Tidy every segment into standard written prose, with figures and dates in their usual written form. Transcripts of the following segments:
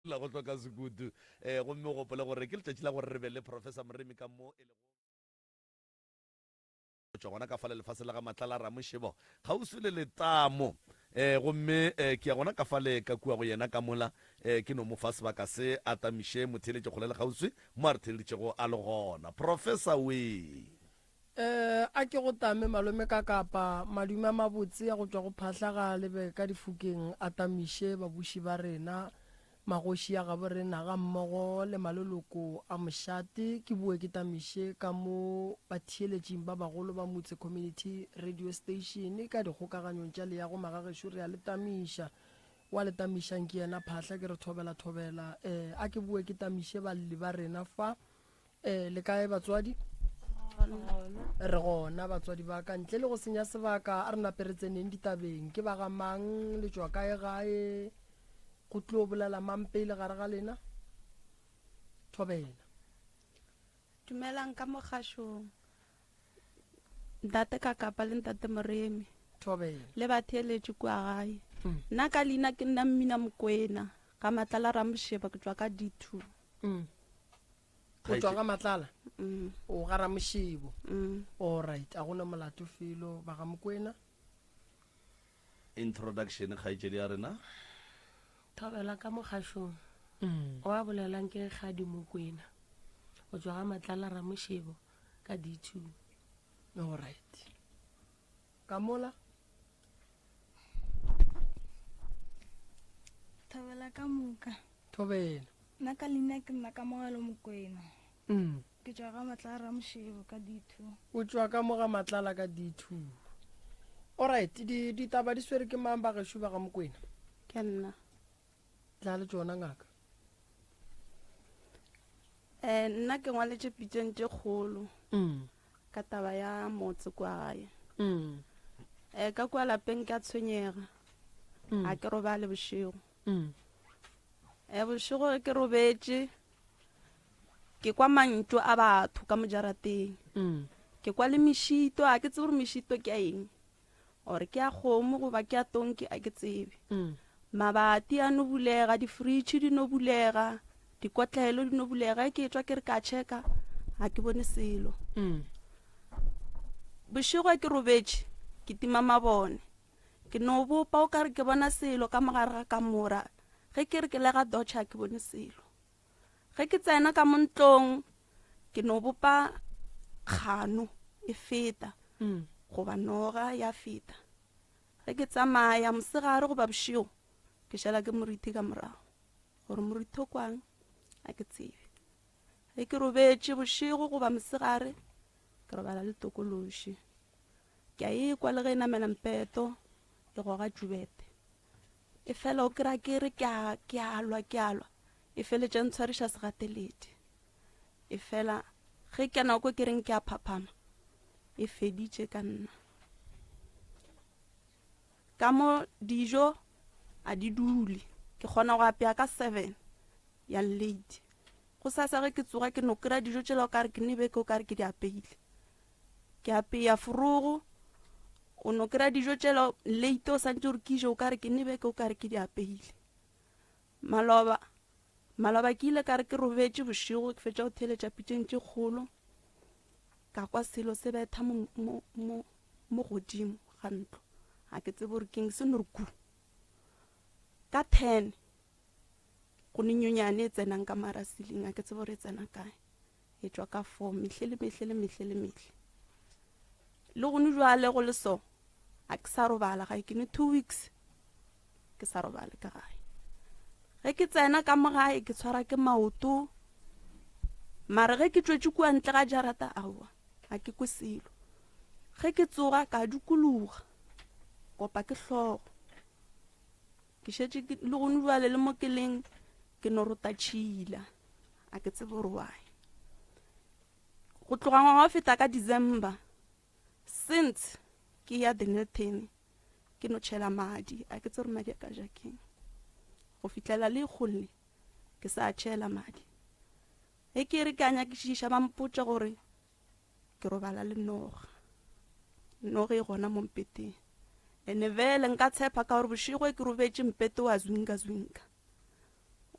La go hloka sekutu. Eh, gomme o gopole gore ke letšatši la gore re be le Professor Moremi ka mo e lego go tšwa gona ka fale lefase la ga Matlala Ramošebo kgauswi le letamo. Eh, gomme eh, ke ya gona ka fale ka kua go yena ka mola eh, ke no mo fa sebaka se a tamiše motheeletši kgole le kgauswi mo a re theeleditšego a le gona. Professor wee. Eh, a ke go tame malome ka kapa madume a mabotse a go tšwa go phahla ga lebe ka difokeng a tamiše babuši ba rena, magoši a gabo rena ga mmogo le maloloko a mošate. Ke boe ke tamiše ka mo batheeletšing ba bagolo ba Motse Community Radio Station ka dikgokaganyong tša leago magagešo re a le tamiša. Wa le tamišang ke yena Phahla ke re thobela thobela. Eh, a ke boe ke tamiše balli ba rena fa. Eh, le kae batswadi? Re gona batswadi ba ka. Ntle le go senya sebaka, a re nape re tseneng ditabeng. Ke ba ga mang, le tšwa kae gae? Go tlo bolela mang pele gare ga lena? Thobela. Dumelang ka mogašong. Ntate Kakapa le Ntate Moremi. Thobela. Le batheeletši kua gae. Mm. Nna ka leina ke nna Mmina Mokwena, ga Matlala Ramošeba, ke tšwa ka D2. Mm. O tšwa ga Matlala? Mm. O ga Ramošebo. Mm. All right, a gona molato felo ba ga Mokwena. Introduction kgaetšedi ya rena. Thobela ka mogašong. Mm. O a bolelang ke Kgadi Mokwena. O tšwa ga Matlala Ramošebo ka D2. All right. Ka mola. Thobela ka moka. Thobela. Nna ka leina ke nna Kamogelo Mokwena. Mm. Ke tšwa ga Matlala Ramošebo ka D2. O tšwa ka mo ga Matlala ka D2. Alright, di ditaba di swere ke mang ba gešo ba ga Mokwena? Ke nna. Tla le tšona ngaka. Eh, nna ke ngwaletše pitsong tše kgolo. Mm. Ka taba ya motse kua gae. Mm. Eh, ka kua lapeng ke a tshwenyega. Mm. Ga ke robale bošego. Mm. Eh, bošego ge ke robetše ke kwa mantšu a batho ka mojarateng. Mm. Ke kwa le mešito, a ke tsebe gore mešito ke ya eng. Or ke ya kgomo goba ke ya tonki a ke tsebe. Mm. Mabati a no bulega, difritšhe di no bulega, dikotlelo di no bulega. Ge ke tšwa ke re ka checka, ga ke bone selo. Mm. Bošego ke robetše, ke tima mabone. Ke no bopa o ka re ke bona selo ka mogare ga kamora. Ge ke re ke lega dotšha ke bone selo. Ge ke tsena ka mo ntlong, ke no bopa kgano e feta mm. goba noga ya feta. Ge ke tsamaya mosegare goba bošego, ke šala ke morithi ka morago. Gore morithi o kwang, a ke tsebe. Ge ke robetše bošego goba mosegare, ke robala le tokološi. Ke a ekwa le ge e namela mpeto, e goga tšubete. E fela o kry-a ke re ke a, ke a lwa, ke a lwa. E feletša ntshwariša segateledi. E fela ge ke nako ke reng ke a phaphama, e feditše ka nna. Ka mo dijo a di dule, ke kgona go apea ka 7 ya late. Go sasa ge ke tsoga ke no kry-a dijo tšela o kare ke ne beke o kare ke di apeile. Ke apea forogo, o no kry-a dijo tšela late o santse gore ke je o kare ke ne beke o kare ke di apeile. Maloba, maloba ke ile ka re ke robetše bošego ke fetša go theeletša pitšeng tše kgolo ka kwa selo se betha mo, mo, mo, mo godimo ga ntlo. Ga ke tsebe gore keng se no re ku. Ka 10 go ne nyonyane e tsenang ka mara ceiling ga ke tsebe gore e tsena kae. E tšwa ka 4 mehle le mehle le mehle le mehle. Le gone jwale go le so ga ke sa robala gae ke ne 2 weeks ke sa robale ka gae. Ge ke tsena ka mo gae ke tshwara ke maoto mare ge ke tšwetše kua ntle ga jarata aowa ga ke kwe selo. Ge ke tsoga ka dukuluga kopa ke hlogo ke šetše ke le gone jwale le mo ke leng ke no rota tšhila a ke tsebe gore why. Go tloga ngwaga wa feta ka December since ke ya Dennilton ke no tšhela madi a ke tsebe gore madi a ka ja keng go fihlela le kgolle ke sa tšhela madi ge ke re ke a nyakišiša ba mpotša gore ke robala le noga noga e gona mo mpeteng ene vele nka tshepa ka gore bošego ke robetše mpete wa zwinka zwinka.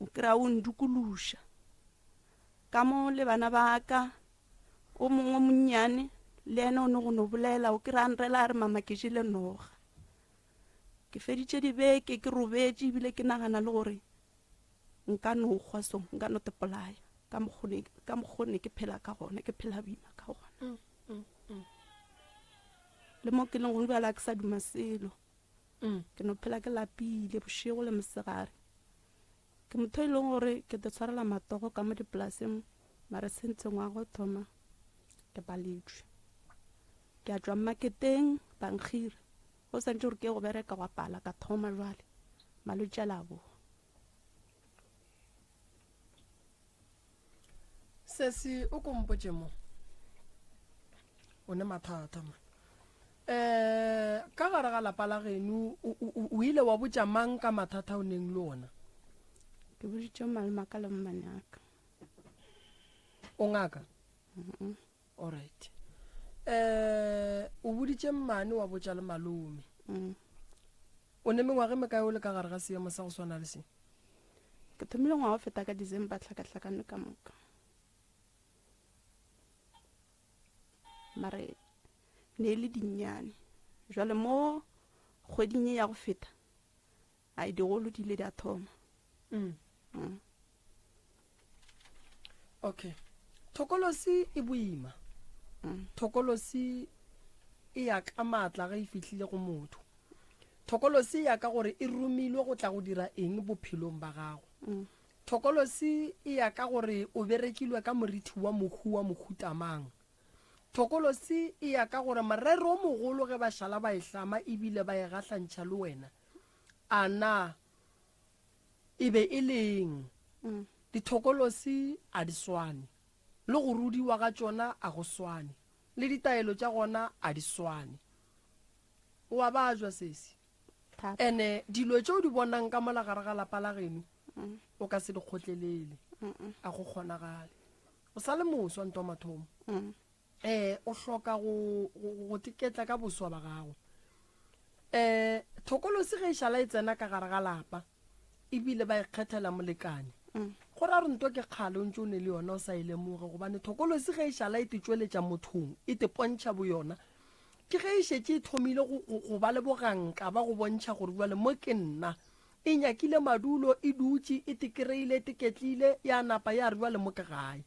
O kry-a o ndukuluša ka mo le bana ba ka o mongwe monnyane le yena o ne go no bolela o kry-a nrela a re mama ke jele noga. Ke feditše dibeke ke robetše ebile ke nagana le gore nka no hwa so nka no tepolaya ka mokgone ka mokgone ke phela ka gona ke phela boima ka gona. Mm, mm, mm. Le mo ke leng gone bjale a ke sa duma selo. Mm. Ke no phela ke lapile bošego le mosegare. Ke motho e leng gore ke te tshwarela matogo ka mo dipolaseng mare sentse ngwaga o thoma ke paletšwe. Ke a tšwa mmaketeng ba nkgira go santše gore ke ye go bereka gwa pala ka thoma jwale malwetši a la boa. Sesi o ko mpotše mo o ne mathata mo eh ka gare ga lapa la geno o ile wa botša mang ka mathata o neng le ona? Ke boditše malome ka le mmane aka. O ngaka? Alright. Eh o boditše mmane wa botša le malome. Mm. O ne mengwaga e mekae o le ka gare ga seemo sa go swana le se? Ke thomile ngwaga o feta ka December tlhakatlhakano ka moka. Mare ne e le dinnyane. Jwale mo kgweding e ya go feta ai digolo di ile di a thoma. Mm. Mm. Okay. Thokolosi e boima. Mm. Thokolosi e ya ka maatla ge e fihlile go motho. Thokolosi e ya ka gore e romilwe go tla go dira eng bophelong ba gago. Mm. Thokolosi e ya ka gore o berekilwe ka morithi wa mohu wa mohuta mang. Thokolosi e ya ka gore morero o mogolo ge ba šala ba e hlama ebile ba e gahlantšha le wena, a na e be e leng? Mm. Dithokolosi a di swane, le go rudiwa ga tšona a go swane, le ditaelo tša gona a di swane. O a bajwa sesi. Ene dilo tše o di bonang ka mola gare ga lapa la geno mm. o ka se di kgotlelele. A go kgonagale. O sa le moswa ntwa mathomo. Mm. Eh o hloka go go teketla ka boswa ba gago. Eh thokolosi ge e šala e tsena ka gare ga lapa ebile ba ikgethela molekane. Mm. Go ra gore nto ke kgale o ntse o ne le yona o sa e lemoge gobane thokolosi ge e šala e te tšweletša mothong e te pontšha boyona ke ge e šetše e thomile go, go, go ba le boganka ba go bontšha gore bjale mo ke nna e nyakile madulo e dutše e te kry-ile e te ketlile ya napa ya re bjale mo ke gae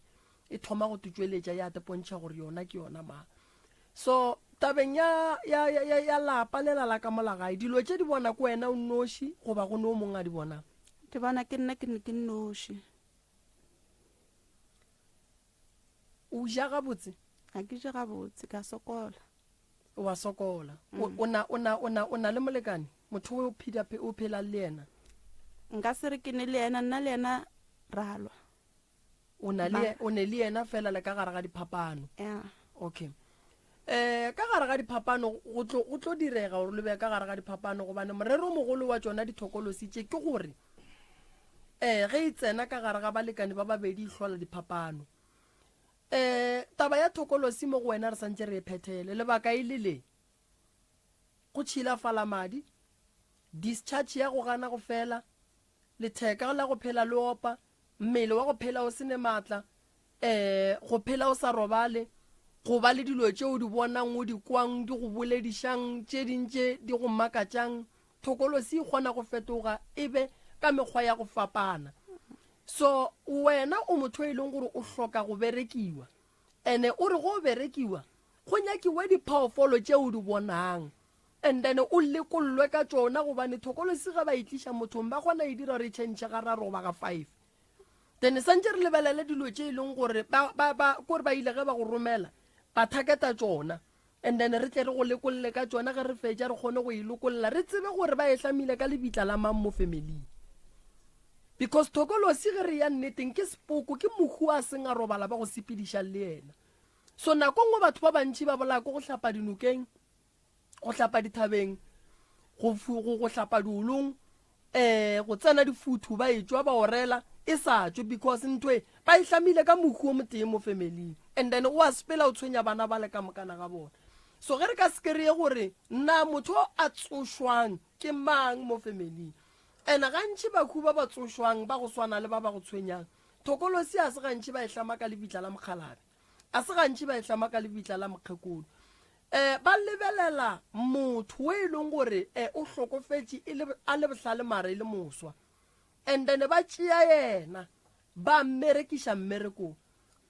e thoma go te tšweletša ya te pontšha gore yona ke yona mang so tabeng ya, ya, ya, ya, ya lapa lela la ka mola gae dilo tše di bona ke wena o nnoši goba go ne o mongwe a di bonang? Ke bona ke nna ke ne ke nnoši. O ja gabotse? Ga ke je gabotse, ke a sokola. O a sokola. O, mm. o na, o na, o na, o na le molekane? Motho o phela, o phelang le yena? Nka se re ke ne le yena, nna le yena ra lwa. O na le, o ne le yena fela le ka gare ga diphapano. Yeah. Okay. Eh, ka gare ga diphapano go tlo go tlo direga gore le be ka gare ga diphapano gobane morero o mogolo wa tšona dithokolosi tše ke gore eh ge e tsena ka gare ga balekane ba babedi e hlola diphapano. Eh taba ya thokolosi mo go wena re santse re e phethele lebaka e le le go tšhilafala madi, discharge ya go gana go fela, letheka la go phela le opa, mmele wa go phela o se ne maatla, um go phela o sa robale, go ba le dilo tše o di bonang, o di kwang, di go boledišang, tše ding tše di go makatšang. Thokolosi e kgona go fetoga e be ka mekgwa ya go fapana. So wena o motho e leng gore o hloka go berekiwa, ene o re go berekiwa go nyakiwe diphoofolo tše o di bonang and then o lekollwe ka tšona gobane thokolosi ge ba e tliša mothong ba kgona e dira gore e tšhentšhe gararo goba ga five. Then santše re lebelele dilo tše e leng gore ba, ba, ba, kore ba ile ge ba go romela ba thaketa tšona and then re tle re go lekolle ka tšona ge re fetša re kgone go e lokolla re tsebe gore ba e hlamile ka lebitla la mang mo familing. Because thokolosi ge re ya nneteng ke sepoko, ke mohu a seng a robala ba go sepedišang le yena. So nako nngwe batho ba bantši ba bolaya ke go hlapa dinokeng, go hlapa dithabeng, go, go, go hlapa diolong, eh, go tsena difuthu ba etšwa ba orela e sa tšwe because ntho e ba e hlamile ka mohu o motee mo familing and then o a sepela o tshwenya bana ba le ka mokana ga bona. So ge re ka se kry-e gore na motho a tsošwang ke mang mo familing. And gantši bakhu ba ba tsošwang ba go swana le ba ba go tshwenyang, thokolosi a se gantši ba e hlama ka lebitla la mokgalabje, a se gantši ba e hlama ka lebitla la mokgekolo. Um ba lebelela motho o e leng gore um o hlokofetše e le, a le bohlale mara e le moswa. And then ba tšea yena ba mmerekiša mmerekong.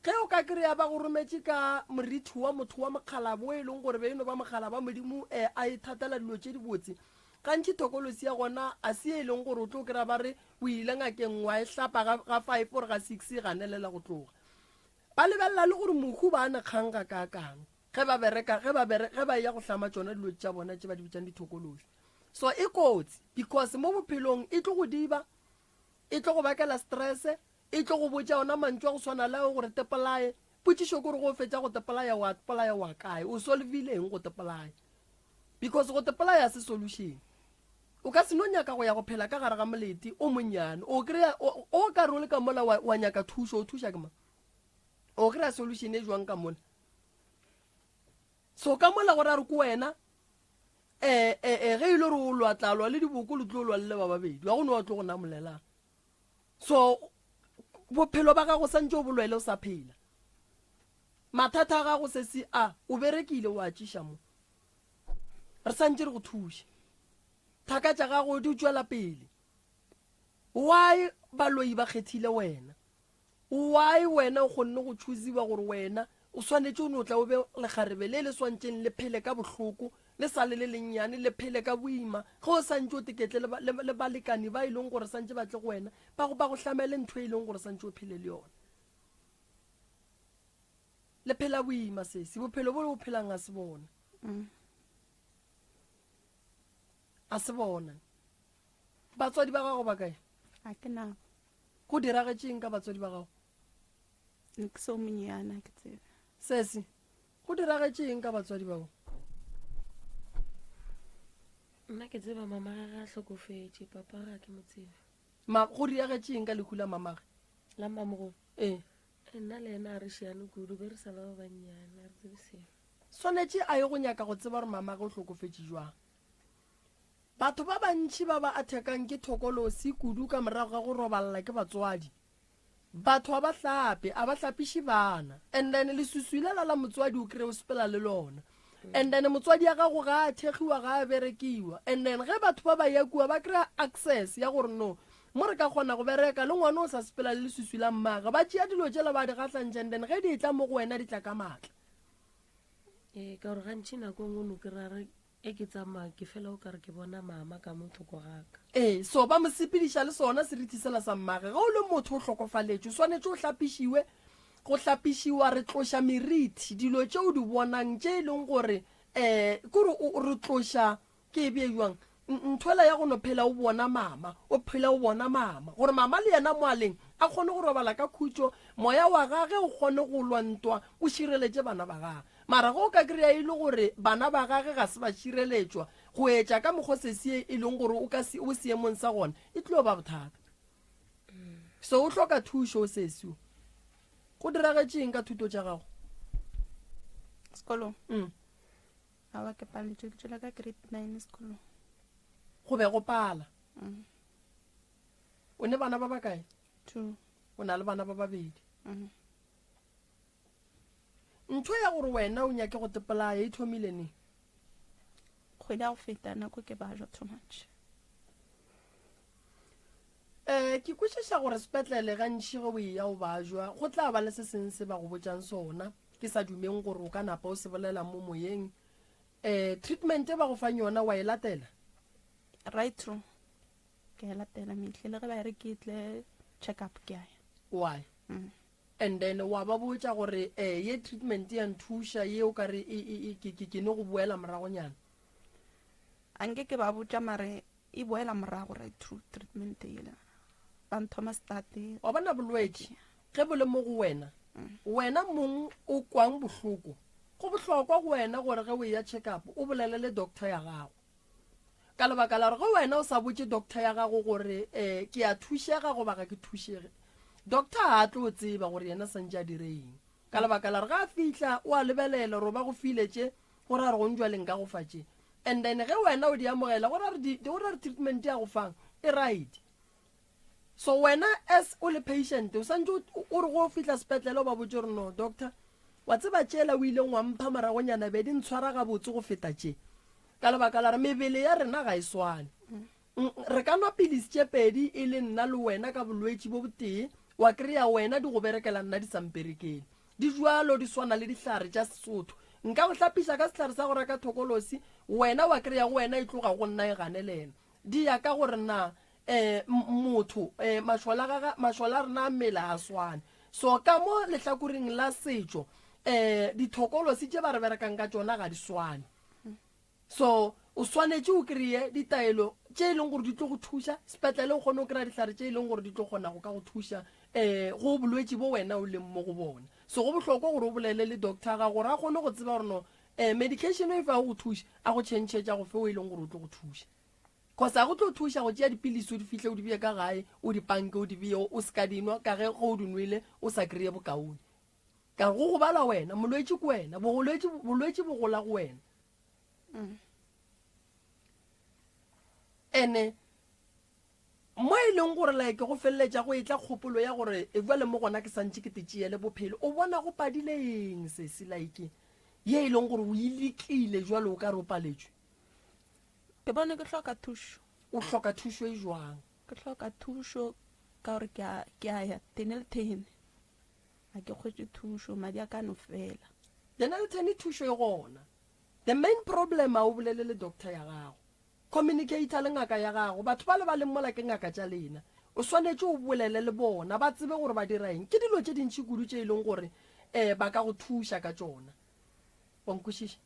Ge o ka kry-a ba go rometše ka morithi wa motho wa mokgalabo o e leng gore be e no ba mokgalaba Modimo eh, a ithatela dilo tše dibotse, gantši thokolosi ya gona a se e leng gore o tlo kry-a ba re o ile ngakeng wa e hlapa ga, ga five or ga six e ganelela go tloga. Ba lebelela le gore mohu ba ne kgang ga kaakang ge ba bereka, ge ba bere, ge ba eya go hlama tšona dilo tša bona tše ba di bitšang dithokolosi. So e kotsi because mo bophelong e tlo go diba, e tlo go bakela stress, E tlo go botša ona mantšu a go swana le ao gore tepolaye. Potšišo ke gore go fetša go tepolaya wa polaya wa kae? O solvile eng go tepolaya? Because go tepolaya se solution. O ka se no nyaka go ya go phela ka gare ga molete o monnyane. O kry-a o ka re o le ka mola wa, wa nyaka thušo, o thuša ke mang? O kry-a solution e jwang ka mola? So ka mola gore a re ko wena eh eh eh ge ile e gore o lwa tla lwa le diboko le tlo lwa le ba babedi. Wa go no wa tlo go namolelang. So bophelo ba gago santše o bolwele o sa phela. Mathata a gago sesi a o berekile o a tšiša mo. Re santše re go thuša. Thaka tša gago di tšwela pele. Why baloi ba kgethile wena? Why wena o kgonne go choosiwa gore wena o swanetše o no tla o be lekgarebe le le swantšeng le phele ka bohloko le sa le le lennyane le phele ka boima ge o santše o teketle le, le, le balekani ba e leng gore santše ba tle go wena ba go ba go hlamele ntho e leng gore santše o phele le yona le phela boima sesi bophelo bo le bo phelang a se bona mm. a se bona batswadi ba gago ba kae a ke nabo Go diragetšeng ka batswadi ba gago? Ne ke so monnyane ke tsebe. Sesi, go diragetšeng ka batswadi ba gago? Nna ke tseba mama gage a hlokofetše, papa ga ke mo tsebe. Ma, go diragetšeng ka lehu la mamage? La mamogolo? Ee. Nna le yena a re šiane kudu, be re sa ba ba bannyane, a re tsebe selo. Swanetše a ye go nyaka go tseba gore mamage o hlokofetše jwang. Batho ba bantši ba ba athekang ke thokolosi kudu ka morago ga go roballa ke batswadi. Batho a ba hlape, a ba hlapiše bana. And then lesusu lela la motswadi o kry o sepela le lona. And then motswadi ya gago ga a thekgiwa, ga a berekiwa. And then ge batho ba ba ya kua ba kry-a access ya gore no, mo re ka kgona go bereka le ngwana o sa sepela le lesusu la mmage. Ba tšea dilo tšela ba di gahlantšha and then ge di etla mo go wena di tla ka maatla. Ee, ka gore gantši nako e nngwe o no kry-a re E ke tsamaya ke fela o kare ke bona mama ka mo thoko ga ka. Ee, so ba mo sepediša le sona seriti sela sa mmage. Ge o le motho o hlokofaletšwe, o swanetše o hlapišiwe. Go hlapišiwa re tloša meriti, dilo tše o di bonang tše e leng gore um kore o re tloša ke e bee bjang nthwela ya go no phela o bona mama, o phela o bona mama gore mama le yena mo a leng a kgone go robala ka khutšo, moya wa gage o kgone go lwa ntwa o šireletše bana ba gage. Mara ge o ka kry-a e le gore bana ba gage ga se ba šireletšwa go etša ka mokgwa sesi e leng gore o ka o seemong sa gona, e tlo ba bothata. So o hloka thušo sesi o. Go diragetšeng ka thuto tša gago? Sekolong? Mm. Aowa ke paletšwe ke tšwela ka grade 9 sekolong. Go be go pala. Mm. O ne bana ba bakae? Two. O na le bana ba babedi. Mm. Ntho ya gore wena o nyake go tepolaya e thomile neng? Kgwedi ya go feta nako ke bajwa too much. Um ke kwešiša gore sepetlele gantši ge o eya o bajwa go tla ba le se seng se ba go botšang sona ke sa dumeng gore o ka napa o se bolela mo moyeng. Um treatment e ba go fang yona wa e latela? Right true. Ke e latela mehle le ge ba re ke tle check up ke a ya. Why? Mm. And then wa ba botša gore eh ye treatment ya nthuša ye o ka re e, e, e, ke, ke, ke no go boela moragonyana. A nke ke ba botša mare e boela morago right through treatment yela. Ba nthoma start. Wa bona bolwetši ge bo le mo go wena, mm. wena mong o kwang bohloko. Go bohlokwa go wena gore ge o eya check up o bolele le doctor ya gago. Ka lebaka la gore ge wena o sa botše doctor ya gago gore um ke a thušega goba ga ke thušege, doctor ga a tlo tseba gore yena santše a dire eng. Ka lebaka la gore ge a fihla o a lebelela gore ba go file tše, gore a re gong jwale nka go fa tše. And then ge wena o di amogela, go ra gore treatment ya go fang. E right. So wena as o le patient o santse o re go fihla sepetlele o ba botse gore no doctor wa tseba tšela o ileng wa mpha moragonyana be di ntshwara gabotse go feta tše ka lebaka la re mebele ya rena ga e swane. Re ka nwa pilisi tše pedi e le nna le wena ka bolwetši bo botee wa kry-a wena di go berekela nna di sa mperekele. Di bjalo di swana le dihlare tša Sesotho. Nka go hlapiša ka sehlare sa go reka thokolosi wena wa kry-a go wena e tloga go nna e ganelela. Di ya ka gore na um motho um mašole a gagwe mašole a rena a mmele a swane. So ka mo lehlakoreng la setšo um dithokolosi tše ba re berekang ka tšona ga di swane. So o swanetše o kry-e ditaelo tše e leng gore di tlo go thuša sepetlele o kgone go kry-a dihlare tše e leng gore di tlo kgona go ka go thuša um go bolwetši bo wena o leng mo go bona. So go bohlokwa gore o bolele le doctor ya gago gore a kgone go tseba gore no um medication e fa go thuša a go tšhentšhetša go fe o e leng gore o tlo go thuša. Cause a go tlo thuša go tšea dipilisi o di fihle o di beye ka gae o di panke o di beye o se ka dinwa ka ge ge o di nwele o sa kry-e bokaone. Ka go gobala wena, molwetši ke wena, bolwetši bolwetši bo gola go wena. Ene mo e leng gore like go feleletša go etla kgopolo ya gore e bjale mo gona ke santše ke tetšeele bophelo o bona go padile eng sesi like ye e leng gore o e lekile jwale o ka re o paletšwe. Ke bone ke hloka thušo. O hloka thušo e jwang? Ke hloka thušo ka gore ke a ke a ya tene le tene. Ga ke kgwetše thušo, madi a ka no fela. Denelton thušo e gona. The main problem a o bolele le doctor ya gago. Communicator le ngaka ya gago. Batho bale ba leng mola ke ngaka tša lena. O swanetše o bolele le bona ba tsebe gore ba dira eng. Ke dilo tše dintši kudu tše e leng gore um ba ka go thuša ka tšona. Wa nkwešiša?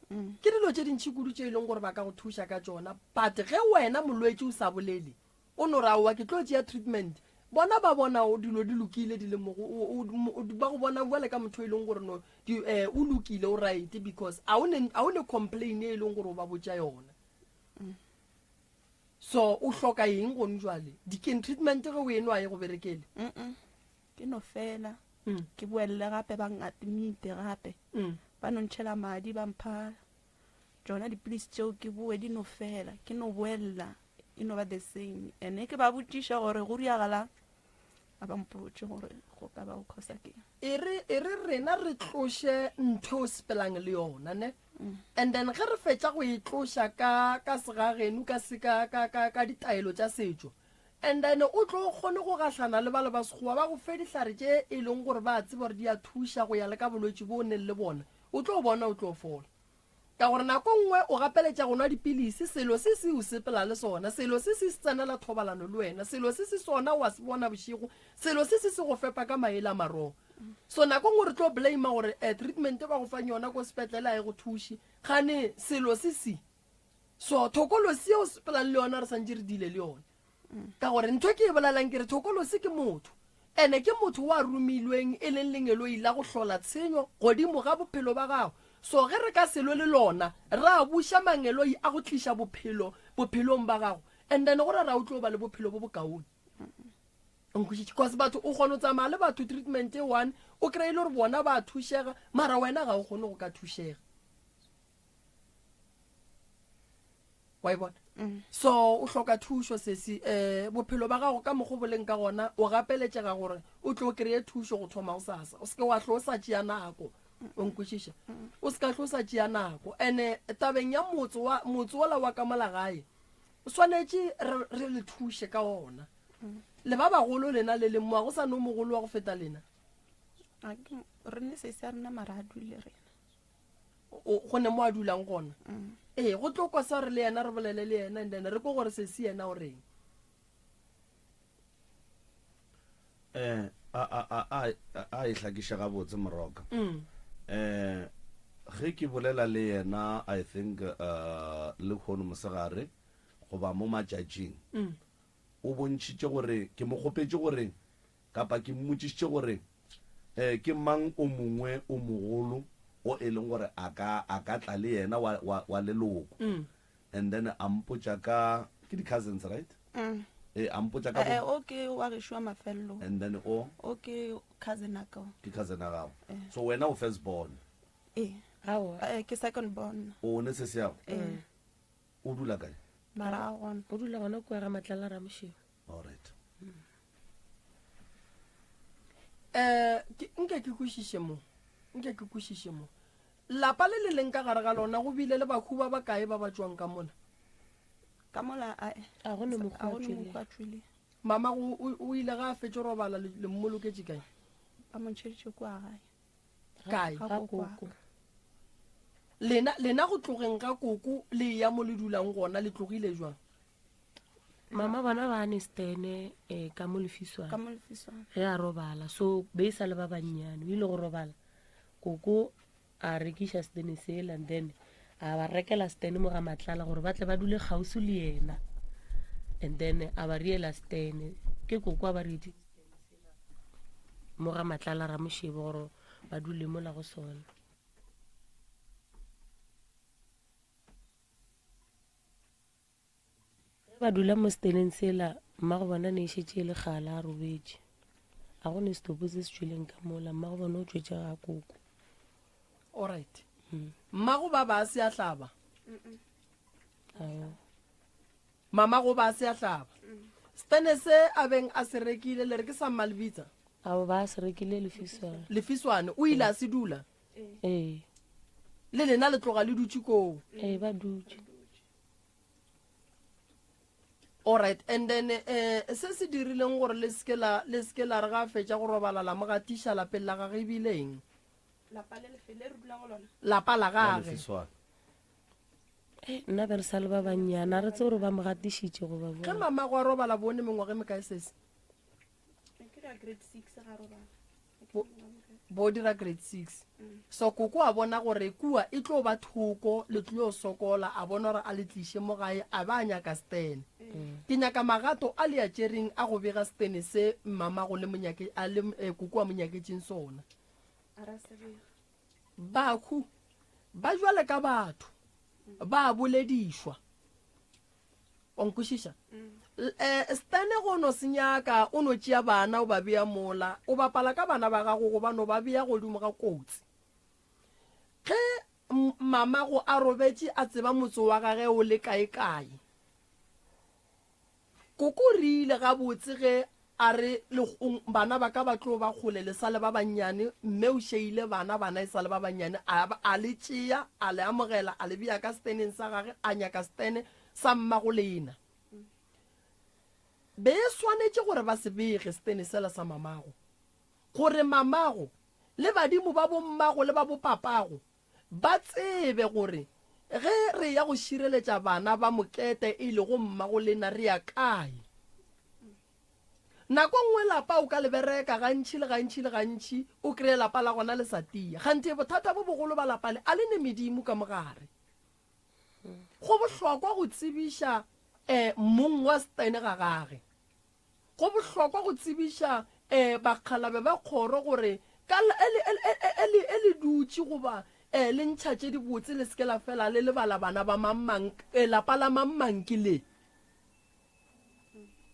Ke dilo tše dintši kudu tše e leng gore ba ka go thuša ka tšona but ge wena molwetši o sa bolele O no re, Aowa, ke tlo tšea treatment. Bona ba bona o dilo di lokile di le mo go, o, o, o, ba go bona bjale ka motho e leng gore no, di, eh, o lokile, o right, because a o ne, a o ne complain e leng gore o ba botša yona. So, o hloka eng gone jwale? Dikeng treatment ge o e nwa e go berekele? Mm-mm. Ke no fela. Mm. Ke boelele gape ba ngadmite gape. Mm. Ba no ntšhela madi ba mpha Tšona dipilisi tšeo ke boe di no fela, ke no boelela e no ba the same. Ene ke ba botšiša gore go riagalang, a ba mpotše gore go ka ba go causa keng. E re, e re rena re tloše ntho o sepelang le yona, ne? And then ge re fetša go e tloša ka, ka segageno, ka se, ka, ka, ka, ka ditaelo tša setšo, and then o tlo kgone go gahlana le bale ba sekgowa ba go fe dihlare tše e leng gore ba tseba gore di a thuša go ya le ka bolwetši bo o neng le bona, o tlo bona o tlo fola. Ka gore nako nngwe o gapeletša go nwa dipilisi, selo se se o sepela le sona, selo se se se tsenela thobalano le wena, selo se se sona o a se bona bošego, selo se se se go fepa ka maele a marogo. So nako nngwe re tlo blame gore eh, treatment ba go fang yona ko sepetlele a e go thuše, gane selo se se. So thokolosi ye o sepelang le yona re santše re dile le yona. Ka gore ntho e ke e bolelang ke re thokolosi ke motho. Ene ke motho wa romilweng e leng lengeloi la go hlola tshenyo godimo ga bophelo ba gago. So ge re ka se lwe le lona, ra buša mangeloi a go tliša bophelo bophelong ba gago, and then go ra ra o tlo ba le bophelo bo bokaone. O nkwešiše? Cause batho o kgona go tsamaya le batho treatment e one, o kry-e le gore bona ba thušega, mara wena ga o kgone go ka thušega. Wa e bona? So o hloka thušo sesi, um bophelo ba gago ka mokgo bo leng ka gona, o gapeletšega gore o tlo kry-e thušo go thoma gosasa. O seke wa hlo o sa tšea nako, o nkwešiša? O se ka hlo o sa tšea nako. And-e tabeng ya motse wa, motse wola wa ka mola gae, o swanetše re, re le thuše ka ona. Le ba bagolo lena le leng mo, ga go sa no mogolo wa go feta lena. A ke, re ne sesi ya rena mara a dule le rena. Go ne mo a dulang gona. Ee, go tlo kwa sa re le yena re bolele le yena and then re ko gore sesi yena o reng. Eh, a a a a a e hlakiše gabotse Moroka. Eh, ge ke bolela le yena I think uh lehono mosegare goba mo matšatšing. O bontšhitše gore ke mo kgopetše gore Kapa ke mmotšišitše gore, E, ke mang o mongwe o mogolo o e leng gore a ka, a ka tla le yena wa, wa, wa leloko? And then a mpotša ka, ke di-cousins, right? E, a mpotša ka bo. O ke wa gešo wa mafelelo. And then o? O ke cousin ya ka. Ke cousin ya gago. So wena o first born? Ee. Aowa. Ke second born. O ne sesi yago? Ee. O dula kae? Mara a gona. O dula gona kua ga Matlala Ramošego. Alright. Eh, ke nke ke kwešiše mo. Nke ke kwešiše mo. Lapa le le leng ka gare ga lona go bile le bakhu ba bakae ba ba tšwang ka mola? Ka mola ae. A go ne mokhu A a go ne tšwileng. mokhu a tšwileng. Mama go o, o ile ga a fetše robala le, le mmoloketše kae? Ba mo ntšheditše kua gae. Kae? Ga Ga koko wa koko. ka. Lena, lena go tlogeng ga koko le eya mo le dulang gona le tlogile jwang? Mama bona ba ne stene eh, ka mo lefiswana. Ka mo lefiswana. Ge a robala, so be e sa le ba bannyane, o ile go robala. Koko a rekiša stene sela and then a ba rekela stene mo ga Matlala gore ba tle ba dule kgauswi le yena. And then a ba riela stene. Ke koko a ba rietše stene sela mo ga Matlala Ramošebo gore ba dule mola go sona. Ge ba dula mo seteneng sela, mmago bona ne e šetše e le kgale a robetše. A go ne setopo se se tšwileng ka mola, mmago bona o tšwetše ga koko. Alright. Mmago ba ba se a hlaba. Ao. Mama go ba se a hlaba. Stene se a beng a se rekile le re ke sa Mmalebitsa? Ao ba se rekile lefiswane. Lefiswane o ile a se dula. Ee. Le lena le tloga le dutše koo. Ee ba dutše. Alright, and then eh se se dirileng gore le seke la le seke la re ga fetša go robala la mo gatiša lapeng la gage ebile eng? Lapa le lefe le re dulang go lona? Lapa la gage. Eh, nna be re sa le ba bannyane, a re tsebe gore ba mo gatišitše goba Ge mama go a robala bone mengwaga e mekae sesi? Ke dira grade 6 ga robala. Bo, bo dira grade 6. So koko a bona gore kua e tlo ba thoko le tlo sokola a bona gore a le tliše mo gae a ba a nyaka stene. Ke nyaka magato a le a tšereng a go bega stene se mmamago le monyake a le eh, koko a mo nyaketšeng sona. A ra se bega. Bakhu ba jwale ka batho ba boledišwa. Wa nkwešiša? Eh, Stene go no se nyaka, o no tšea bana o ba bea mola, o bapala ka bana ba gago gobane o ba bea godimo ga kotsi. Ge mamago a robetše a tseba motse wa gage o le kae-kae. Koko o rile gabotse ge a re legong bana ba ka ba tlo ba kgole le sa le ba bannyane, mme o šeile bana, bana e sa le ba bannyane, a ba a le tšea, a le amogela, a le bea ka steneng sa gage, a nyaka stene sa mmago lena. Be e swanetše gore ba se bege stene sela sa mamago, gore mamago le badimo ba bommago le ba bopapago Ba tsebe gore ge re ya go šireletša bana ba mokete e lego mmagolena re ya kae. Nako nngwe lapa o ka le bereka gantši le gantši le gantši o kreye lapa la gona le sa tia. Kganthe bothata bo bogolo ba lapa le a le ne medimo ka mo gare. Go bohlokwa go tsebiša mong wa setene ga gage. Go bohlokwa go tsebiša bakgalabe ba kgoro gore ka e le, e, e, e, le, e le dutše goba e, le ntšha tše dibotse le se ke la fela le lebala bana ba mang-mang, e, lapa la mang-mang ke le.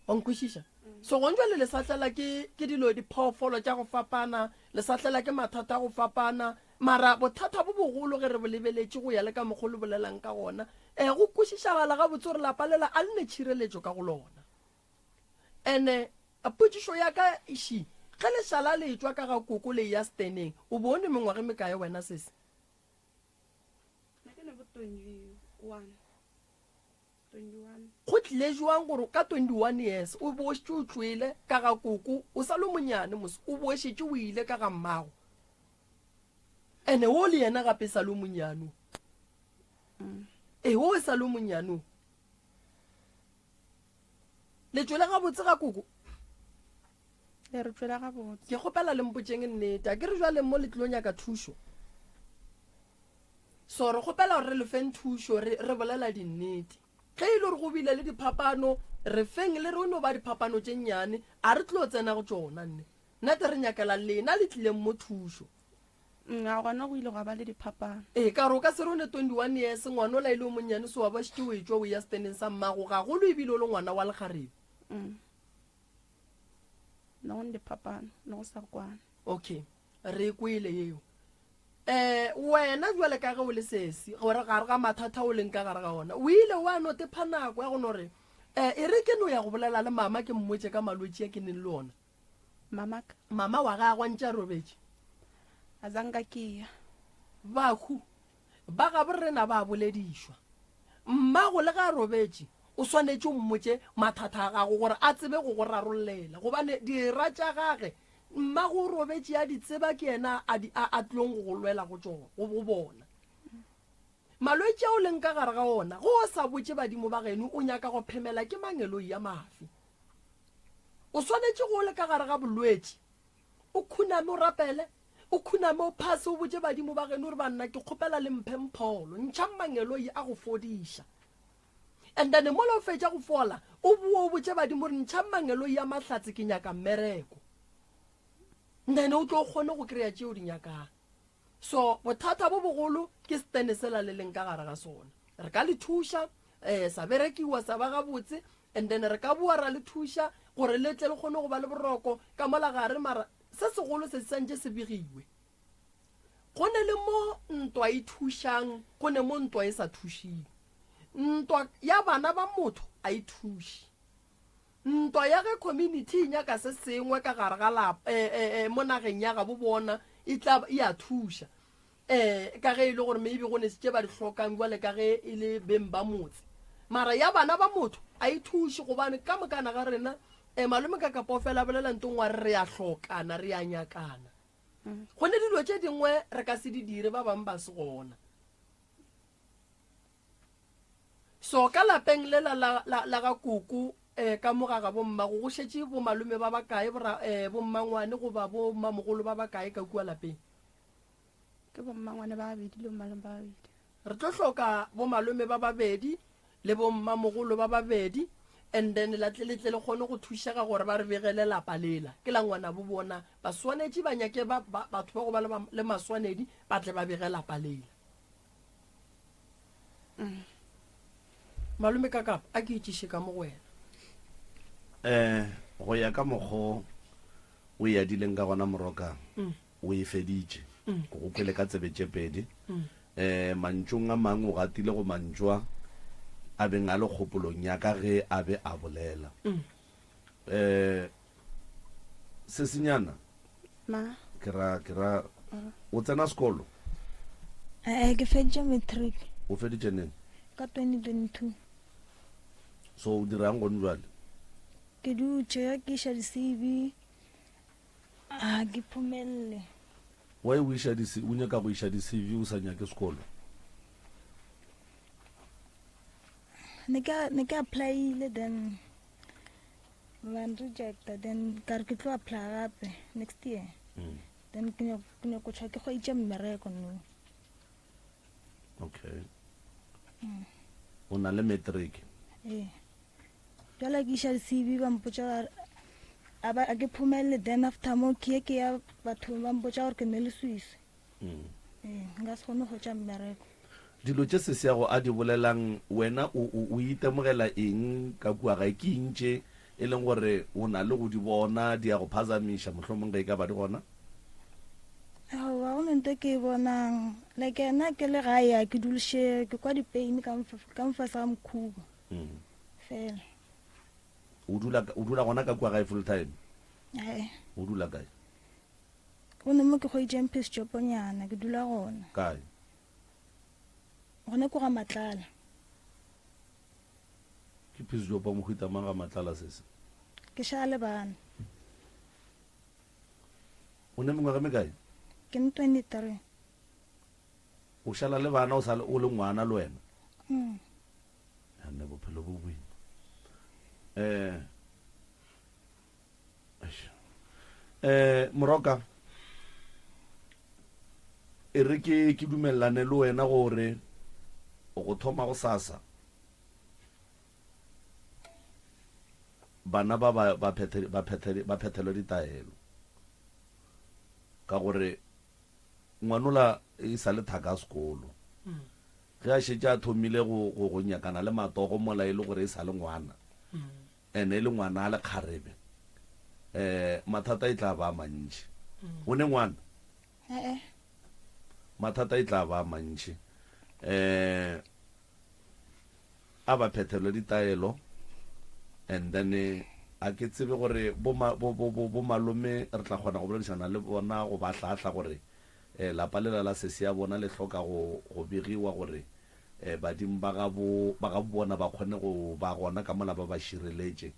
Wa nkwešiša? So gong jwale le sa tlela ke, ke dilo diphoofolo tša go fapana, le sa tlela ke mathata a go fapana, mara bothata bo bogolo ge re bo lebeletše go ya le ka mokgo le bolelang ka gona, e, go kwešišagala gabotse gore lapa lela a le ne tšhireletšo ka go lona. Ene potšišo ya ka ši, ge lešala le etšwa ka ga koko le eya steneng, o bo o ne mengwaga e mekae wena sesi? Nna ke ne bo 21. 21. Go tlile jwang gore ka 21 years o bo o šetše o tšwele ka ga koko, o sa le monyane mos, o bo o šetše o ile ka ga mmago? Ene wo le yena gape e sa le o monnyane o. Ee, wo e sa le o monnyane o. Le tšwele gabotse ga koko? Le re tšwele gabotse. Ke kgopela le mpotšeng nnete. A ke re jwale mo le tlilo nyaka thušo? So re kgopela gore re le feng thušo, re, re bolela dinnete. Ge e le gore go bile le diphapano, re feng le re o no ba diphapano tše nnyane, a re tlo tsena go tšona nne. Nnete re nyakela lena le tlileng mo thušo. Ga gona go ile gwa ba le diphapano. Ee, ka gore o ka se re o ne 21 years, ngwana ola e le o monnyane so wa ba šetše o etšwa o eya steneng sa mmago, gagolo ebile o le ngwana wa lekgarebe. Mm. Ne go ne diphapano, ne go sa kwane. Okay, re e kwele yeo. Eh, wena jwale ka ge o le sesi, gore gare ga mathata o leng ka gare ga ona, o ile wa no tepha nako ya go no re, Eh, e re ke no ya go bolela le mama ke mmotše ka malwetši a ke neng le ona. Mamaka. Mama wa gagwe a ntše a robetše. A zanka ke ya. Bahu ba gabo rena ba boledišwa. Mmago le ge a robetše, o swanetše o mmotše mathata a gago gore a tsebe go go rarollela. Gobane dira tša gage, mmago o robetše a di tseba ke yena a di, a, a tlilong go go lwela go tšona, go, go bona. Malwetši a o leng ka gare ga ona, ge o sa botše badimo ba geno o nyaka go phemela ke mangeloi a mafe. O swanetše go o le ka gare ga bolwetši, o khuname o rapele, o khuname o phase o botše badimo ba geno gore banna ke kgopela le mphe mpholo, ntšhang mangeloi a go fodiša. And then mola o fetša go fola, o boe o botše badimo gore ntšhang mangeloi a mahlatse ke nyaka mmereko. Then o tlo kgone go kry-a tšeo di nyakang. So bothata bo bogolo ke setene sela le leng ka gare ga sona. Re ka le thuša um sa berekiwa sa ba gabotse and then re ka boa ra le thuša gore le tle le kgone go ba le boroko ka mola gare mara se segolo se santše se begiwe. Go ne le mo ntwa e thušang, go ne mo ntwa e sa thušeng. Ntwa ya bana ba motho a e thuše. Ntwa ya ge community e nyaka se sengwe ka gare ga lapa, eh, eh, eh, mo nageng ya gabo bona e tla e a thuša. Eh, ka ge e le gore maybe go ne tše ba di hlokang jwale ka ge e le beng ba motse. Mara ya bana ba motho a e thuše gobane ka mokana ga rena eh, malome ka kapa o fela bolela ntong wa re re a hlokana, re a nyakana. Go ne dilo tše dingwe re ka se di dire ba bangwe ba se gona. So ka lapeng lela la, la, la ga koko eh, ka mo ga ga bommago go šetše bomalome ba bakae, bora, eh, bommangwane goba bommamogolo ba bakae ka kua lapeng? Ke bommangwane ba babedi le bomalome ba babedi. Re tlo hloka bomalome ba babedi le bommamogolo ba babedi and then la tle le tle le kgone go thušega gore ba re begele lapa lela ke la ngwanabo bona. Ba swanetše ba nyake ba, ba, batho ba go ba le, ba, le maswanedi ba tle ba bege lapa lela. Mm. Malome Kakapa, a ke itšiše ka mo go wena. Eh, go ya ka mokgo o e adileng ka gona moroka, mm. o e feditše. Mm. Ke go kwele ka tsebe tše pedi. Mm. Eh, mantšong a mang o gatile go mantšwa a beng a le kgopolong ya ka ge a be a bolela. Mm. Eh, Sesenyana. Ma. Ke ra, ke ra, o tsena sekolo? Ee, ke feditše matric. O feditše neng? Ka 2022. So o dirang gone jwale? Ke dutše ge ke iša di-CV, a ke phomelele. Why o iša di o nyaka go iša di-CV o sa nyake sekolo? Ne ke ne ke applyile then Ba nrejecta then ka re ke tlo apply gape next year. Mm. Then ke nyako tšhwa ke hwetše mmereko no. Okay. Mm. O na le matric? Ee. Bjale ke iša di-CV ba mpotša ba a ba a ke phomelele then after mo ke ye ke ya bathong ba mpotša gore ke ne leswiswi. Mm. Ee, nka se kgone go hwetša mmereko. Dilo tše Sesiago a di bolelang, wena o, o, o itemogela eng ka kua gae? Ke eng tše e leng gore o na le go di bona di a go phazamiša, mohlomong ge e ka ba di gona? Aowa, go ne nto e ke e bonang. Like nna ke le gae a ke dulšege, ke kwa di-pain ka ka mofase ga mokhubo Mm. fela. O dula, o dula gona ka kua gae full time? Ee. O dula kae? Go ne mo ke hweditšeng phesejoponyana, ke dula gona. Kae? Gona ko ga Matlala. Ke phesjopa mohuta mang ga Matlala sese? Ke šala le bana. O ne mengwaga me kae? Ke ne 23. O šala le bana o sa o le ngwana le wena? Mm. Ya nne bophelo bo boima. Eh. Eh Moroka e re ke ke dumelelane le wena gore go thoma go sasa bana ba ba ba phethe ba phethe ba phethelwe ditaelo ka gore ngwanola e sa le thaka ya sekolo ge a šetše a thomile go go go nyakana le matogo mola e le gore e sa le ngwana Ene e le ngwana a le kgarebe. Eh, mathata e tla ba a mantši. O ne ngwana? E-e. Mathata e tla ba a mantši. Eh, a ba phethelwe ditaelo. And then a ke tsebe gore bo ma, bo, bo, bo, bo malome re tla kgona go boledišana le bona go ba hlahla gore eh, lapa lela la sesi ya bona le hloka go, go begiwa gore eh, badimo ba gabo, ba gabo bona ba kgone go ba gona ka mola ba ba šireletše.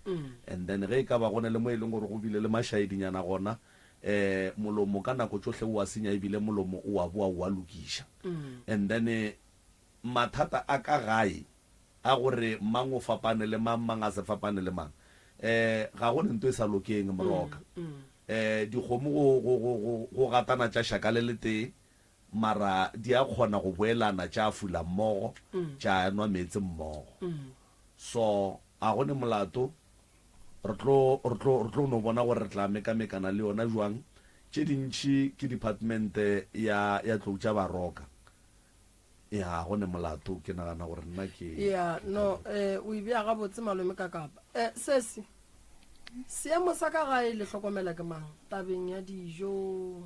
And then ge e ka ba go na le mo e leng gore go bile le mašaedinyana gona, eh, molomo ka nako tšohle o a senya ebile molomo o a boa o a lokiša. And then eh, mathata a ka gae a gore mang o fapane le mang, mang a se fapane le mang, eh, ga go ne nto e sa lokeng, Moroka. Eh, dikgomo go, go, go, go, go gatana tša šaka le letee, mara di a kgona go boelana tša fula mmogo, tša nwa meetse mmogo. So, ga go ne molato, re tlo, re tlo, re tlo no bona gore re tla mekamekana le yona bjang. Tše dintši ke department ya, ya tlou tša Baroka. Ya, go ne molato, ke nagana gore nna ke. Ya, no, eh, o e bea gabotse malome ka kapa. Eh, sesi, seemo sa ka gae le hlokomela ke mang tabeng ya dijo?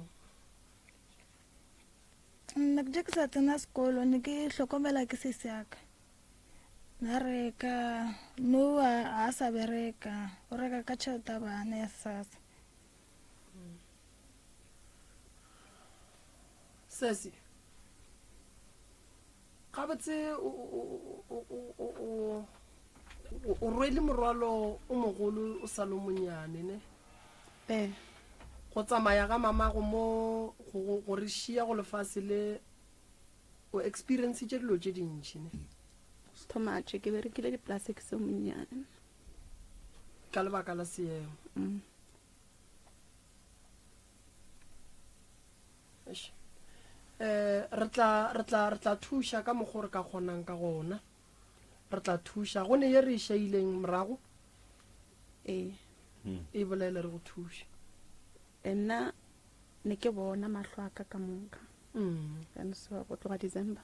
Nna ke ke sa tsena sekolo ne ke hlokomela ke sesi ya ka. Na reka, no a sa bereka, o reka ka tšhelete ya bana ya SASSA. Sesi, gabotse o rwele morwalo o mogolo o sa le monyane ne? Ee. Go tsamaya ga mamago mo go re šia go lefase le o experiencetše dilo tše dintši ne? Too much, ke berekile dipolase ke se monnyane. Ka lebaka la seemo. Mm. Eish. Eh, re tla re tla re tla thuša ka mokgwa o re ka kgonang ka gona. Re tla thuša. Go ne ye re e šaileng morago. Ee. E bolele re go thuše. Eh, nna ne ke bona mahlo a ka ka moka. Mm. And so go tloga December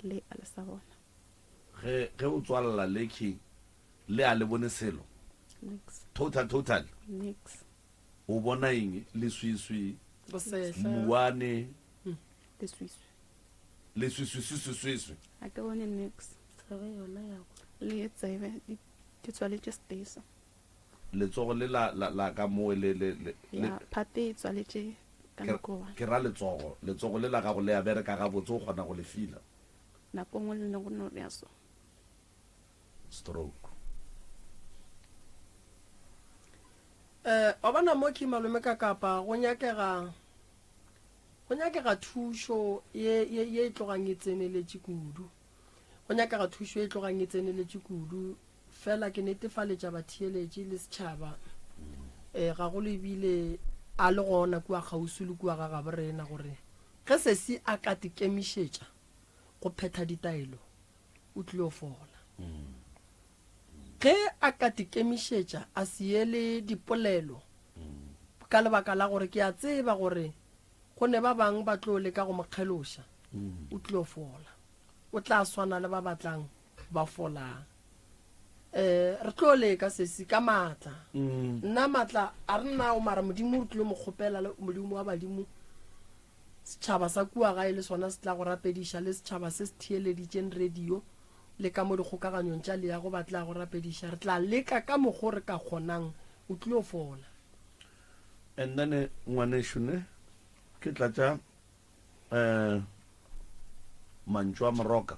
le a le sa bona. Ge ge o tswalela lekhi le a le bone selo. Nix. Total total. Nix. O bona eng? Leswiswi, Bosehla. mmuwane. Leswiswi. Leswiswi-swiswi-swiswi. Ga ke bone nix. Tsebe yona ya go. Le tsebe di, di tswaletše steso. Letsogo le la, la, la ka mowe le, le, le, le. Ya, phate e tswaletše ka Ke, nako one. ke ra letsogo. Letsogo le la gago le a bereka gabotse, o kgona go le fila. Nako nngwe le ne go no ya so. Stroke. Eh, wa bona mo ke malome ka kapa go nyakega go nyakega thušo ye ye ye e tlogang e tseneletše kudu. Go nyakega thušo e tlogang e tseneletše kudu. Fela ke netefaletša batheeletši le setšhaba eh gagolo ebile a le gona kua kgauswi le kua ga gabo rena gore ge sesi a ka tikemišetša go phetha ditaelo o tlilo fola. Ge a ka tikemišetša a se ye le dipolelo ka lebaka la gore ke a tseba gore go ne ba bang ba tlo leka go mo kgeloša, o tlilo fola. O tla swana le ba ba tlang ba folang. Um re tlo leka sesi ka maatla. Nna maatla a re nao mara Modimo re tlilo mo kgopela le Modimo wa badimo. Setšhaba sa kua gae le sona se tla go rapediša, le setšhaba se se theeleditšeng radio le ka mo dikgokaganyong tša leago ba tla go rapediša. Re tla leka ka mokgo re ka kgonang. O tlilo fola. And then ngwanešu ne ke tlatša um mantšu a Moroka.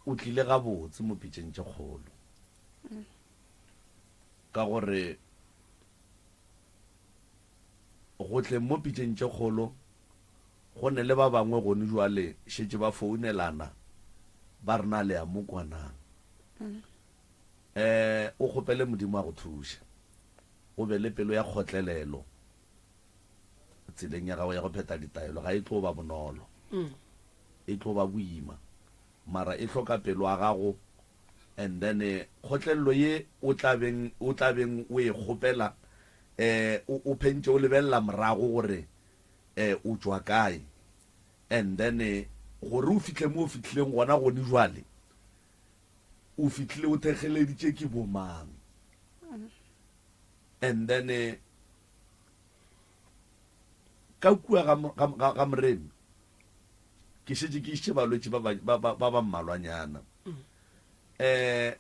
O tlile gabotse mo pitšeng tše kgolo. Ka gore go tleng mo pitšeng tše kgolo, go ne le ba bangwe gone jwale šetše ba founelana ba re na le ya mo kwa na. Um o kgopele Modimo a go thuše, o be le pelo ya kgotlelelo tseleng ya gago ya go phetha ditaelo. Ga e tlo ba bonolo, e tlo ba boima, mara e hloka pelo ya gago And then kgotlelelo ye o tla beng, o tla beng o e kgopela, eh, o, o phentše o lebelela morago gore eh, o tšwa kae. And then gore o fihle mo o fihlileng gona gone jwale, o fihlile o thekgeleditše ke bomang. And then ka kua ga, ga, ga, ga Moremi. Ke šetše ke išitše balwetši ba ba ba ba ba mmalwanyana. Um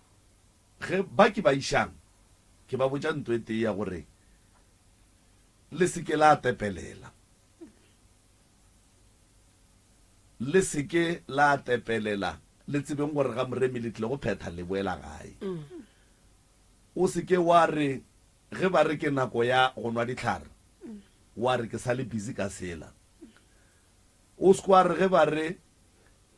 ge ba ke ba išang, ke ba botša nto e tee ya gore le se ke la tepelela. Le se ke la tepelela, le tsebeng gore ga Moremi le tlile go phetha le boela gae. O se ke wa re ge ba re ke nako ya go nwa dihlare, wa re ke sa le busy ka sela. O se ke wa re ge ba re,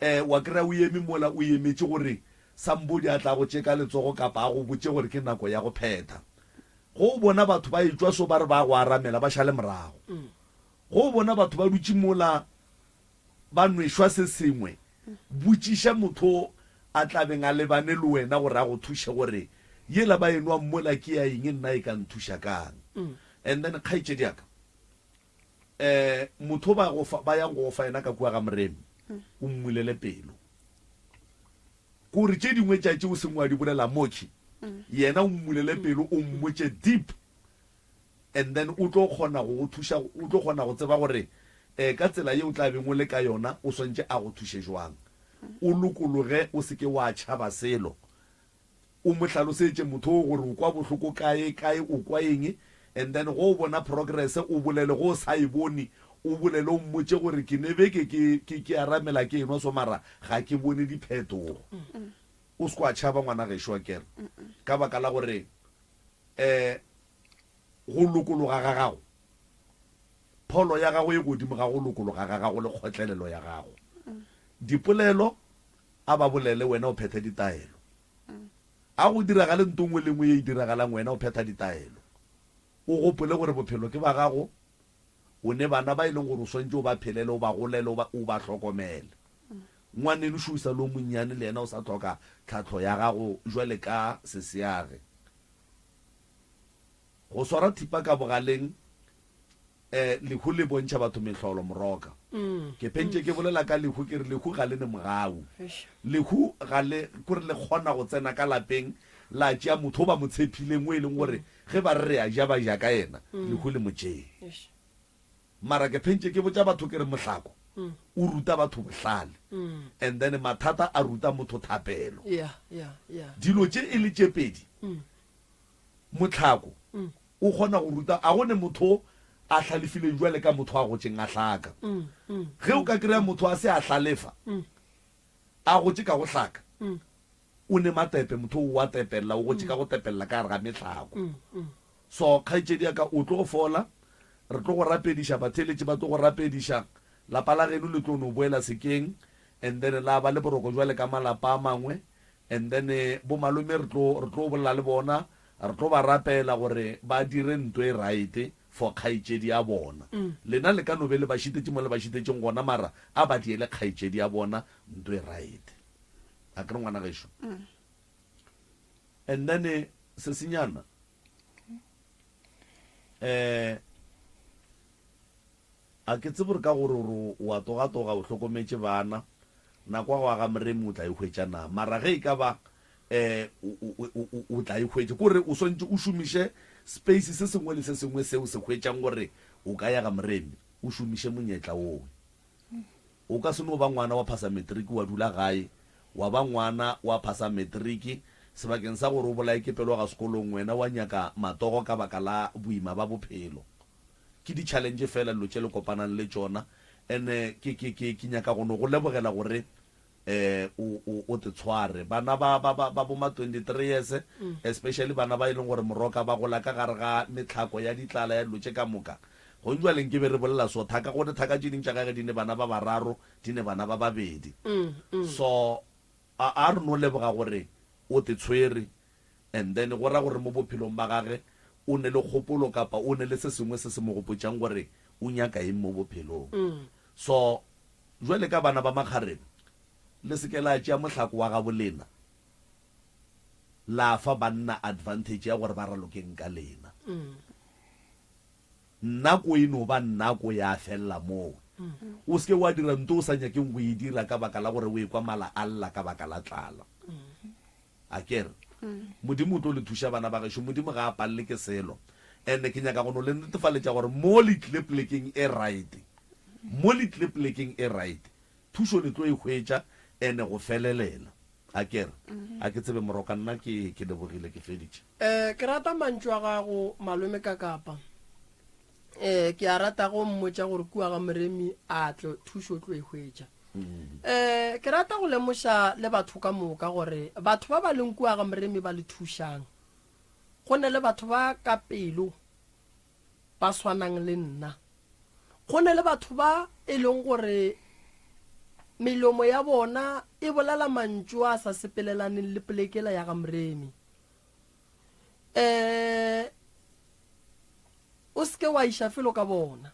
eh, wa kry-a o eme mola o emetše gore somebody a tla go tše ka letsogo kapa a go botše gore ke nako ya go phetha. Ge o bona batho ba etšwa so ba re ba go aramela, ba šale morago. Ge o bona batho ba dutše mola ba nwešwa se sengwe, botšiša motho a tla beng a lebane le wena gore a go thuše gore yela ba e nwang mola ke ya eng, nna e ka nthuša kang. And then kgaetšedi ya ka, um motho ba go fa, ba yang go go fa yena ka kua ga Moremi, o mmulele pelo. Kore tše dingwe tša tše o seng wa di bolela mokhwi, yena o mmulele pelo, o mmotše deep. And then o tlo kgona go go thuša, o tlo kgona go tseba gore um ka tsela ye o tla beng o le ka yona o swantše a go thuše jwang. O lokologe, o se ke wa tšhaba selo. O mo hlalosetše motho oo gore o kwa bohloko kae, kae o kwa eng, and then go o bona progress o bolele, go o sa e bone o bolele o mmotše gore ke ne beke ke, ke, ke aramela ke enwa so mara ga ke bone diphetogo. O se ke wa tšhaba ngwana gešo akere, ka baka la gore um go lokologa ga gago, pholo ya gago e godimo ga go lokologa ga gago le kgotlelelo ya gago. Dipolelo, a ba bolele, wena o phethe ditaelo. A go diragale nto nngwe le nngwe ye e diragalang, wena o phetha ditaelo. O gopole gore bophelo ke ba gago, o ne bana ba e leng gore o swantše o ba phelele, o ba golele, o ba, o ba hlokomele. Ngwaneno šo o sa le o monnyane, le yena o sa hloka tlhahlo ya gago jwale ka seseage. Go swara thipa ka bogaleng, eh, lehu le bontšha batho mehlolo, Moroka. Ke phentše ke bolela ka lehu, ke re lehu ga le ne mogau. Lehu ga le, kore le kgona go tsena ka lapeng la tšea motho o ba mo tshephileng, o e leng gore ge ba re re a ja ba ja ka yena, lehu le mo tšee. Mara ke phentše ke botša batho ke re mohlako o ruta batho bohlale and then mathata a ruta motho thapelo. Dilo tše e le tše pedi, mohlako o kgona go ruta, a go ne motho a hlalefileng jwale ka motho a gotšeng a hlaka. Ge o ka kry-a motho a se a hlalefa, a gotše ka go hlaka, o ne matepe, motho o a tepella, o gotše ka go tepella ka gare ga mehlako. So, kgaetšedi ya ka, o tlo go fola. Re tlo go rapediša, batheeletši ba tlo go rapediša. Lapa la geno le tlo no boela sekeng, and then la ba le boroko bjale ka malapa a mangwe. And then bo malome re tlo, re tlo bolela le bona, re tlo ba rapela gore ba dire nto e right for kgaetšedi ya bona. Lena le ka no be le ba šitetše mo le ba šitetšeng gona, mara a ba diele kgaetšedi ya bona nto e right. Akere ngwana gešo? And then sesenyana eh a ke tsebe gore ka gore o o a togatoga o hlokometše bana nako ya go aga moremi o tla e hwetša na mara ge e ka ba eh o tla e hwetša kore o swantše o šomiše space se sengwe le se sengwe seo se hwetšang gore o ka ya ga moremi o šomiše monyetla oo. O ka se no ba ngwana wa phasa matric wa dula gae, wa ba ngwana wa phasa matric, sebakeng sa gore o bolaye ke pelo ga sekolong wena wa nyaka matogo ka baka la boima ba bophelo. Ke di challenge fela dilo tše le kopanang le tšona and ke ke ke ke nyaka go no go lebogela gore eh o o o te tshware. Bana ba ba ba ba bo ma 23 years especially bana ba e leng gore moroka ba gola ka gare ga metlhako ya ditlala ya dilo tše ka moka. Gong jwale nke be re bolela so thaka gone thaka tše ding tša gage di ne bana ba bararo di ne bana ba babedi. So a a re no leboga gore o te tshwere and then go ra gore mo bophelong ba gage o ne le kgopolo kapa o ne le se sengwe se se mo gopotšang gore o nyaka eng mo bophelong. So Jwale ka bana ba makgarebe, le se ke la tšea mohlako wa gabo lena la fa banna advantage ya gore ba ralokeng ka lena. Nako e no ba nako ya felela moo. O se ke wa dira nto o sa nyakeng go e dira ka baka la gore o ekwa mala a lla ka baka la tlala. Akere Modimo o tlo le thuša bana ba gešo, Modimo ga a palele ke selo. And ke nyaka go no le netefaletša gore mo le tlile polekeng e right, mo le tlile polekeng e right. Thušo le tlo e hwetša ene go felelela. A ke re? A ke tsebe moroka nna ke ke lebogile ke feditše. Eh ke rata mantšu a gago malome Kakapa. Eh ke a rata go mmotša gore kua ga Moremi a tlo thušo o tlo e hwetša. Eh ke rata go lemoša le batho ka moka gore batho ba ba leng kua ga Moremi ba le thušang. Go ne le batho ba ka pelo ba swanang le nna. Go ne le batho ba e leng gore melomo ya bona e bolela mantšu a sa sepelelaneng le polekela ya ga Moremi. Um o se ke wa iša felo ka bona.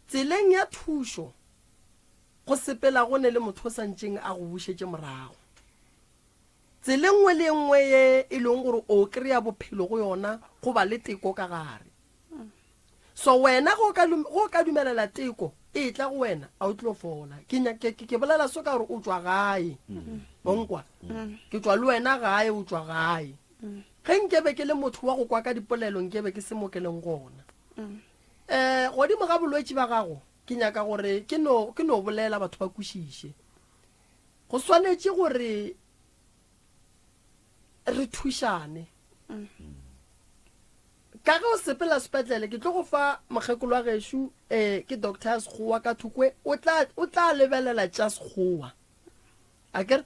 Tseleng ya thušo go sepela go ne le motho o sa ntšeng a go bušetše morago. Tsela e nngwe le e nngwe ye e leng gore o kry-a bophelo go yona go ba le teko ka gare. So wena ge o ka ge o ka dumelela teko e tla go wena a o tlo fola. Ke ke, ke, ke bolela so ka gore o tšwa gae. O nkwa? Ke tšwa le wena gae o tšwa gae. Ge nkebe ke le motho wa go kwa ka dipolelo nkebe ke se mo ke leng gona. Eh godimo ga bolwetši ba gago ke nyaka gore ke no ke no bolela batho ba kwešiše. Go swanetše gore re thušane. Ka ge o sepela sepetlele, ke tlo go fa mokgekolo wa gešo um ke doctor ya sekgowa ka thokwe, o tla o tla lebelela tša sekgowa. Akere?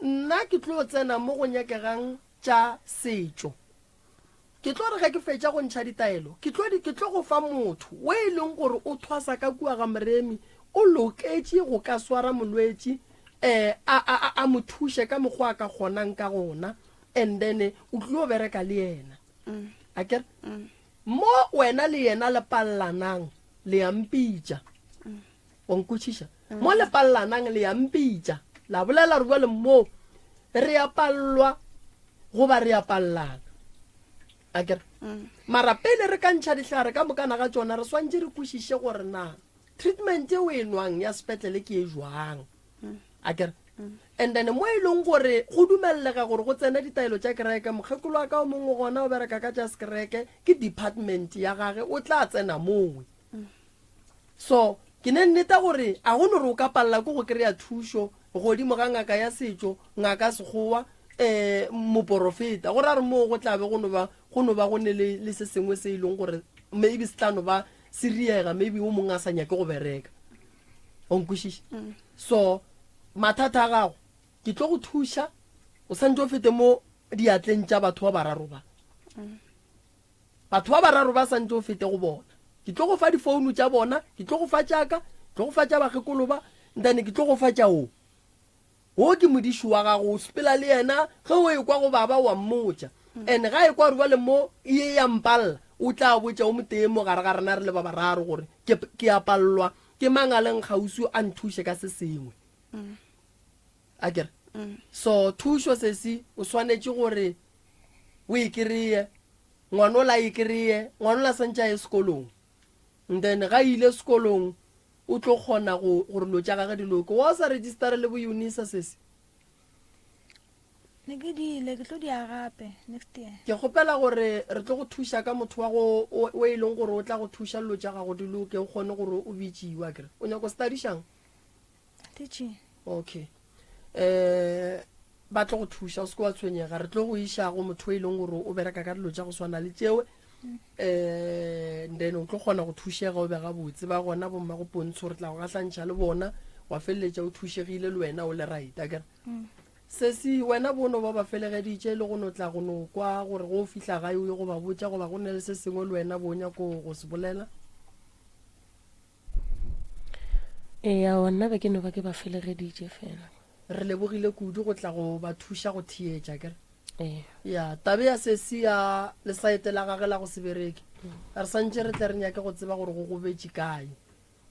Nna ke tlo tsena mo go nyakegang tša setšo. Ke tlo re ge ke fetša go ntšha ditaelo, ke tlo, ke tlo go fa motho o e leng gore o thwasa ka kua ga Moremi, o loketše go ka swara molwetši, eh, a, a, a, a mo thuše ka mokgwa a ka kgonang ka gona, and then o tlo bereka le yena. Akere? Mo wena le yena le pallanang, le a mpitša. Wa nkwešiša? Mo le pallanang le ya mpitša, la bolela gore bjale mo re a pallwa goba re a pallana. Akere? Mara pele re ka ntšha dihlare ka mokana ga tšona, re swantše re kwešiše gore na treatment e o e nwang ya sepetlele ke e jwang. Akere? And then mo e leng gore go dumellega gore go tsene ditaelo tša kereke, mokgekolo wa ka o mongwe gona o bereka ka tša sekereke, ke department ya gage, o tla tsena mowe. So, ke ne nneta gore a go no re o ka palela ke go kry-a thušo godimo ga ngaka ya setšo, ngaka ya sekgowa, um moporofeta. Go ra re moo go tla be go no ba go no ba go ne le, le se sengwe se e leng gore maybe se tla no ba se riega, maybe o mongwe a sa nyake go bereka. O nkwešiša? So, mathata a gago, ke tlo go thuša, o santše o fete mo diatleng tša batho ba bararo ba. Batho ba bararo ba sa ntše o fete go bona. Ke tlo go fa difounu tša bona, ke tlo go fa tša ka, ke tlo go fa tša bakgekolo ba, ntane ke tlo go fa tša wo. Wo ke modiši wa gago, o sepela le yena, ge o ekwa go baba wa mmotša. And ga ekwa gore bjale mo e ya mpalla, o tla botša o motee mo gare ga rena re le ba bararo gore ke, ke a pallwa, ke mang a leng kgauswi a nthuše ka se sengwe. Akere? So thušo sesi o swanetše gore o e kry-e ngwanola a e kry-e ngwanola santše a ye sekolong and then ga ile sekolong o tlo kgona go gore lo tša gage di loke wa o sa registere le bo unisa sesi ne ke diile ke tlo dia gape next year ke kgopela gore re tlo go thuša ka motho wa go o e leng gore o tla go thuša lo tša gago di loke o kgone gore o bitšiwa kere o nyako studyšang Teaching. Okay. Eh ba tlo go thuša o se ke wa tshwenyega re tlo go iša go motho e leng gore o bereka ka dilo tša go swana le tšewe um then o tlo kgona go thušega o be gabotse ba gona bomma go pontsho re tla go gahlantšha le bona wa feleletša o thušegile le wena o le right akere mm. sesi wena bono ba ba felegeditše le go no tla go no kwa gore go fihla gae o ye go ba botša goba go ne le se sengwe le wena bo nyako go se bolela Ee, aowa nna be ke no ba ke ba felegeditše fela. Re lebogile kudu go tla go ba thuša go theetša, akere? Ee. Ya, tabe ya sesi ya lesaete la gage la go se bereke, re santše re tle re nyake go tseba gore go gobetše kae.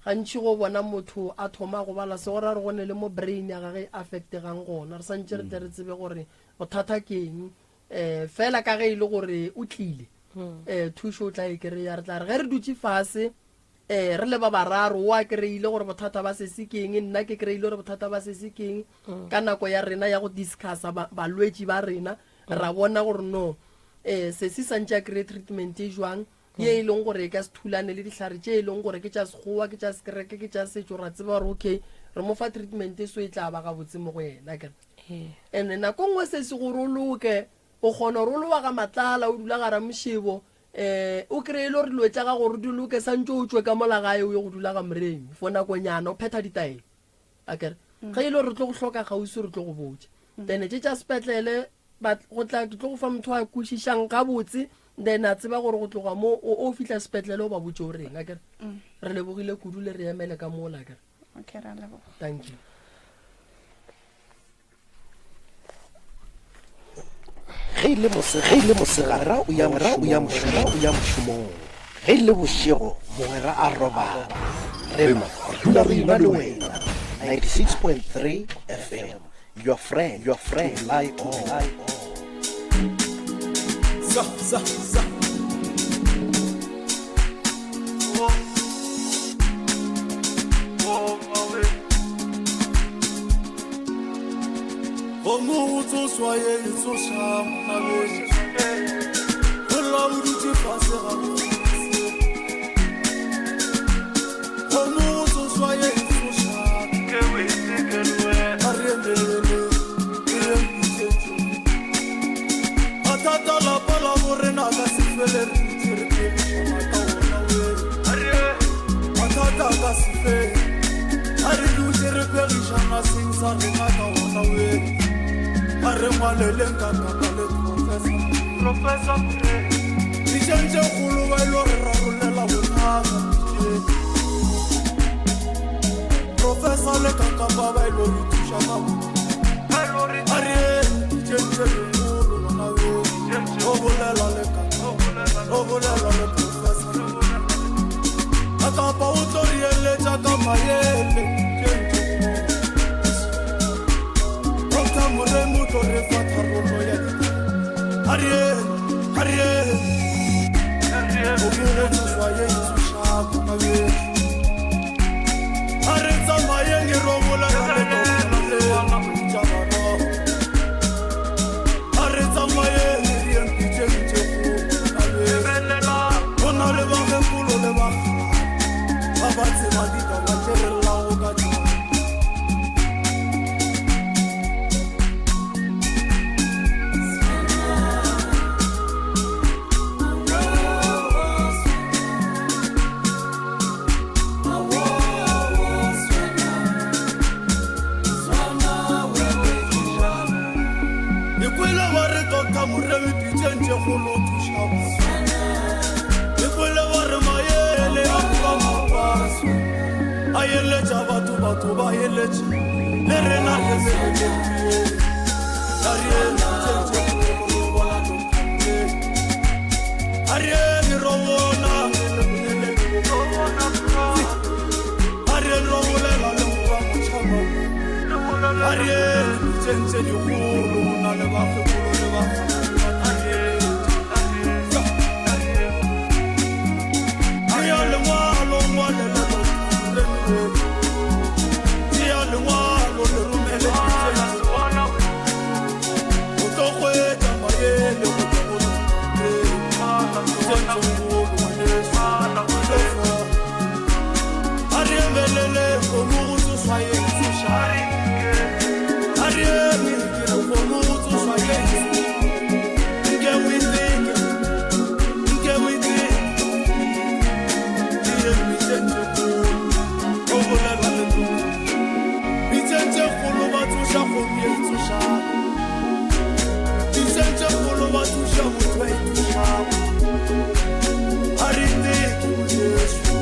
Gantši go bona motho a thoma go bala se go ra gore go ne le mo brain ya gage e affectegang gona. Re santše re tle re tsebe gore bothata ke eng. Um fela ka ge e le gore o tlile, um thušo o tla e kry-a. Re tla re ge re dutše fase, Ee, re le ba bararo, o a kry-ile gore bothata ba sesi ke eng, nna ke kry-ile gore bothata ba sesi ke eng. Mm. Ka nako ya rena ya go discussa balwetši ba rena, mm. ra bona gore no, um sesi santše a kry-e treatment e jwang. Ye e leng gore e ka se thulane le dihlare tše e leng gore ke tša Sekgowa, ke tša sekereke, ke tša setšo, ra tseba gore okay, re mo fa treatment so e tla ba gabotse mo go yena, akere? And-e nako nngwe sesi gore o loke, o kgona gore o le wa ga Matlala, o dula ga Ramošebo, um o kry-e le gore dilo tša gago gore di loke, santše o tšwe ka mola gae o ye go dula ga Moremi for nakonyana, o phetha ditaelo, akere? Ge e le gore re tlo go hloka kgauswi re tlo go botša. Then tše tša sepetlele Ba, go tla, ke tlo go fa motho a kwešišang gabotse, then a tseba gore go tloga mo o, o fihla sepetlele o ba botše o reng, akere? Re lebogile kudu le re emele ka mola, akere? Okay, ra leboga. Thank you. Ge e le mose, ge e le mosegare o ya mogwera o ya mošomong, o ya mošomong. Ge e le bošego mogwera a robala. Rena re dula re ena le wena. 96.3 FM. Your friend, your friend, lie on. Lie on. Sa, sa, sa. Gomme go tsoswa ye e tsoša monabedi go lla o dutše fase ga botse. Gomme go tsoswa ye e tsoša a re emelele ke re mpitšetšo. Mathata lapa la borena ka se fele re dutše re phegišana ka ona we. Mathata ka se fele a re dutše re phegišana seng sa rena ka ona we. A re ngwaleleng ka kapa le Professor. Professor Ditšeng tše kgolo ba ilo re rarollela bothata. Professor le Kakapa ba ilo re thuša ka A re ditšeng tše dikgolo ngwana we. O bolela le Kakapa, o bolela le Professor. Kakapa o tlo re eletša ka maele. Ditšeng tše kgolo. Doctor Moremi o tlo re fa tharollo ya ditaba. A re, a re. O mo go tsošwa ye e tsošago ngwana we. A re tsamayeng e ro bolela le Doctor Moremi tša bana. A re tsamayeng e re yeng pitšeng tše kgolo ngwana we. Go na le bakgekolo le bakgale ba ba tseba ditaba tše re llago ka tšona. Ke kwele ba re Doctor Moremi pitšeng tše kgolo o thuša batho. Ke kwele ba re maele a goba mapaso a eletša batho, batho ba eletša le rena re emeletše re A re eme pitšeng tše kgolo re bona Doctor Moremi. A re eme ro bona A re ro bolela le morwa motšhaba wo. A re eme pitšeng tše dikgolo go na le bakgekolo le bakgalabje ba tla re eletša. Tšea lengwalo ngwalela Doctor Moremi we. Tšea lengwalo le romele pitšeng tše kgolo. O tlo hwetša maele go tšwa go Doctor Moremi. Pitšeng tše kgolo ngwaneso o tlo fola. A re emelele kgomo go tsošwa ye e tsošago. A re eme ke re kgomo go tsošwa ye e tsošago. Nke o e leke, nke o e leke. Ke ye pitšeng tše kgolo, o bolela le Doctor. Pitšeng tše kgolo ba tsoša kgomo ye e tsošago. Pitšeng tše kgolo ba tsoša motho a ithušago. A re leke ngwaneso.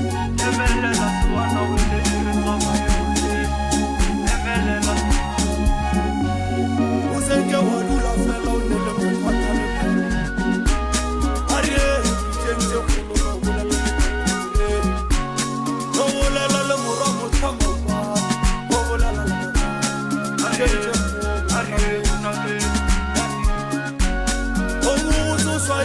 O se ke wa dula fela o ne le bothata le pelo. A re ye pitšeng tše kgolo re bolela le Doctor Moremi. Re bolela le morwa Motlhamaupane. Re bolela le Pitšeng tše kgolo. Kgomo go tsošwa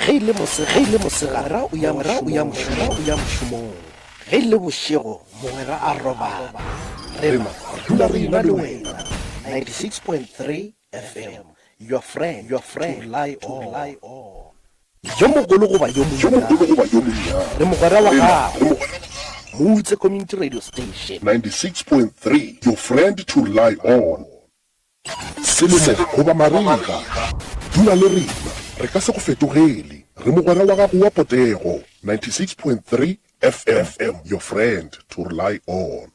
Ge e le mose, ge e le mosegare o ya mogwera o ya mošomong, o ya mošomong. Ge e le bošego mogwera a robala. Rena re dula re ena le wena. 96.3 FM, your friend, your friend, to rely on. Yo mogolo goba yo monnyane, re mogwera wa gago. Moutse Community Radio Station. 96.3, your friend to rely on. Selemo goba marega, dula le rena, re ka se go fetogele. Re mogwera wa gago wa potego. 96.3 FM, your friend to rely on.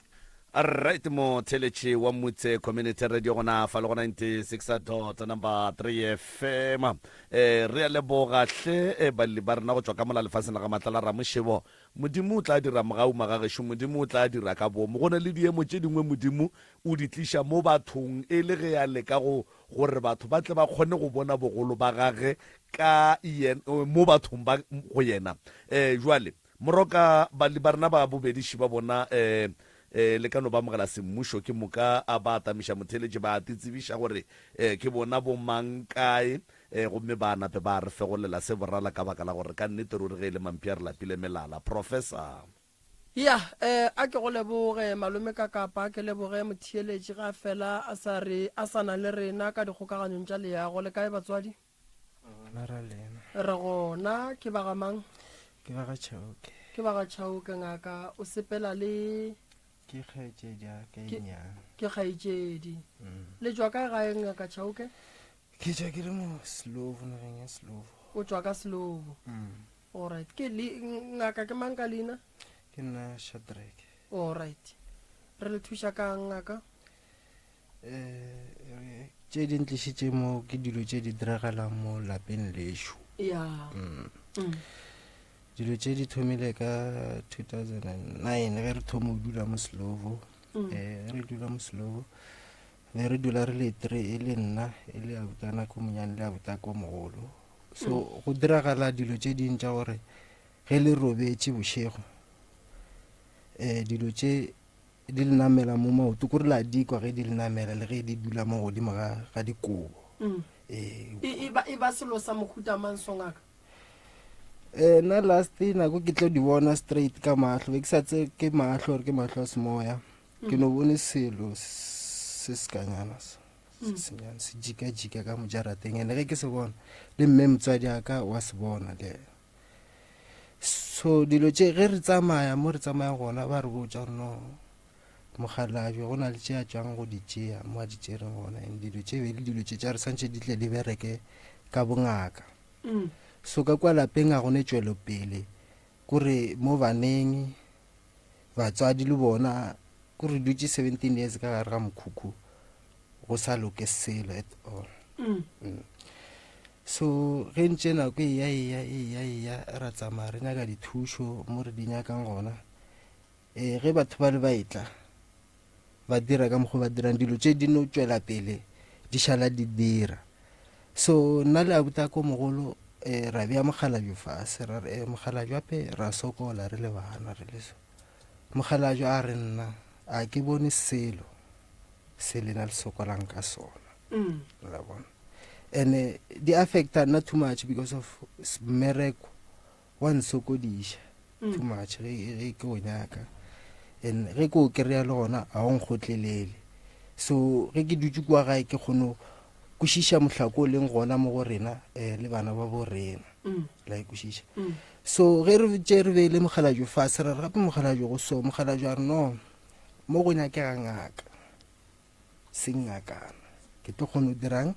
Alright motheletši wa Mutse Community Radio gona fa le go 96 dot number 3 FM. Eh re a leboga hle eh, balli ba rena go tšwa ka mola lefaseng la ga Matlala Ramošebo. Modimo o tla dira mogau magagešo, Modimo o tla dira ka boomo. Go na le diemo tše dingwe Modimo o di tliša mo bathong e le ge a leka go gore batho ba tle ba kgone go bona bogolo ba gage ka yen, mo bathong ba go yena. Eh jwale Moroka, balli ba rena ba bobediši ba bona eh eh le ka no ba amogela semmušo ke moka a ba atamiša motheeletši ba titsebiša gore eh ke bona bo mang kae eh gomme ba nape ba re fegolela se borala ka baka la gore ka nnete ruri ge e le mampia re lapile melala. Professor. Ya, eh a ke go leboge malome ka kapa ke leboge motheeletši ga fela a sa re a sa na le rena ka dikgokaganyong tša leago. Le kae batswadi? Gona ra lena. Re gona, ke ba ga mang? Ke ba ga Chauke. Ke ba ga Chauke ngaka, o sepela le Ke kgaetšedi ya ka e nnyane. Ke kgaetšedi. Mm. Le tšwa kae gae ngaka Chauke? Ke tšwa ke le mo Slovo, nageng ya Slovo. O tšwa ka Slovo. Mm. Alright. Ke le ngaka ke mang ka leina? Ke nna Shadrack. Alright. Re le thuša kang ngaka? Eh, tše di ntlišitše mo ke dilo tše di diragalang mo lapeng lešo ya mm. mm. dilo tše di thomile ka 2009 ge re thoma go dula mo slovo um ge re dula mo slovo be re dula re le tre e le nna e le abutana ko monyane le abuta ko mogolo so mm. go diragala dilo tše ding tša gore ge le robetše bošego um dilo tše di le namela mo maoto kore la di kwa ge di le namela le ge di dula mo godimo ga, ga dikobo mm. e, e, ba, e ba selo sa mohuta mang songaka eh nna last nako ke tlo di bona straight ka mahlo be ke sa tse ke mahlo gore ke mahlo a semoya mm. ke no bone selo se sekanyana se mm. senyane se jika-jika ka mojarateng ene ge ke se bona le mme motswadi a ka wa se bona le ena So dilo tše ge re tsamaya mo re tsamaya gona ba re botša gore no mokgalabje go na le tše a tšwang go di tšea mo a di tšereng gona and dilo tše be le dilo tše tša re swantšhe di tle di bereke ka bongaka mm. so ka kwa lapeng ga go ne tšwelopele kore mo baneng batswadi le bona ko re dutše 17 years ka gare ga mokhukhu go sa loke selo at all mm. Mm. So ge ntše nako e ya e ya e ya e ya ra tsamaya re nyaka dithušo mo re di nyakang gona. E, ge batho ba le ba etla ba dira ka mokgwa ba dirang dilo tše di no tšwela pele di šala di dira. So nna le abutako mogolo e, ra bea mokgalabje fase ra re e, mokgalabje ape ra sokola re le bana re le so. Mokgalabje a re nna a ke bone selo se lena le sokolang ka sona. Mm. La bona. And di affecta nna too much because of mmereko wa nsokodiša mm. too much ge ge ke o nyaka and ge ke o kry-a le gona ga o nkgotlelele so ge ke dutse kua gae ke kgone kwešiša mohlako o leng gona mo go rena um le bana ba bo rena mm. la e kwešiša mm. so ge re tše re beile mokgalabje fase ra re gape mokgalabje go so mokgalabje a re no mo go nyakega ngaka seng ngakana ke tlo kgona go dirang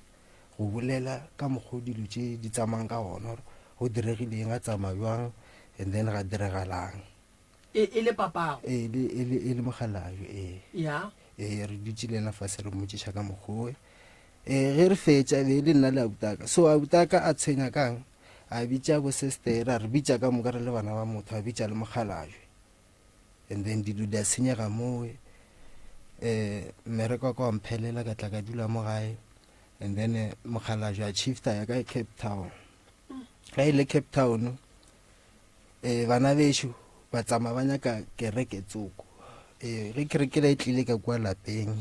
go bolela ka mokgwa o dilo tše di tsamayang ka gona gore go diregile eng, ga tsamaya bjang and then ga diregalang. E, e le papago? E le, e le, e le mokgalabje, ee. Ya. Ee, re dutše le yena fase re mmotšiša ka mokgwa owe. Ee, ge re fetša e be e le nna le abutaka. So abutaka a tshwenya kang? A bitša bosestere, a re bitša ka moka re le bana ba motho, a bitša le mokgalabje. And then dilo di a senyega mowe. Eh, mmereko wa ka wa mphelela ka tla ka dula mo gae. And then eh, mokgalabje a shifta ya ka Cape Town. Ga e le Cape Town, eh, bana bešo ba tsamaya ba nyaka kereke tsoko. Eh, ge kereke la e tlile ka kua lapeng,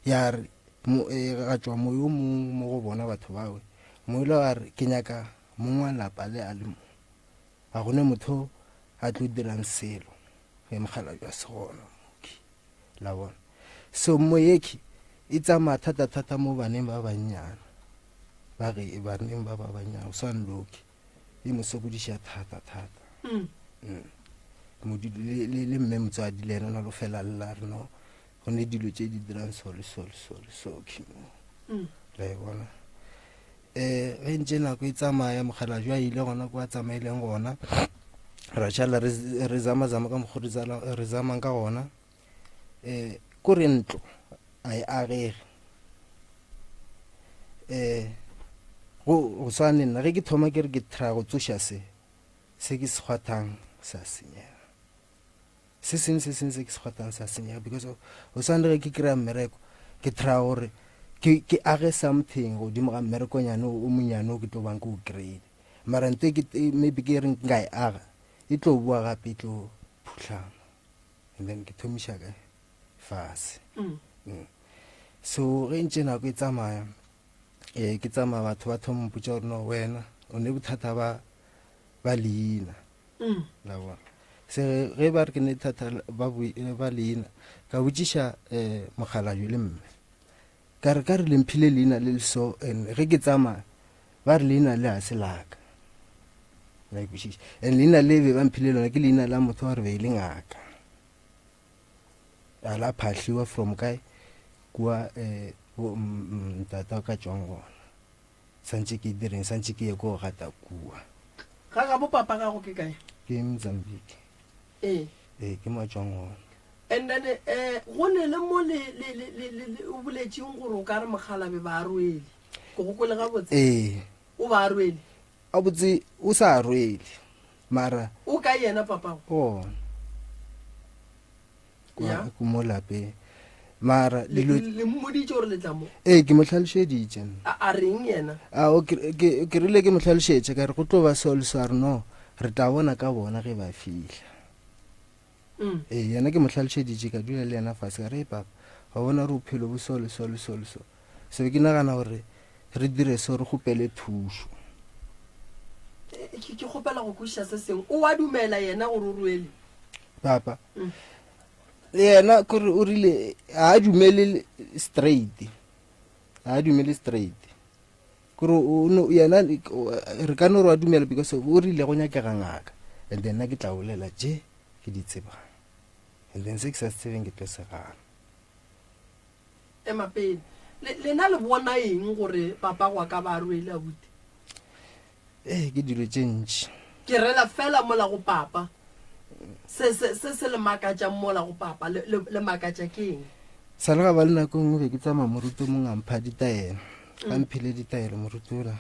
ya re mo, eh, ga tšwa moyo mongwe mo go bona batho bawe. Moyo a re ke nyaka mong wa lapa le a le mo. Ga go ne motho a tlo dirang selo ge mokgalabje a se gona mooki. La bona? So moyekhi e tsamaya thata-thata mo baneng ba bannyane. Ba ge baneng ba ba bannyane go swana le oki. E mo sokodiša thata-thata. Mm. Modudi le, le, le mme motswadi le ena o na le go fela lla re no go ne dilo tše di dirang so le so le so le so ki mo. La e bona? Um ge ntše nako e tsamaya mokgalabje a ile gona kwa tsamaileng gona ra šala re zamazama ka mokgwa re zamang ka gona um ko re ntlo a e agege um go swane nna ge ke thoma ke re ke try go tsoša se se ke se kgwathang sa senyega Se sengwe se sengwe se ke se kgwathang sa senyega because o swane le ge ke kry-a mmereko ke try gore ke ke age something godimo ga mmerekonyane o monyane o ke tlo bang ke o kry-ile mara nto e ke maybe ke reng nka e aga e tlo boa gape e tlo phuhlama and then ke thomiša kae fase mm. Mm. so ge ntše nako e tsamaya um ke tsamaya batho ba thoma mpotša gore no wena o ne bothata ba ba leina Mm. La bona. Se ge ba re ke ne thata ba ba leina ka botšiša eh mokgalabje le mme. Ka re ka re le mphile leina le le so and ge ke tsamaya ba re leina le a se laka. La ikwešiša. And leina le be ba mphile lona ke leina la motho wa re be e le ngaka. A la phahliwa from kae kua eh bo ntata ka tšwang gona. Santše ke direng? Santše ke ye ko gata kua. Ga gabo papa gago ke kae? Ke Mozambique. Ee. Ee, ke mo a tšwang gona. And then eh go ne le mo le le le le le le o boletšeng gore o ka re mokgalabe ba a rwele. Ke go kwele gabotse? Ee. O ba a rwele? Gabotse o sa rwele mara. O kae yena papago? Gona. Ya. Kwa mo lapeng. Mara Le dilo le mmoditše gore le tla mo? Ee, ke mo hlalošeditše nna. A a reng yena? A o ke ke ke rile ke mo hlalošetše ka re go tlo ba so le so a re no re tla bona ka bona ge ba fihla. Mm. Ee, yena ke mo hlalošeditše ka dula le yena fase ka re papa wa bona gore bophelo bo so le so le so le so. So ke nagana gore re dire so re kgopele thušo. Ke ke kgopela go kwešiša se sengwe. O a dumela yena gore o rwele? Papa. Mm. Le yena kore o rile ga a dumele straight ga a dumele straight kore yena re ka no re wa dumela because o rile go nyakega ngaka and then nna ke tla bolela tše ke di tsebang and then se ke sa se tsebeng ke tlo se gana. Ema pele. Le, lena le bona eng gore papa gwa ka ba rwele abuti? Ee, ke dilo tše ntši. Ke rela fela mola go papa. Se, se, se se le makatšang mola go papa, le, le, le makatša ke eng? Sa le ga ba le nako e nngwe be ke tsamaya moruti o mongwe a mpha ditaelo. A mphile ditaelo moruti ola.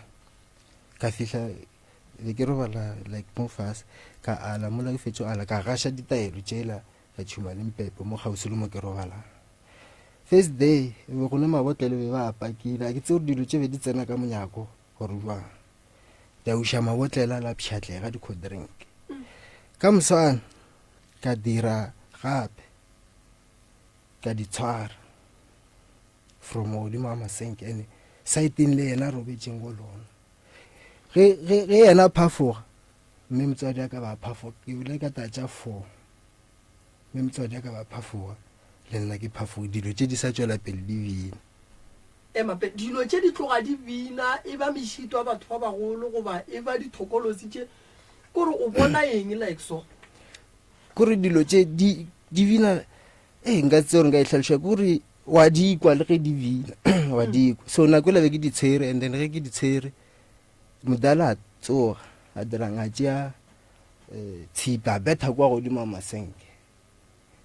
Ka fihla be ke robala like mo fase ka ala mola ke fetšo ala ka gaša ditaelo tšela ka tšhuma le mpepe mo kgauswi le mo ke robalang. First day be go ne mabotlelo be ba a pakile a ke tsebe gore dilo tše be di tsena ka monyako gore jwang. Di a uša mabotlela la pšhatlega di-cold drink. Ka moswane ka dira gape ka di tshwara from godimo ga masenke ene saeteng le yena a robetšeng go lona. Ge ge ge yena a phafoga mme motswadi a ka ba phafoga ke bile ka tatša four mme motswadi a ka ba phafoga le nna ke phafoga dilo tše di sa tšwela pele di bina. Ema pele, dilo tše di tloga di bina, e ba mešito ya batho ba bagolo goba e ba dithokolosi tše, kore o bona eng like so? Kore dilo tše di di bina, ee nka se tsebe gore nka e hlaloša, kore. Wa di kwa le ge di bina, wa di kwa. So nako e la be ke di tshwere, and then ge ke di tshwere, modala a tsoga, a dirang, a tšea eh, tshipi, a betha kwa godimo a masenke.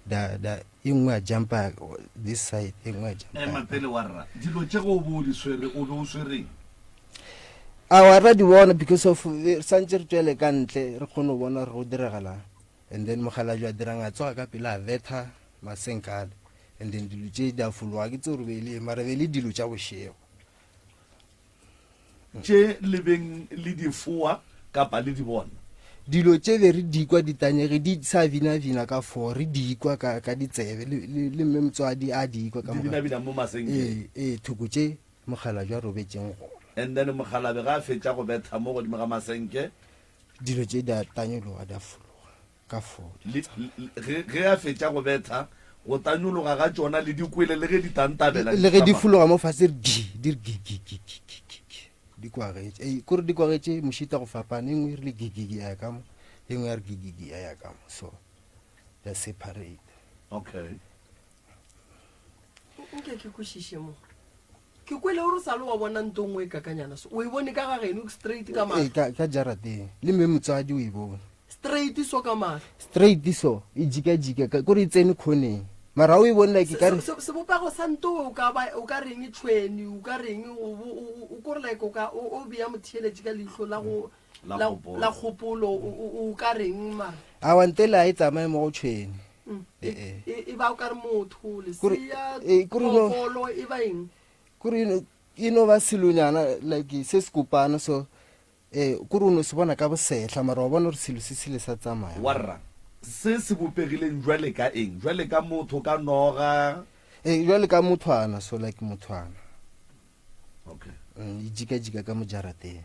Da, da, e nngwe a jumpa this side, e nngwe a jumpa. Ema pele wa rra, dilo tše ge o be o di swere, o be o swereng? A wa ra di bona because of eh, santse re tswele ka ntle re kgone go bona gore go diragalang. And then mokgalabje a dirang, a tsoga ka pele a betha masenke ale. And then dilo tše di a fologa, ke tse gore be e le eng, mara be e le dilo tša bošego. Tše le beng le di foa kapa le di bona? Dilo tše be re di kwa di tanyege, di sa binabina ka fo, re di kwa ka, ka ditsebe, le, le, le mme motswadi a di kwa ka Di moga. binabina mo masenkeng. Ee, ee, thoko tše mokgalabje a robetšeng gona. And then mokgalabje ga a fetša go betha mo godimo ga masenke. Dilo tše di a tanyologa, di a fologa. ka fo Le, le, ge, ge a fetša go betha, go tanyologa ga tšona le di kwele le ge di tantabela, le ge di fologa mo fase re gi, di re gi, gi, gi, gi, gi, gi, gi, di kwagetše. Ei, kore di kwagetše mošita go fapana, e nngwe e rile gi, gi, gi, ya ya ka mo, e nngwe ya re gi, gi, gi, ya ya ka mo. So, they separate. Okay. Nke ke kwešiše mo. Ke kwele o re sa le wa bona nto nngwe e kakanyana so. O e bone ka ga geno straight ka mahlo. Ee, ka, ka jarateng. Le mme motswadi o e bone. Straight so ka mahlo. Straight so, e jika-jika, ka, kore e tsene khoneng. Mara ha o e bone like e ka re. Se, se, sebopego sa nto o ka ba, o ka reng tšhweni, o ka reng, o, o, o, o kore like o ka, o, o bea motheeletši ka leihlo la go, La la, kgopolo. la kgopolo, o, o, o ka reng mara? Aowa, ntle le ha e tsamaye mo go tšhweni. Mm. Eh, eh. E, e ba o ka re motho, Kore, lesea, eh, kore no- phoofolo, e ba eng? Kore e no- e no ba selonyana like se se kopana so eh kore o no se bona ka bosehla mara wa bona gore selo se sile sa tsamaya. Warra, se se bopegileng jwale ka eng? Jwale ka motho, ka noga? Eh jwale ka mothwana so like mothwana. Okay. Mm, e jika-jika ka mo jarateng.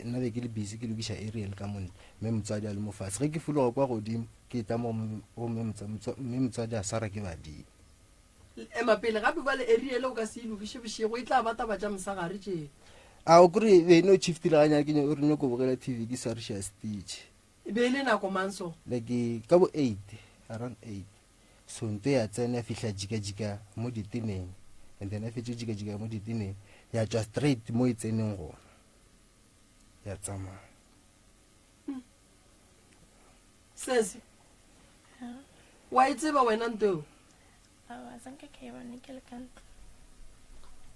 Nna be ke le busy ke lokiša aerial ka montle, mme motswadi a le mo fase. Ge ke fologa kwa godimo, ke etla mo go mme mme motswadi a swara ke badimo. Ema pele, gape bjale aerial o ka se e lokiše bošego, e tla ba taba tša mosegare tše. A o kore be no shiftile ganyane ke nyako re nyako bogela TV ke swariša stitch. E be e le nako mang so? Like ka bo 8, around 8. So nto ya tsena ya fihla jika-jika mo diteneng and then ya fetša jika-jika mo diteneng ya tšwa straight mo e tseneng gona. Ya tsamaya. Sesi, wa e tseba wena nto eo? Aowa, zanke ke e bone ke le ka ntlo.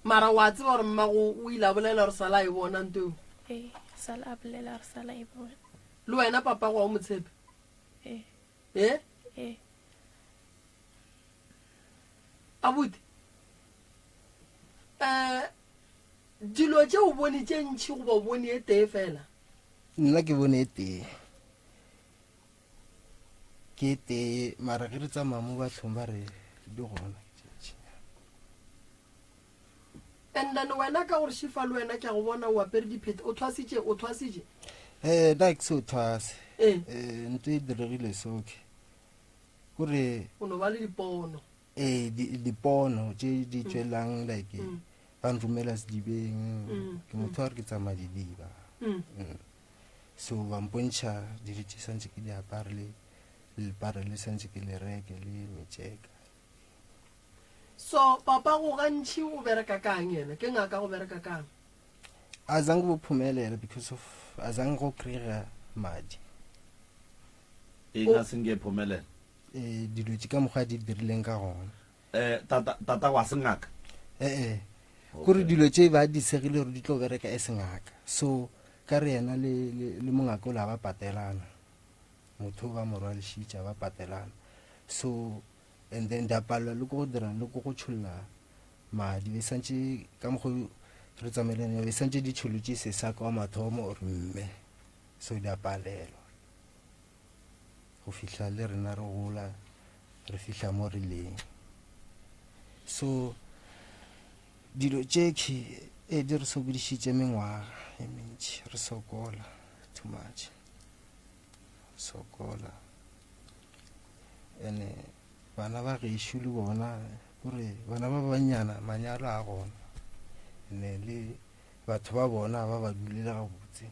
Mara wa tseba gore mmago o ile a bolela gore sala a e bona nto eo? Ee, sala a bolela gore sala e bona. Le wena papago wa o mo tshepe? Ee. E? Ee. Abuti, um dilo tše o bone tše ntši goba o bone e tee fela? Nna ke bone e tee. Ke e tee, mara ge re tsamaya mo bathong ba re di gona. And then wena ka gore šifa le wena ke a go bona o apere dipheta, o thwasitše, o thwasitše? Eh, nna ke se o thwase. Ee. Eh, ntho e diregile so ke kore O no ba le dipono. Ee, di, dipono tše di tšwelang like ba nromela sedibeng, ke motho wa re ke tsamaya didiba. So ba mpontšha dilo tše santše ke di apare le lepare le santše ke le reke le metšeka. So papa go gantši o bereka kang yena? Ke ngaka go bereka kang? A zange bo phumelela because of a zange go kry-a madi. Eng a seng ke phumelela? Eh, dilo tše ka mokgwa di dirileng ka gona. Eh, tata tata wa se ngaka? Eh eh. Kore dilo tše ba di segile gore di tlo bereka e se ngaka. So ka re yena le le, le mongaka o la ba patelana. Motho ba mo rwalešitša ba patelana. So and then da palelwa le ko go dirang le ko go tšholla madi be santše ka mokgwa re tsamaelane be santše di tšholotše sesaka wa mathomo or mme so di a palelwa. Go fihla le rena re gola re fihla mo re leng. So dilo tše ke e di re sokodišitše mengwaga e mentši re sokola too much sokola ene bana ba gešo le bona kore bana ba bannyana manyalo a gona ene le batho ba bona ba ba dulele gabotse.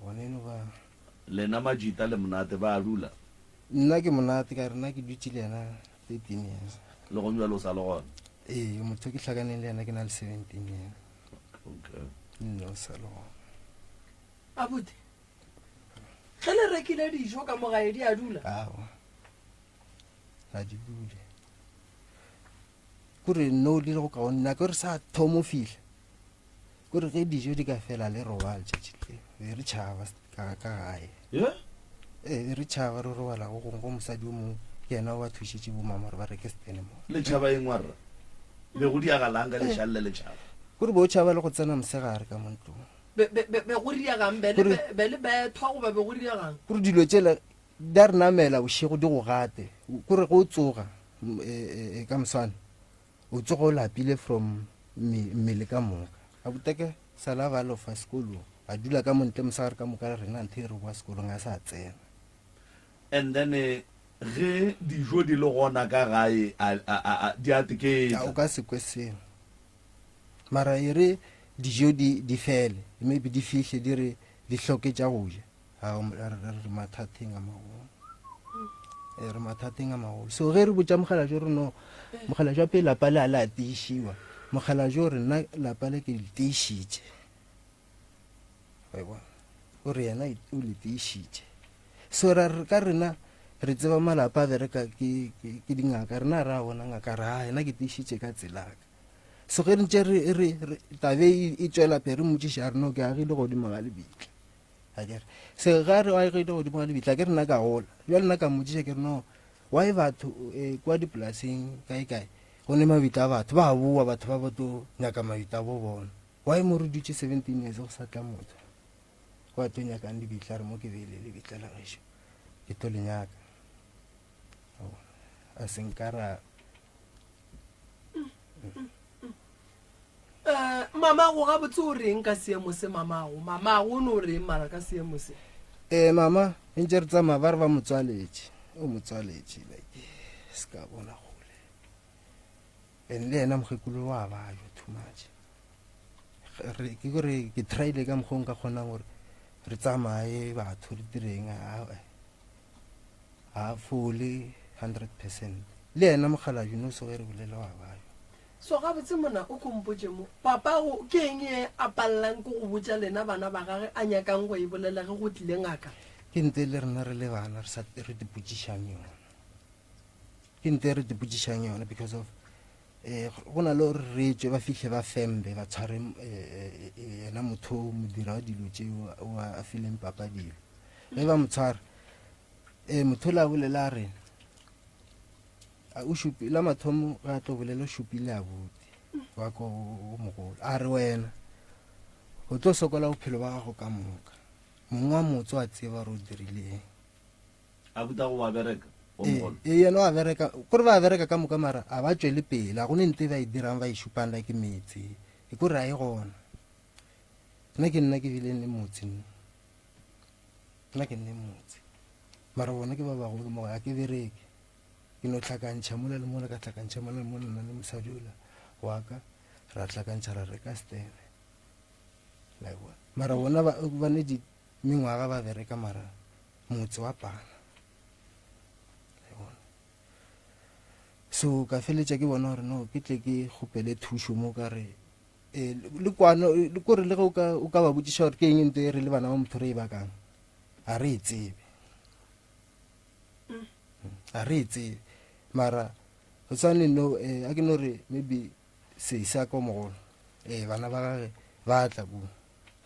Gona eno ba. Lena Majita le monate ba a dula. Nna ke monate ka re nna ke dutše le yena 13 years. Le gong bjalo o sa le gona? Ee, motho ke hlakaneng le yena ke na le 17 years. Okay. Nna o sa le gona. Abuti, ge le rekile dijo ka mo gae di a dula? Aowa, ga di dule. Kore no di le go kaone, nako e re sa thomo fihla, kore ge dijo di ka fela le robala tšatši le, be re tšhaba ka ka gae. Yeah? Ee, be re tšhaba re robala go gongwe go mosadi o mongwe, ke yena o ba thušitše bo mama gore ba reke setene mo. Le tšhaba eng warra? Be go diagalang ka lešalle le tšhaba? Kore bo tšhaba le go tsena mosegare ka mo ntlong. Be, be, be, be go riegang? Be le, Kore- be, be le bethwa goba be go riegang? Kore dilo tšela di a re namela bošego di go gate. Kore ge o tsoga m- e, e, e, ka moswane, o tsoga o lapile from mme- mmele ka moka. Abuteke sala ba lofa sekolong, a dula ka montle mosegare ka moka le rena nthe re boa sekolong a sa tsena. And then eh, ge dijo di le gona ka gae a, a, a, a, di a A o teketla. ka se kwe selo. Mara e re dijo di, di fele, maybe di fihle di re di hloke tša go ja. A re, re mathateng a magolo. E re mathateng a magolo. So ge re botša mokgalabje re no, mokgalabje wa pele lapa le a le a tiišiwa. Mokgalabje o re nna lapa le ke le tiišitše. Wa e bona? O re yena o le tiišitše. So ra re ka rena re tseba malapa a bereka ke, ke, ke dingaka. Rena ra bona ngaka re a yena ke tiišitše ka tselaka. So ge re ntše re, re, re tabe e, e tšwela pele re mmotšiša a re no ke agile godimo ga lebitla. A ke re se ga re agile godimo ga lebitla ke re nna ka gola. Bjale nna ka mmotšiša ke re no why batho eh, kwa dipolaseng kae kae go ne mabitla a batho ba boa batho ba ba tlo nyaka mabitla a bo bona. Why mo re dutše 17 years go sa tla motho wa tlo nyakang lebitla re mo ke beile lebitla la gešo ke tlo le nyaka. A se nka ra Eh, mamago gabotse o reng ka seemo se mamago mamago o ne o reng mara ka seemo se Eh mama e ntse re tsamaya ba re ba motswaletše o motswaletše like se ka bona gole and le yena mokgekolo wa bajo too much re ke gore ke tryile ka mokgwa o nka kgonang gore re tsamaye batho re direng a a fole 100 percent le yena mokgalabje no so ge re bolela wa bayo So gabotse mona o ko mpotše mo, papago ke eng ye a pallang ke go botša lena bana ba gage a nyakang go e bolela ge go tlile ngaka? Ke nte le rena re le bana re sa re dipotšišang yona. Ke nte re dipotšišang yona because of eh go na le gore re tšwe ba fihle ba fembe ba tshware eh, eh, yena motho o modira wa dilo tšeo o a fileng papa dilo. Ge ba mo tshwara eh motho la bolela a re A o šupi, la mathomo ge a tlo bolela o šupile abuti wa ko o mogolo a re wena o tlo sokola bophelo ba gago ka moka mong wa motse wa tseba gore o dirileng Abuti a go wa bereka o mogolo ee yena wa bereka kore ba bereka ka moka mara a ba tšwele pele a go ne nto e ba e dirang ba e šupang like metse e kore a e gona nna ke nna ke bileng le motse nna nna ke nne motse mara bona ke ba bagolo mo ga ke bereke Ke no hlakantšha mola le mola, ka hlakantšha mola le mola, nna le mosadi ola wa ka ra hlakantšha ra reka stene. La e bona. Mara bona ba, ba ne di mengwaga ba bereka mara motse wa pana. La e bona. So ka feletša ke bona gore no ke tle ke kgopele thušo mo ka re eh, le kwano le kore le ge o ka o ka ba botšiša gore ke eng nto e re le bana ba motho re e bakang ga re e tsebe. A re e tsebe mara go tshwane no eh, a ke no re maybe sesi a ka o mogolo eh, bana ba gage ba tla ko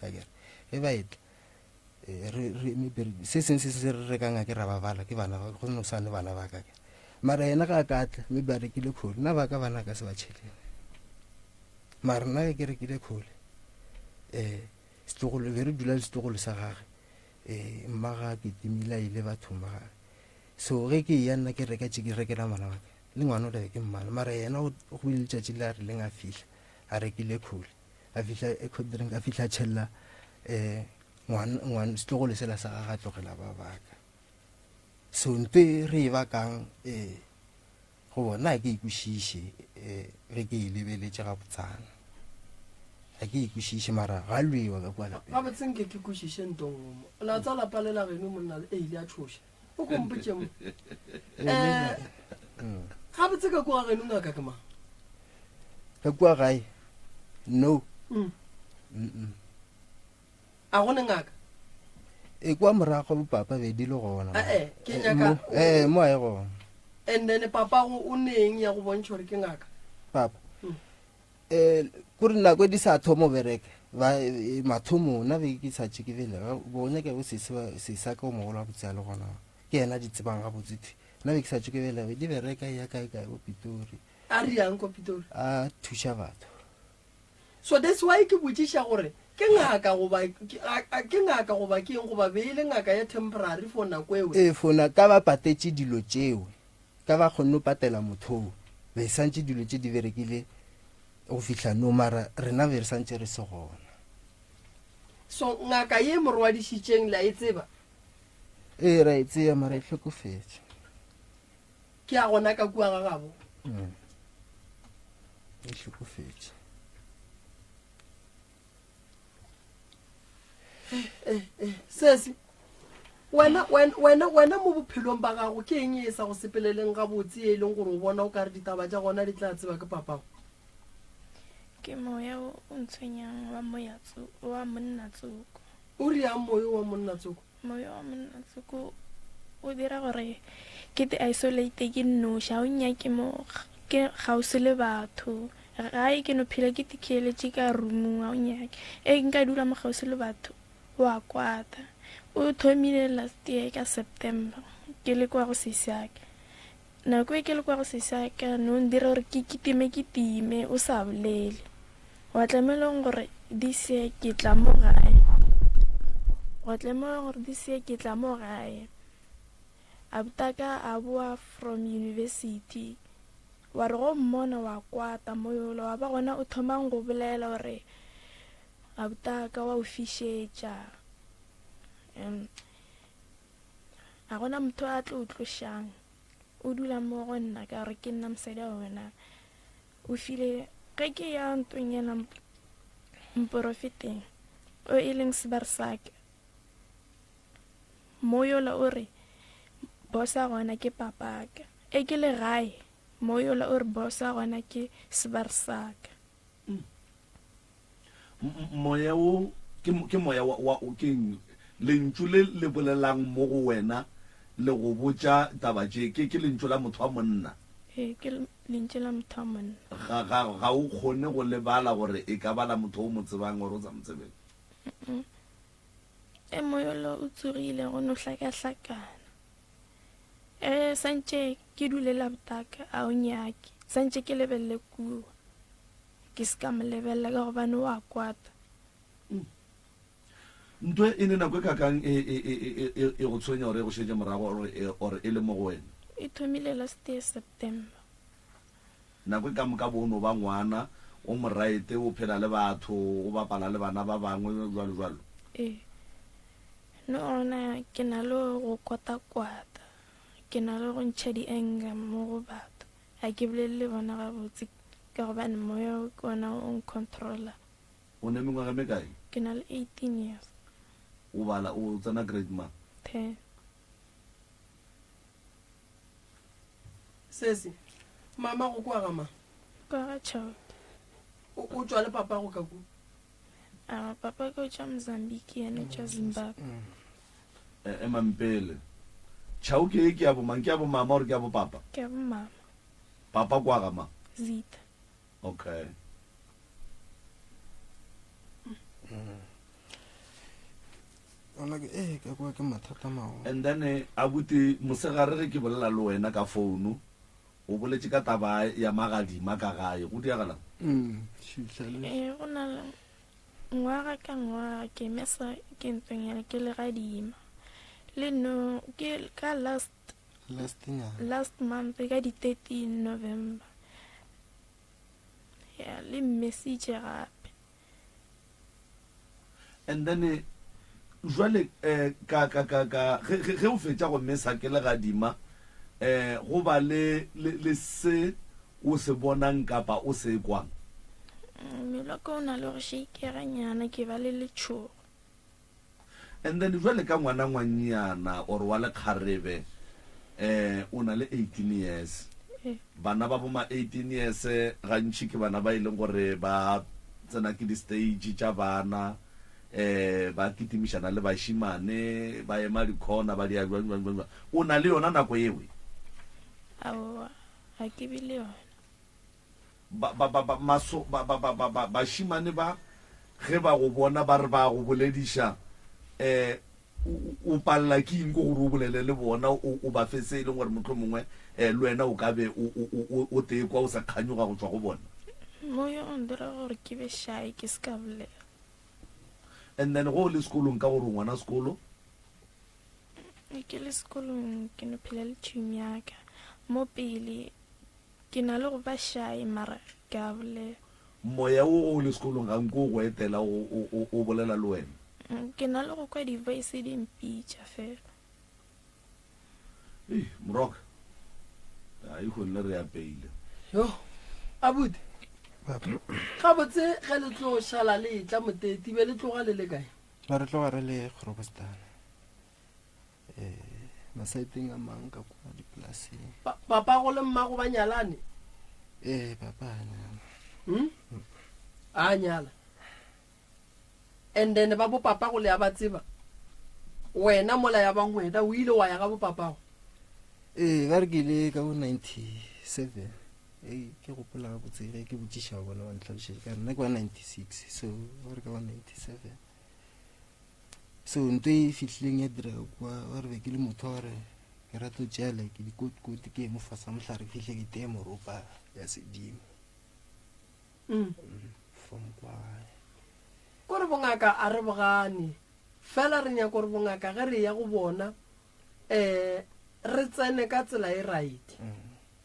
akere ge ba etla eh, re, re, maybe re, se sengwe se se re rekang a ke ra ba bala ke bana ba go no swane bana ba ka ke mara yena ga a ka tla maybe a rekile khole nna ba ka bana ka se ba tšhelele mara nna ge ke rekile khole um setlogolo be re dula le setlogolo sa gage eh mma ga ke timile a ile bathong ba gage so ge ke ya nna ke reka tše ke rekela ngwana wa ka le ngwana o labe ke mmala mara yena go bile letšatši le a rileng a fihla a rekile khole a fihla e cold drink a fihla a tšhelela um ngwana setlogolo sela sa gage a tlogela ba baka so nto e re e bakang um Go bona ga ke e kwešiše ge ke e lebeletše gabotsana. Ga ke e kwešiše mara ga lwewa ka kua lapeng. Gabotse nke ke kwešiše nto nngwe mo. La tsa lapa le la geno monna e ile a tšhoša. O ko mpotše mo. Gabotse ka kua geno ngaka ke mang? Ka kua gae? No. Mm. Mm-mm. A go ne ngaka? E kwa morago bo papa be di le gona. Eh, eh, ke Eh, nyaka mo- Eh, mo a e gona. And then papago o neng ya go bontšha gore ke ngaka? Papa. Mm. Eh, kore nako e di sa thoma go bereka ba eh, mathomo nna be ke sa tše ke belega bo nyaka bo sesi ba sesa ka o mogolo wa botse a le gona ke yena di tsebang gabotse thwi nna be ke sa tše ke belega be di bereka ya kae kae bo Pitori A riang ko Pitori? a thuša batho So that's why ke botšiša gore ke ngaka goba ke ngaka goba ke eng goba be e le ngaka ya temporary for nako ewe? Ee, for na ka ba patetše dilo tšeo, ka ba kgonne go patela motho oo, be santše dilo tše di berekile go fihla no, mara rena be re santše re se gona. So ngaka ye mo rwadišitšeng le a e tseba? Ee, ra e tseba mara e hlokofetše. Ke ya gona ka kua ga gabo. Mm. E hlokofetše. Eh, eh, sesi wena wena wena wena mo bophelong ba gago ke eng e sa go sepeleleng gabotse e leng gore o bona o ka re ditaba tša gona di tla tseba ke papago ke moya o o ntshwenyang wa moya wa monna tsoko o riang moyo wa monna tsoko Moya wa monna tsoko o dira gore ke te isolate ke nnoši, ga o nnyake mo ke kgauswi le batho. Gae ke no phela ke tikheletše ka roomong, ga o nnyake. E nka dula mo kgauswi le batho wa kwata. O thomile last year ka September ke le kwa go sesi aka. Nako e ke le kwa go sesi aka no ndira gore ke kitime kitime o sa bolele. Wa tlamelong gore this year ke tla mo gae. Wa tlamelong gore this year ke tla mo gae. Abutaka a boa from university. Wa re go mmona wa kwata mo yola wa ba gona o thomang go bolela gore abutaka wa o fišetša. Um, a gona motho a tlo o tlošang. O dula mo go nna ka gore ke nna mosadi wa wena. O file ge ke ya ntong yena mporofeteng o e leng sebare sa ka. Mo yola o re bosa gona ke papaka. E ke le gae mo yola o re bosa gona ke sebare sa ka. Moya wo ke, ke moya wa, wa, keng? Lentšu le le bolelang mo go wena le go botša taba tše, ke, ke lentšu la motho wa monna. Ee, ke lentšu la motho wa monna. Ga, ga, ga o kgone go le bala gore e ka ba la motho o mo tsebang or o sa mo tsebeng. Mm-mm. E moya lo o tsogile go no hlakahlakana. E santše ke dule la botaka a o nyake, santše ke lebelele kua. Ke se ka mo lebelela ka gobane o a kwata. Ntho e ne nako e kakang e, e, e, e, e, e go tshwenya gore e go šetše morago or e, or e le mo go wena? E thomile last year September. Nako e ka moka bo o no ba ngwana, o moraete, o phela le batho, o bapala le bana ba bangwe, jwalo jwalo. Ee. No gona ke na le go kwata-kwata, ke na le go ntšha di-anger mo go batho. Ga ke bolele le bona gabotse ka gobane moya o ke ona o ncontrola. O ne mengwaga me kae? Ke na le 18 years. O bala, o tsena grade mang? 10. Sesi, mama go kwa ga mang? Kwa ga Chauke. O, o tšwa le papa go ka ku? A papa ke o tšwa Mozambique, yena o tšwa Zimbabwe. E, emang pele. Chauke ye ke ya bomang? Ke ya bomama or ke ya bopapa? Ke ya bomama. Papa kwa ga mang? Zita. Okay. Ona ke eh ka kwa ke mathata mago. And then eh, abuti mosegare ge ke bolela le wena ka founu o boletše ka taba ya magadima ka gae go diagalang? Mm, šihlale. Eh, go na le ngwaga ka ngwaga ke mesa ke ntong ya ke legadima. Le no ke ka last Last nyana. last month ka di 13 November. Ya le mmesitše gape. And then eh, jwale eh, ka ka ka ka ge ge ge o fetša go mesa ke legadima eh go ba le le le se o se bonang kapa o se kwang. Mmele wa ka o na le go shakega nyana ke ba le letšhogo. And then jwale ka ngwana ngwannyana or wa lekgarebe eh o na le 18 years. Ee. Bana ba bo ma 18 years gantši ke bana ba e leng gore ba tsena ke di-stage tša bana, um ba kitimišana le bašimane, ba ema di-corner ba dia jwang jwang jwang jwang. O na le yona nako ewe? Aowa, ga ke be le yona. Ba, ba, ba, ba, maso, ba, ba, ba, ba, ba, bašimane ba ge ba go bona ba re ba go bolediša, um O, o palela ke eng ke gore o bolele le bona, o, o ba fe se e leng gore mohlomongwe um le wena o ka be o, o, o, o, o tekwa o sa kganyoga go tšwa go bona? Moya o ndira gore ke be shy, ke se ka bolela. And then go o le sekolong ka gore o ngwana sekolo? Ge ke le sekolong ke no phela le tšhomi ya ka. Mo pele Ke na le go ba shy mara ke a bolela. Moya wo ge o le sekolong ga nke o go etela o, o, o, o bolela le wena? Ke na le go kwa di-voice di mpitša fela. Ei, Moroka. Ai, gonne re apeile. Yo, abuti. Gabotse ge le tlo šala le etla Moteti be le tloga le le kae? Ba re tloga re le Groblersdal. Eh, masaeteng a mang ka kwa dipolaseng. Pa, papago le mmago ba nyalane? Ee, papa a nyala. Hmm? A nyala. And then ba bo papago le a ba tseba? Wena mola ya bang wena o ile wa ya ga bo papago? Ee, ba re ke ile ka bo 97. Ee, ke gopola gabotse ge ke botšiša bona ba ntlhalošetša ka re nna ke wa 96, so ba re ka wa 97. So nto e fihlileng ya direga kua, ba re be ke le motho wa gore ke rata go tšea like dikotikoti ke ye mo fase ga mohlare ke fihle ke teye moropa ya sedimo. Mm. From kwa gae. Ko re bongaka a re bogane, fela re nyaka gore bongaka ge re ya go bona um re tsene ka tsela e right.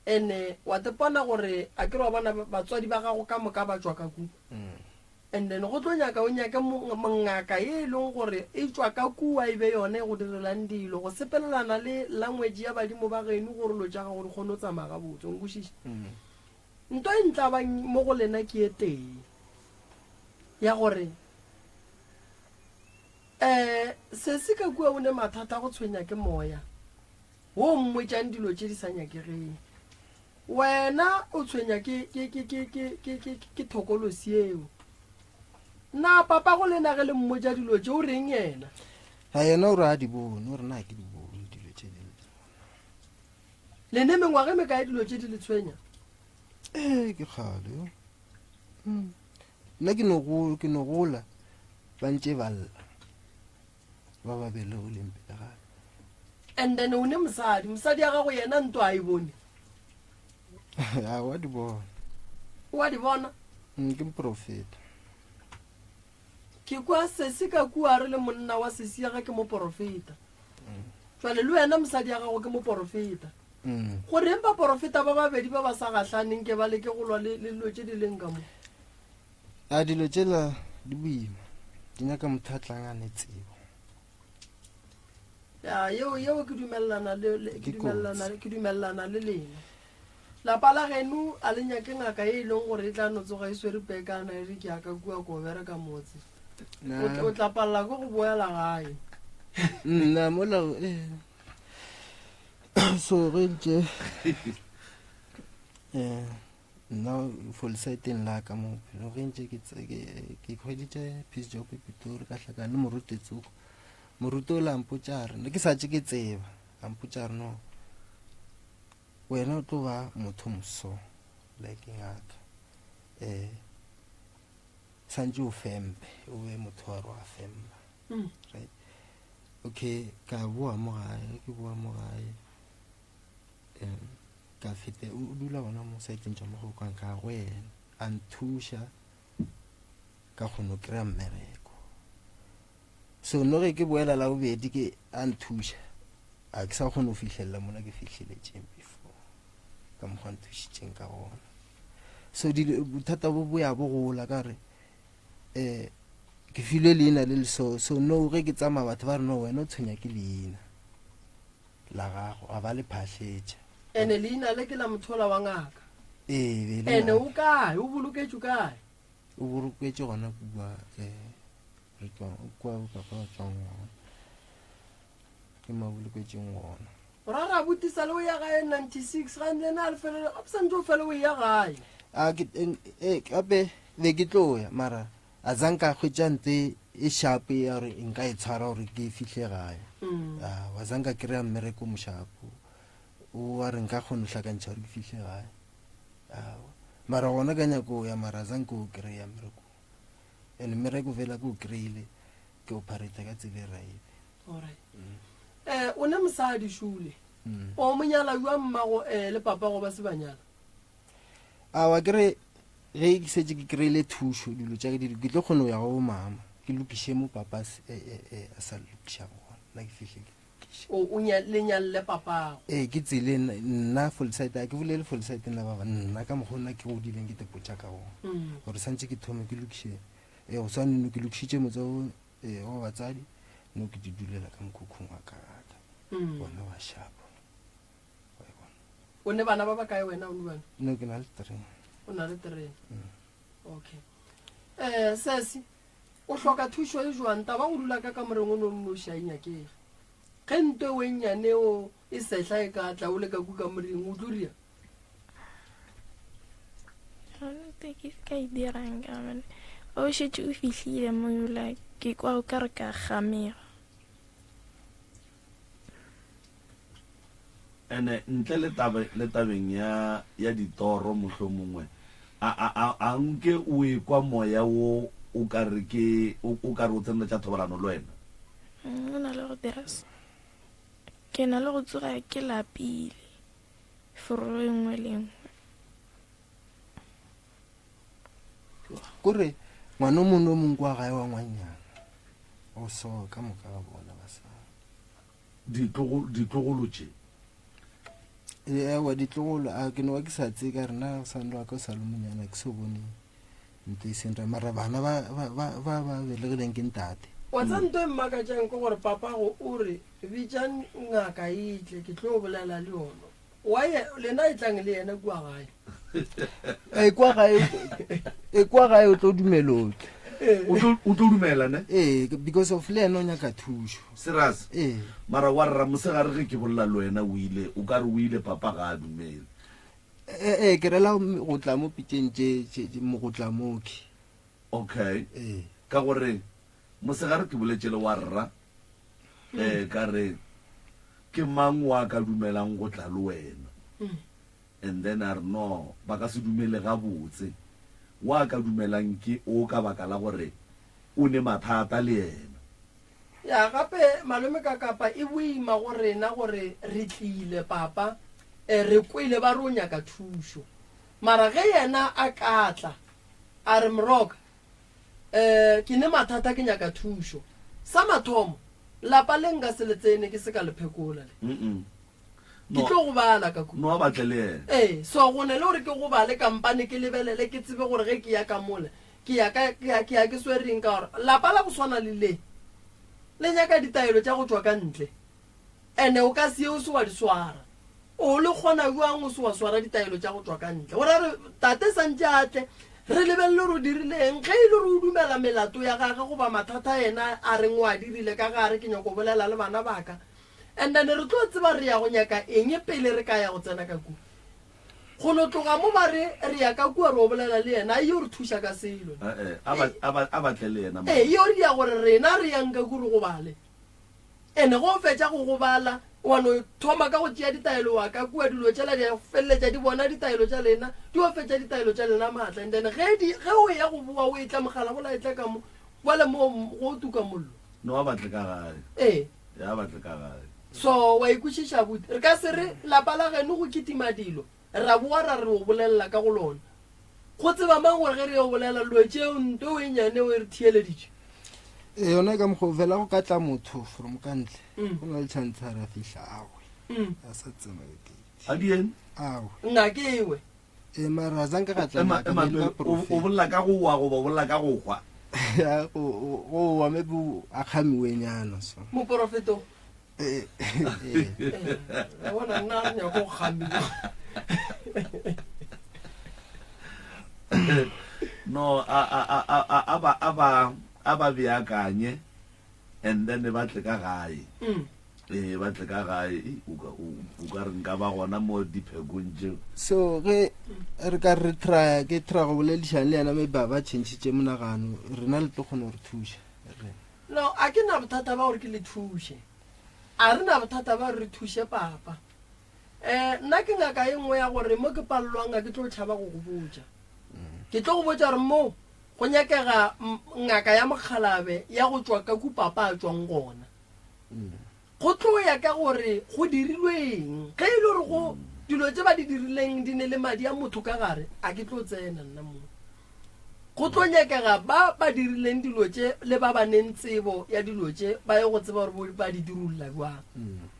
Ene wa tepona gore a ke re wa bona batswadi ba gago ka moka ba tšwa ka kua. And then go tlo nyaka o nyake ngaka ye e leng gore e tšwa ka kua e be yona e go direlang dilo go sepelelana le language ya badimo ba geno gore lo tša gago di kgone go tsamaya gabotse. O nkwešiša? Nto e ntlabang mo go lena ke e tee ya gore um sesi ka kua o ne mathata a go tshwenya ke moya wo o mmotšang dilo tše di sa nyakegeng. Wena o tshwenya ke, ke, ke, ke, ke, ke, ke, ke thokolosi yeo. Na papago lena ge le mmotša dilo tše o reng yena? Ga yena o re a di bone, o re na ke di bone dilo tše di le. Le ne mengwaga e mekae dilo tše di le tshwenya? Ee, ke kgale yo. Hmm. Nna ke no go, ke no gola ba ntše ba lla. Ba ba belegileng pele ga ka. And then o ne mosadi, mosadi ya gago yena nto a e bone? A wa di bona. O a di bona? Ke moprofeta. Ke kwa sesi ka kua re le monna wa sesi ya ga ke moporofeta. Jwale le wena mosadi ya gago ke moporofeta. Goreng baporofeta ba babedi ba ba sa gahlaneng ke ba leke go lwa le le dilo tše di leng ka mo? A dilo tšela di boima, di nyaka motho a tlang a ne tsebo. Ya, yeo yeo ke dumelelana le, le ke Di dumelelana kotsi. ke dumelelana le lena. Lapa la geno a le nyake ngaka ye e leng gore e tla no tsoga e swere pekana e re ke ya ka kua ko bereka motse. O tla, o tla palela ke go boela gae. Nna mola eh so ge ntše eh Nna for lesaeteng la ka mo bophelong ge ntše ke ke hweditše peace job Pitori ka hlakana le moruti tsoko. Moruti o la mpotša a re ne ke sa tše ke tseba a mpotša a re no wena o tlo ba motho moso like ngaka um santše o fempe o be motho wa re wa femba right okay ka boa mo gae ke boa mo gae um Ka fete o dula gona mo saeteng tša Mogokong ka go yena a nthuša ka kgona go kry-a mmereko. So no ge ke boela la bobedi ke a nthuša a ke sa kgone go fihlelela mola ke fihleletšeng before ka mokgwa nthušitšeng ka gona. So bothata bo bo ya bo gola ka gore um ke filwe leina le le so so no ge ke tsamaya batho ba re no wena o tshwenya ke leina. La gago, a ba le phahletša. Ene leina le ke la mothola wa ngaka. Ee, be le Ene ngaka. o kae? O boloketšwe kae? O boloketšwe gona kua eh, re tšwang, kua bopapa ba tšwang gona. Ke mo a boloketšeng gona. O ra re abuti sa le o ya gae 96 ga nne na le fele a santse o fele o ya gae. A ke eh gape be ke tlo ya mara a zanka hwetša nte e sharp ya gore nka e tshwara gore ke fihle gae. Mm. A wa zanka kry-a mmereko moshapo o wa re nka kgona go hlakantšha gore ke fihle gae. Awa. Mara gona ka nyako ya mara zanka o kry-a mmereko. And mmereko fela ke o kry-ile ke operate ka tsela e right. Alright. Eh, o ne mosadi šule. O mo nyala jwang mmago eh, le papago ba se ba nyala? Awa ke re ge ke setse ke kry-ile thušo dilo tša ke di ke tlo kgona go ya go mama ke lokiše mo papa a eh, eh, a sa lokišago gona nna ke fihle ke lokiše. O o nya, le nyalle papago. Ee ke tsele nna Folside a ke bolele Folside nna baba nna ka mokgwa nna ke godileng ke tepotša ka gona gore santse ke thome ke lokiše ee go swane no ke lokišitše motse o Ee, wa batsadi no ke di dulela ka mokhukhung wa ka gaka Mm. bona wa shapo wa e bona O ne bana ba ba kae wena o nubana? no ke na le three O na le three. Okay. Eh, sesi, o hloka thušo e jwang? Taba go dula ka kamoreng o no nnoši a e nyakege. Ge nto e nnyane o e sehla e ka tla o le ka ku kamoreng o tlo ria. Ga gona ntho e ke ka e dirang ka gobane o šetše o fihlile mo yola ke kwa o ka re ka gamega. Ene ntle le taba le tabeng ya ya ditoro mohlomongwe a a a a nke o ekwa moya wo o ka re ke o o ka re o tsenela tša thobalano le wena? Mm, o na le go dira so. Ke na le go tsoga ke lapile. Forogo e nngwe le e nngwe. Kore ngwana o mongwe le o mongwe kwa gae wa ngwannyana o so ka moka ga bona ba sa Ditlogolo ditlogolo tše. Ewa ditlogolo a ke no ba ke sa tseye ka re na sa nro ka o sa le monyana ke so bone nto e seng ra mara bana ba ba ba ba ba belegileng ke ntate. Wa tseba nto e mmakatšang ke gore papago o re Bitša ngaka e tle, ke tlo bolela le yona. Why lena e tlang le yena kua gae? E kwa gae, e kwa gae o tlo dumela o tle. O tlo o tlo dumela ne? Ee, because of le yena o nyaka thušo. Serious? Ee. Mara wa rra mosegare ge ke bolela le wena o ile o ka re o ile papa ga a dumele. Ee, ee, ke rela go tla mo pitšeng tše tše mo go tla moki. Okay. Ee. Ka gore mosegare ke boletše le wa rra um ka re ke mang wa ka dumelang go tla le wena and then a re no ba ka se dumele gabotse wa ka dumelang ke o ka baka la gore o ne mathata le yena Ya gape malome ka kapa e boima go rena gore re tlile papa eh, re kwele ba re o nyaka thušo mara ge yena a ka tla a re moroka Eh, ke ne mathata ke nyaka thušo. Sa mathomo, lapa le nka se le tsene ke se ka le phekola le. Mm-mm. Ke No, tlo gobala ka kua. no a batle le yena. Ee, so go ne le gore ke gobale kampane ke lebelele ke tsebe gore ge ke ya ka mola ke ya ka ke ya ke ya ke swereng ka gore lapa la go swana le le le nyaka ditaelo tša go tšwa ka ntle. Ene o ka se ye o se wa di swara. O le kgona bjang o se wa swara ditaelo tša go tšwa ka ntle? Go ra re tate santše a tle, re lebelele gore o dirile eng. Ge e le gore o dumela melato ya gage goba mathata yena a reng o a dirile ka gare, ke nyako bolela le bana ba ka. And then re tlo tseba re ya go nyaka eng pele re ka ya go tsena ka kua. Go no tloga mo ba re re ya ka kua re o bolela le yena, a yo re thuša ka selo. Eh-eh, a ba, a ba, a ba tle le yena. Ee, yo re ya gore rena re yang ka kua re gobale. Ene ge o fetša go go bala, wa no thoma ka go tšea ditaelo wa ka kua, dilo tšela di a feleletša di bona ditaelo tša lena, di o fetša ditaelo tša lena maatla. And then ge di, ge o eya go boa o etla mogala gola etla ka mo, bjale mo go tuka mollo. No a batle ka gae. Ee. Ya batle ka gae. So wa ikwešiša abuti? Re ka se re lapa la geno go kitima dilo, ra boa ra re o bolelela ka go lona. Go tseba mang gore ge re yo bolela dilo tšeo nto e nnyane o e re theeleditše? Ee, yona ka mokgwa fela go ka tla motho from ka ntle Mm. go na le chance a re a fihla awe Mm. a sa tsena le gate A di eng? awe Nna ke ewe. ee mara a zanka ga tla Ema, ngaka, ema be le pele, ba o, o prophet. bolela ka go wa goba o bolela ka go hwa? Ya, go go wa maybe a kgamiwenyana so Moporofeto. Ee, ee. Wa bona nna re nyaka go kgamiwa. No, a, a, a, a, a, a ba, a ba, a ba beakanye and then ba tle ka gae. Mm. Ee, ba tle ka gae. Ei, o ka, o, o ka re nka ba gona mo diphekong tšeo. So ge re ka re trya, ke try go boledišana le yena, maybe a ba changitše monagano, rena le tlo kgona go re thuša. Re. No, a ke na bothata ba gore ke le thuše. A re na bothata ba gore re thuše papa. Eh, nna ke ngaka e nngwe ya gore mo ke palelwang ga ke tlo tšhaba go go botša. Ke tlo go botša gore mo go nyakega ngaka ya mokgalabe ya go tšwa ka ku papa a tšwang gona. Go tlo ya ka gore go dirilwe eng. Ge e le gore go dilo tše ba di dirileng di ne le madi a motho ka gare, a ke tlo tsena nna mo. Go tlo nyakega ba ba dirileng dilo tše le ba ba neng tsebo ya dilo tše ba ye go tseba gore ba di dirulla bjang.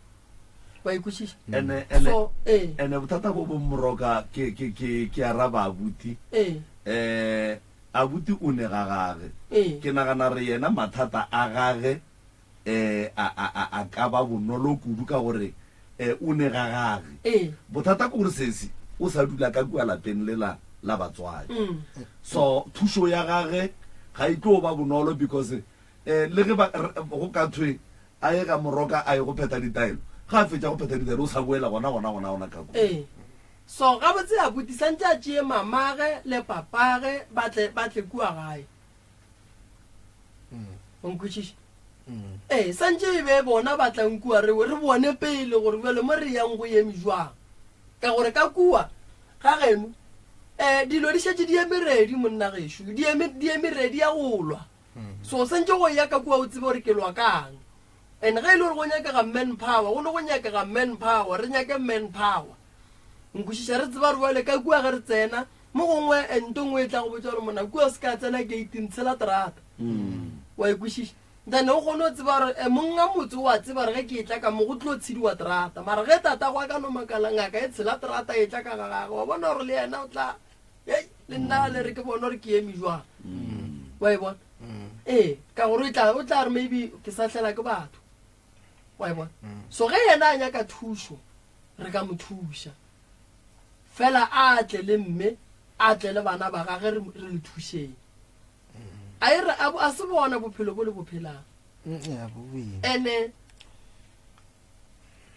Wa e kwešiša? Ene, ene, So, ee. ene bothata bo bong moroka ke, ke, ke, ke araba abuti. Ee. Eh, abuti o ne ga gage. Ee. Ke nagana re yena mathata a gage eh, a, a, a, a ka ba bonolo kudu ka gore eh, o ne ga gage. Ee. Bothata ke gore sesi o sa dula ka kua lapeng le la, la batswadi. Mm. So thušo ya gage ga e tlo ba bonolo because eh, le ge ba, re, go ka thwe a ye ga Moroka a ye go phetha ditaelo, ge a fetša go phetha ditaelo o sa boela gona gona gona gona ka kua. Ee. So gabotse abuti santše a tšee mamage le papage ba tle, ba tle kua gae. O nkwešiša? Ee, santše e be bona ba tlang kua re, re bone pele gore bjale mo re yang go eme jwang. Ka gore ka kua ga geno um dilo di šetše di eme ready monna gešo, di eme, di eme ready ya go lwa. So santše go ya ka kua o tsebe gore ke lwa kang. And ge e le gore go nyakega man power, go no go nyakega man power, re nyake man power. Nkwešiša? Re tseba gore bjale ka kua ge re tsena Mo gongwe nto nngwe e tla go botša gore monna kua o se ka tsena gating, tshela terata. Wa e kwešiša? Then o kgone go tseba gore eh, monga motse o a tseba gore ge ke etla ka mo go tlo tshediwa terata. Mara ge tatago a ka no makala ngaka e tshela terata e tla ka ga gagwe, wa bona gore le yena o tla hei le nna le re ke bone gore ke eme jwang. Wa e bona? Ee, ka gore o tla o tla re maybe ke sahlela ke batho. Wa e bona? So ge yena a nyaka thušo, re ka mo thuša. Fela a tle le mme, a tle le bana ba gage, re, re le thušeng. A e re, a, a se bona bophelo bo le bo phelang. Ya, bo boima. Ene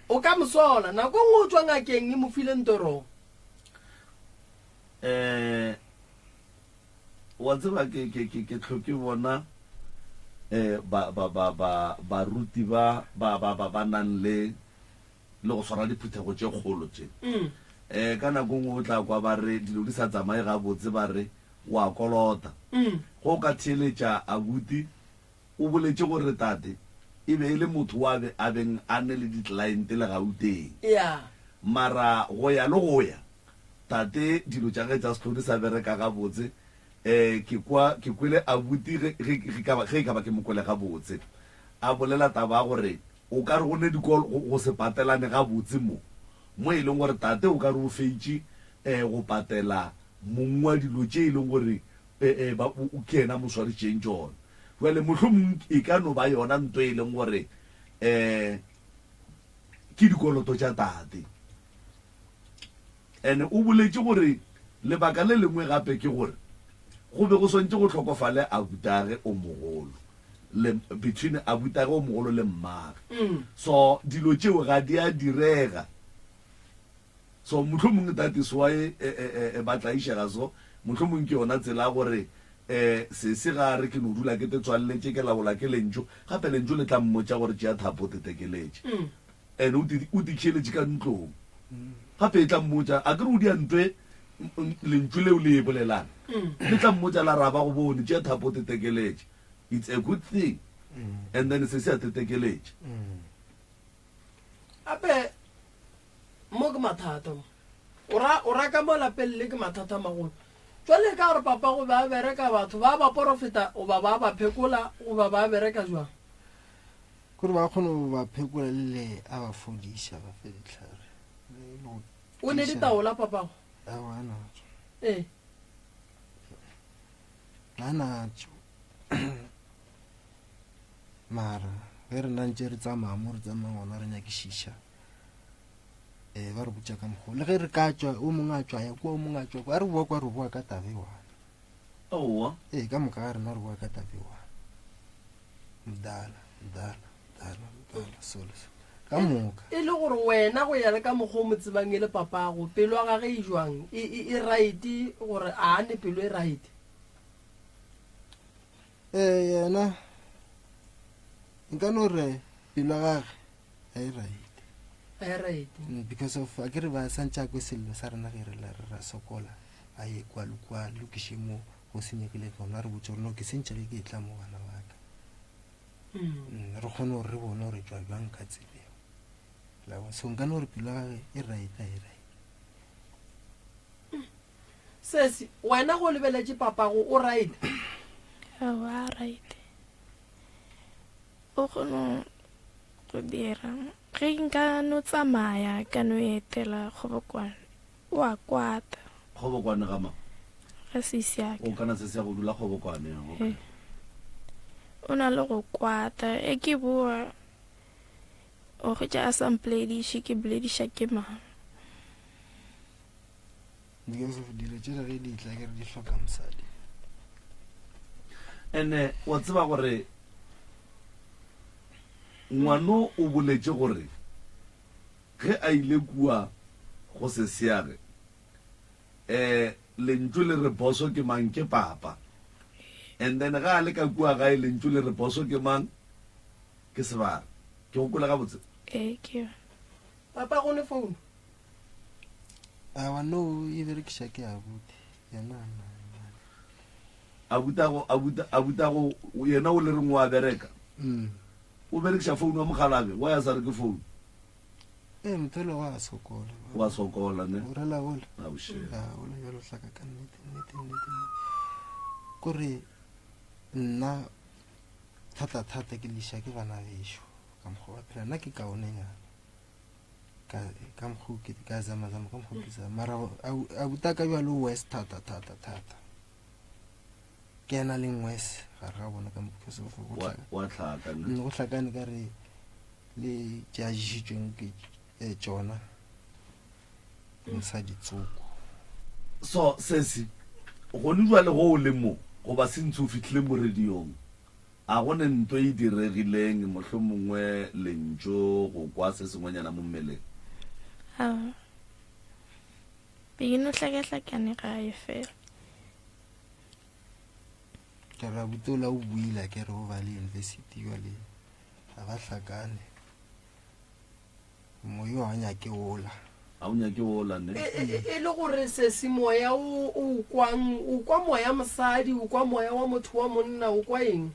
o ka mo sola, nako e nngwe o tšwa ngakeng e mo file ntorong. Eh, wa tseba ke, ke, ke, ke hlo ke bona eh, ba, ba, ba, ba, baruti ba, ba, ba, ba, ba nang le le go swara diphuthego tše kgolo tše. Um ka nako nngwe o tla kwa ba re dilo di sa tsamaye gabotse, ba re o a kolota. Ge o ka theeletša abuti, o boletše gore tate e be e le motho wa be a beng a ne le ditlelaente le Gauteng. Mara go ya le go ya, tate dilo tša ge tša se tlo di sa bereka gabotse. Um ke kwa ke kwele abuti ge, ge, ge ka ba, ge e ka ba ke mo kwele gabotse a bolela taba ya gore O ka re go ne dikolo, go, go se patelane gabotse mo, mo e leng gore tate o ka re o feitše um go patela mong wa dilo tše e leng gore um ba, o, o, ke yena a mo swaritšeng tšona. Bjale mohlomong e ka no ba yona nto e leng gore um ke dikoloto tša tate. Ene o boletše gore lebaka le lengwe gape ke gore go be go swantše go hlokofale abutage o mogolo le between abutage o mogolo le mmage. So dilo tšeo ga di a direga. So mohlomongwe that is why ba tlaišega so. Mohlomong ke yona tsela ya gore sesi ga a re ke no dula ke te tswalletše ke laola ke lentšu, gape lentšu le tla mmotša gore tšea thapo o tetekeletše. And o ti, o tikheletše ka ntlong. Gape e tla mmotša, a ke re o dia ntwe lentšu leo le e bolelang. Le tla mmotša la re a ba go bone, tšea thapo o tetekeletše. It's a good thing. And then se se a tetekeletše. Gape mo ke mathata mo. O ra, o ra ka mo lapeng le ke mathata a magolo. Jwale ka gore papa go be a bereka batho ba ba porofeta goba ba ba phekola goba ba bereka jwang? Kore ba kgone go ba phekola le le a ba fodiša ba fe dihlare. Le go O ne tiiša. ditaola papago? Aowa, a natšo. Ee. A natšo. Mara ge rena ntše re tsamaya mo re tsamaya gona re nyakišiša um ba re botša ka mokgwa le ge re ka tšwa o mongwe a tšwa ya kua o mongwe a tšwa kwa a re boa kwa re boa ka taba e one. Aowa. Ee, ka moka ga rena re boa ka taba e one. Mdala, mdala, mdala, mdala, solo, solo. Ka moka. E le gore wena go ya le ka mokgwa o mo tsebang e le papago, pelo ya gage e jwang? E, e, e right gore a ne pelo e right? Ee, yena nka no re pelo ya gage ga e right. Ga e right. Because of a ke re ba santse a kwe sello sa rena ge re lla re ra sokola a ye kwa le kwa lokiše mo go senyegile gona re botse gore no ke sentše ge ke e tla mo bana ba ka. Re kgone gore re bone gore tšwa bjang ka tseleng. La bona? So nka no re pelo ya gage e right ga e right. Sesi, wena go lebeletše papago o right? Aowa, a right. O kgona go dira. Ge nka no tsamaya ka no etela Kgobokwane, o a kwata. Kgobokwane ga mang? Ga sesi ya ka. O kana sesi ya go dula Kgobokwane, okay. Ee. O na le go kwata. E ke boa, o hwetša a sa mpolediše, ke bolediša ke mang? Because of dilo tšela ge di tla ke re di hloka mosadi. Ene wa tseba gore ngwano o boletše gore ge a ile kua go seseage um lentšu le re boso ke mang ke papa and then ga a le ka kua gae lentšu le re boso ke mang ke sebare ke go kwele gabotse ee ke yone papa go ne founu Awa no e berekiša ke abuti yena a na. Abutago abuta abutago yena o le reng wa bereka. Mm. O berekiša founu wa mogalabe wa ya sa re ke founu. Eh motho le wa sokola. Wa sokola ne. O rela ola. A o shela. Ah ola jalo hlaka ka nnete nnete nnete. Kore nna thata thata ke liša ke bana bešo ka mokgwa ba phela nna ke kaonenyana. Ka ka mokgwa ke ka zama zama ka mokgwa ke zama mara abuta ka bjalo west thata thata thata. Ke ena leng west gare ga bona ka mokgwa se go Wa wa tlhaka ne. Go hlakane ka re le tše a ješitšweng ke eh, tšona mosadi tsoko. So sesi gone jwale go o le mo goba sentse o fihlile mo radiong A go ne nto e diregileng, mohlomongwe lentšu, go kwa se sengwenyana mo mmeleng? Aowa. Be ke no hlakahlakane gae fela. Ke re abuti ola o buile ke re o ba le university jwale ga ba hlakane. Moyo ga o nyake wola. Ga o nyake wola, ne? E, e, e, e le gore sesi moya o, o kwang, o kwa moya mosadi, o kwa moya wa motho wa monna, o kwa eng?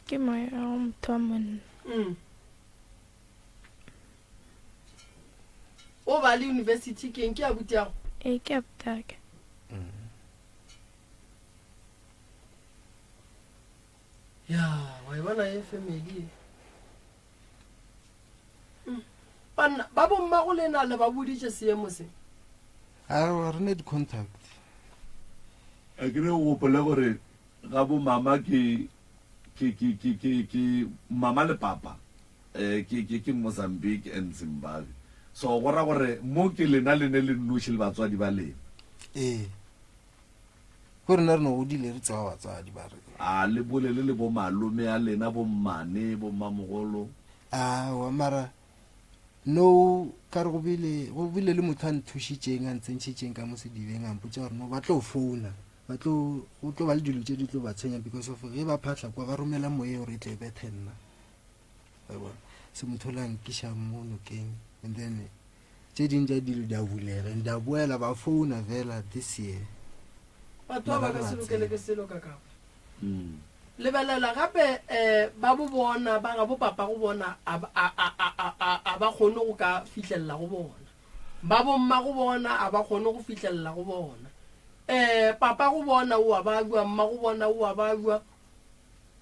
Ke moya wa motho wa monna. Mm. O ba le university ke eng? Ke abuti yago? Ee, ke abutaka. Ya, wa e bona e family e. Banna ba bommago lena le ba boditše seemo se? Aowa, re ne di-contact. A ke re o gopole gore ga bo mama ke ke ke ke ke ke mama le papa eh ke ke ke Mozambique and Zimbabwe. So go ra gore mo ke lena le ne le nnoši le batswadi ba lena. Ee. Ko rena re no godile re tseba batswadi ba rena. A le bolele le bo malome a lena, bo mmane, bo mmamogolo? Aowa, mara no ka re go bile go bile le motho a nthušitšeng a ntsentšhitšeng ka mo sedibeng a mpotša gore no ba tlo founa ba tlo go tlo ba le dilo tše di tlo ba tshwenya because of ge ba phahla kwa ba romela moye gore e tle e bethe nna wa bona se motho o la nkiša mo nokeng and then Tše ding tša dilo di a bulega and di a boela ba founa fela this year. Batho ba ba ka se lokele ke selo ka kapa. Lebelela gape um ba bo bona ba ga bo papa go bona a a a a a a ba kgone go ka fihlelela go bona. Ba bo mma go bona a ba kgone go fihlelela go bona. Um papa go bona o a babja, mma go bona o a babja.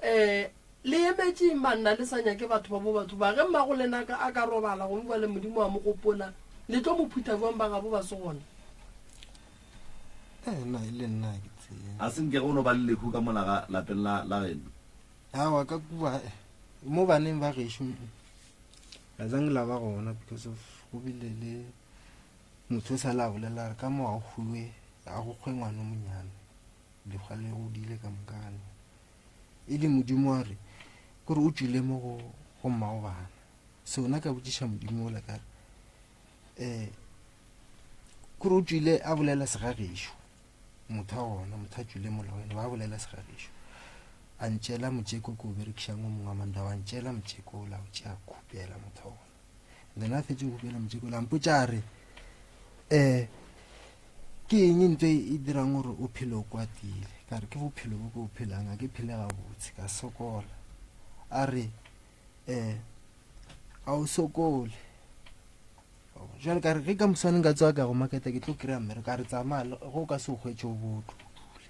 Um le emetše eng banna le sa nyake batho ba bo batho ba? Ge mmago lena ka a ka robala gomme bjale Modimo a mo gopola, le tlo mo phutha bjang ba gabo ba se gona? Eh, nna e le nna ke tsebe. A se nke go no ba le lehu ka mola ga lapeng la la geno? Aowa, ka kua eh, mo baneng ba gešo mm, la zange la ba gona because of go bile le motho o sa le a bolela a re ka mo ga go hwiwe ga go kgwe ngwana o monyane. Lekgwa le godile ka moka ga lona. E le Modimo a re, kore o tšwile mo go, go mmago bana. So nna ka botšiša Modimo ola ka re, um kore o tšwile a bolela segagešo, motho wa gona, motho a tšwile mola wena, ba bolela segagešo. A ntšela motšeko ke o berekišang o mongwe wa mandawa, a ntšela motšeko ola, o tšea khupela motho wa gona. Then a fetše go khupela motšeko ola, a mpotša a re, um ke eng ntho e dirang gore o phele o kwatile? Ka re ke bophelo bo ke o phelang, a ke phele gabotse, ka sokola. A re, um a o sokole. Jwale ka re ge ka moswane nka tsoga ka go maketa ke tlo kry-a mmereko. A re tsamaya ge o ka se o hwetše o bo o tlo dule.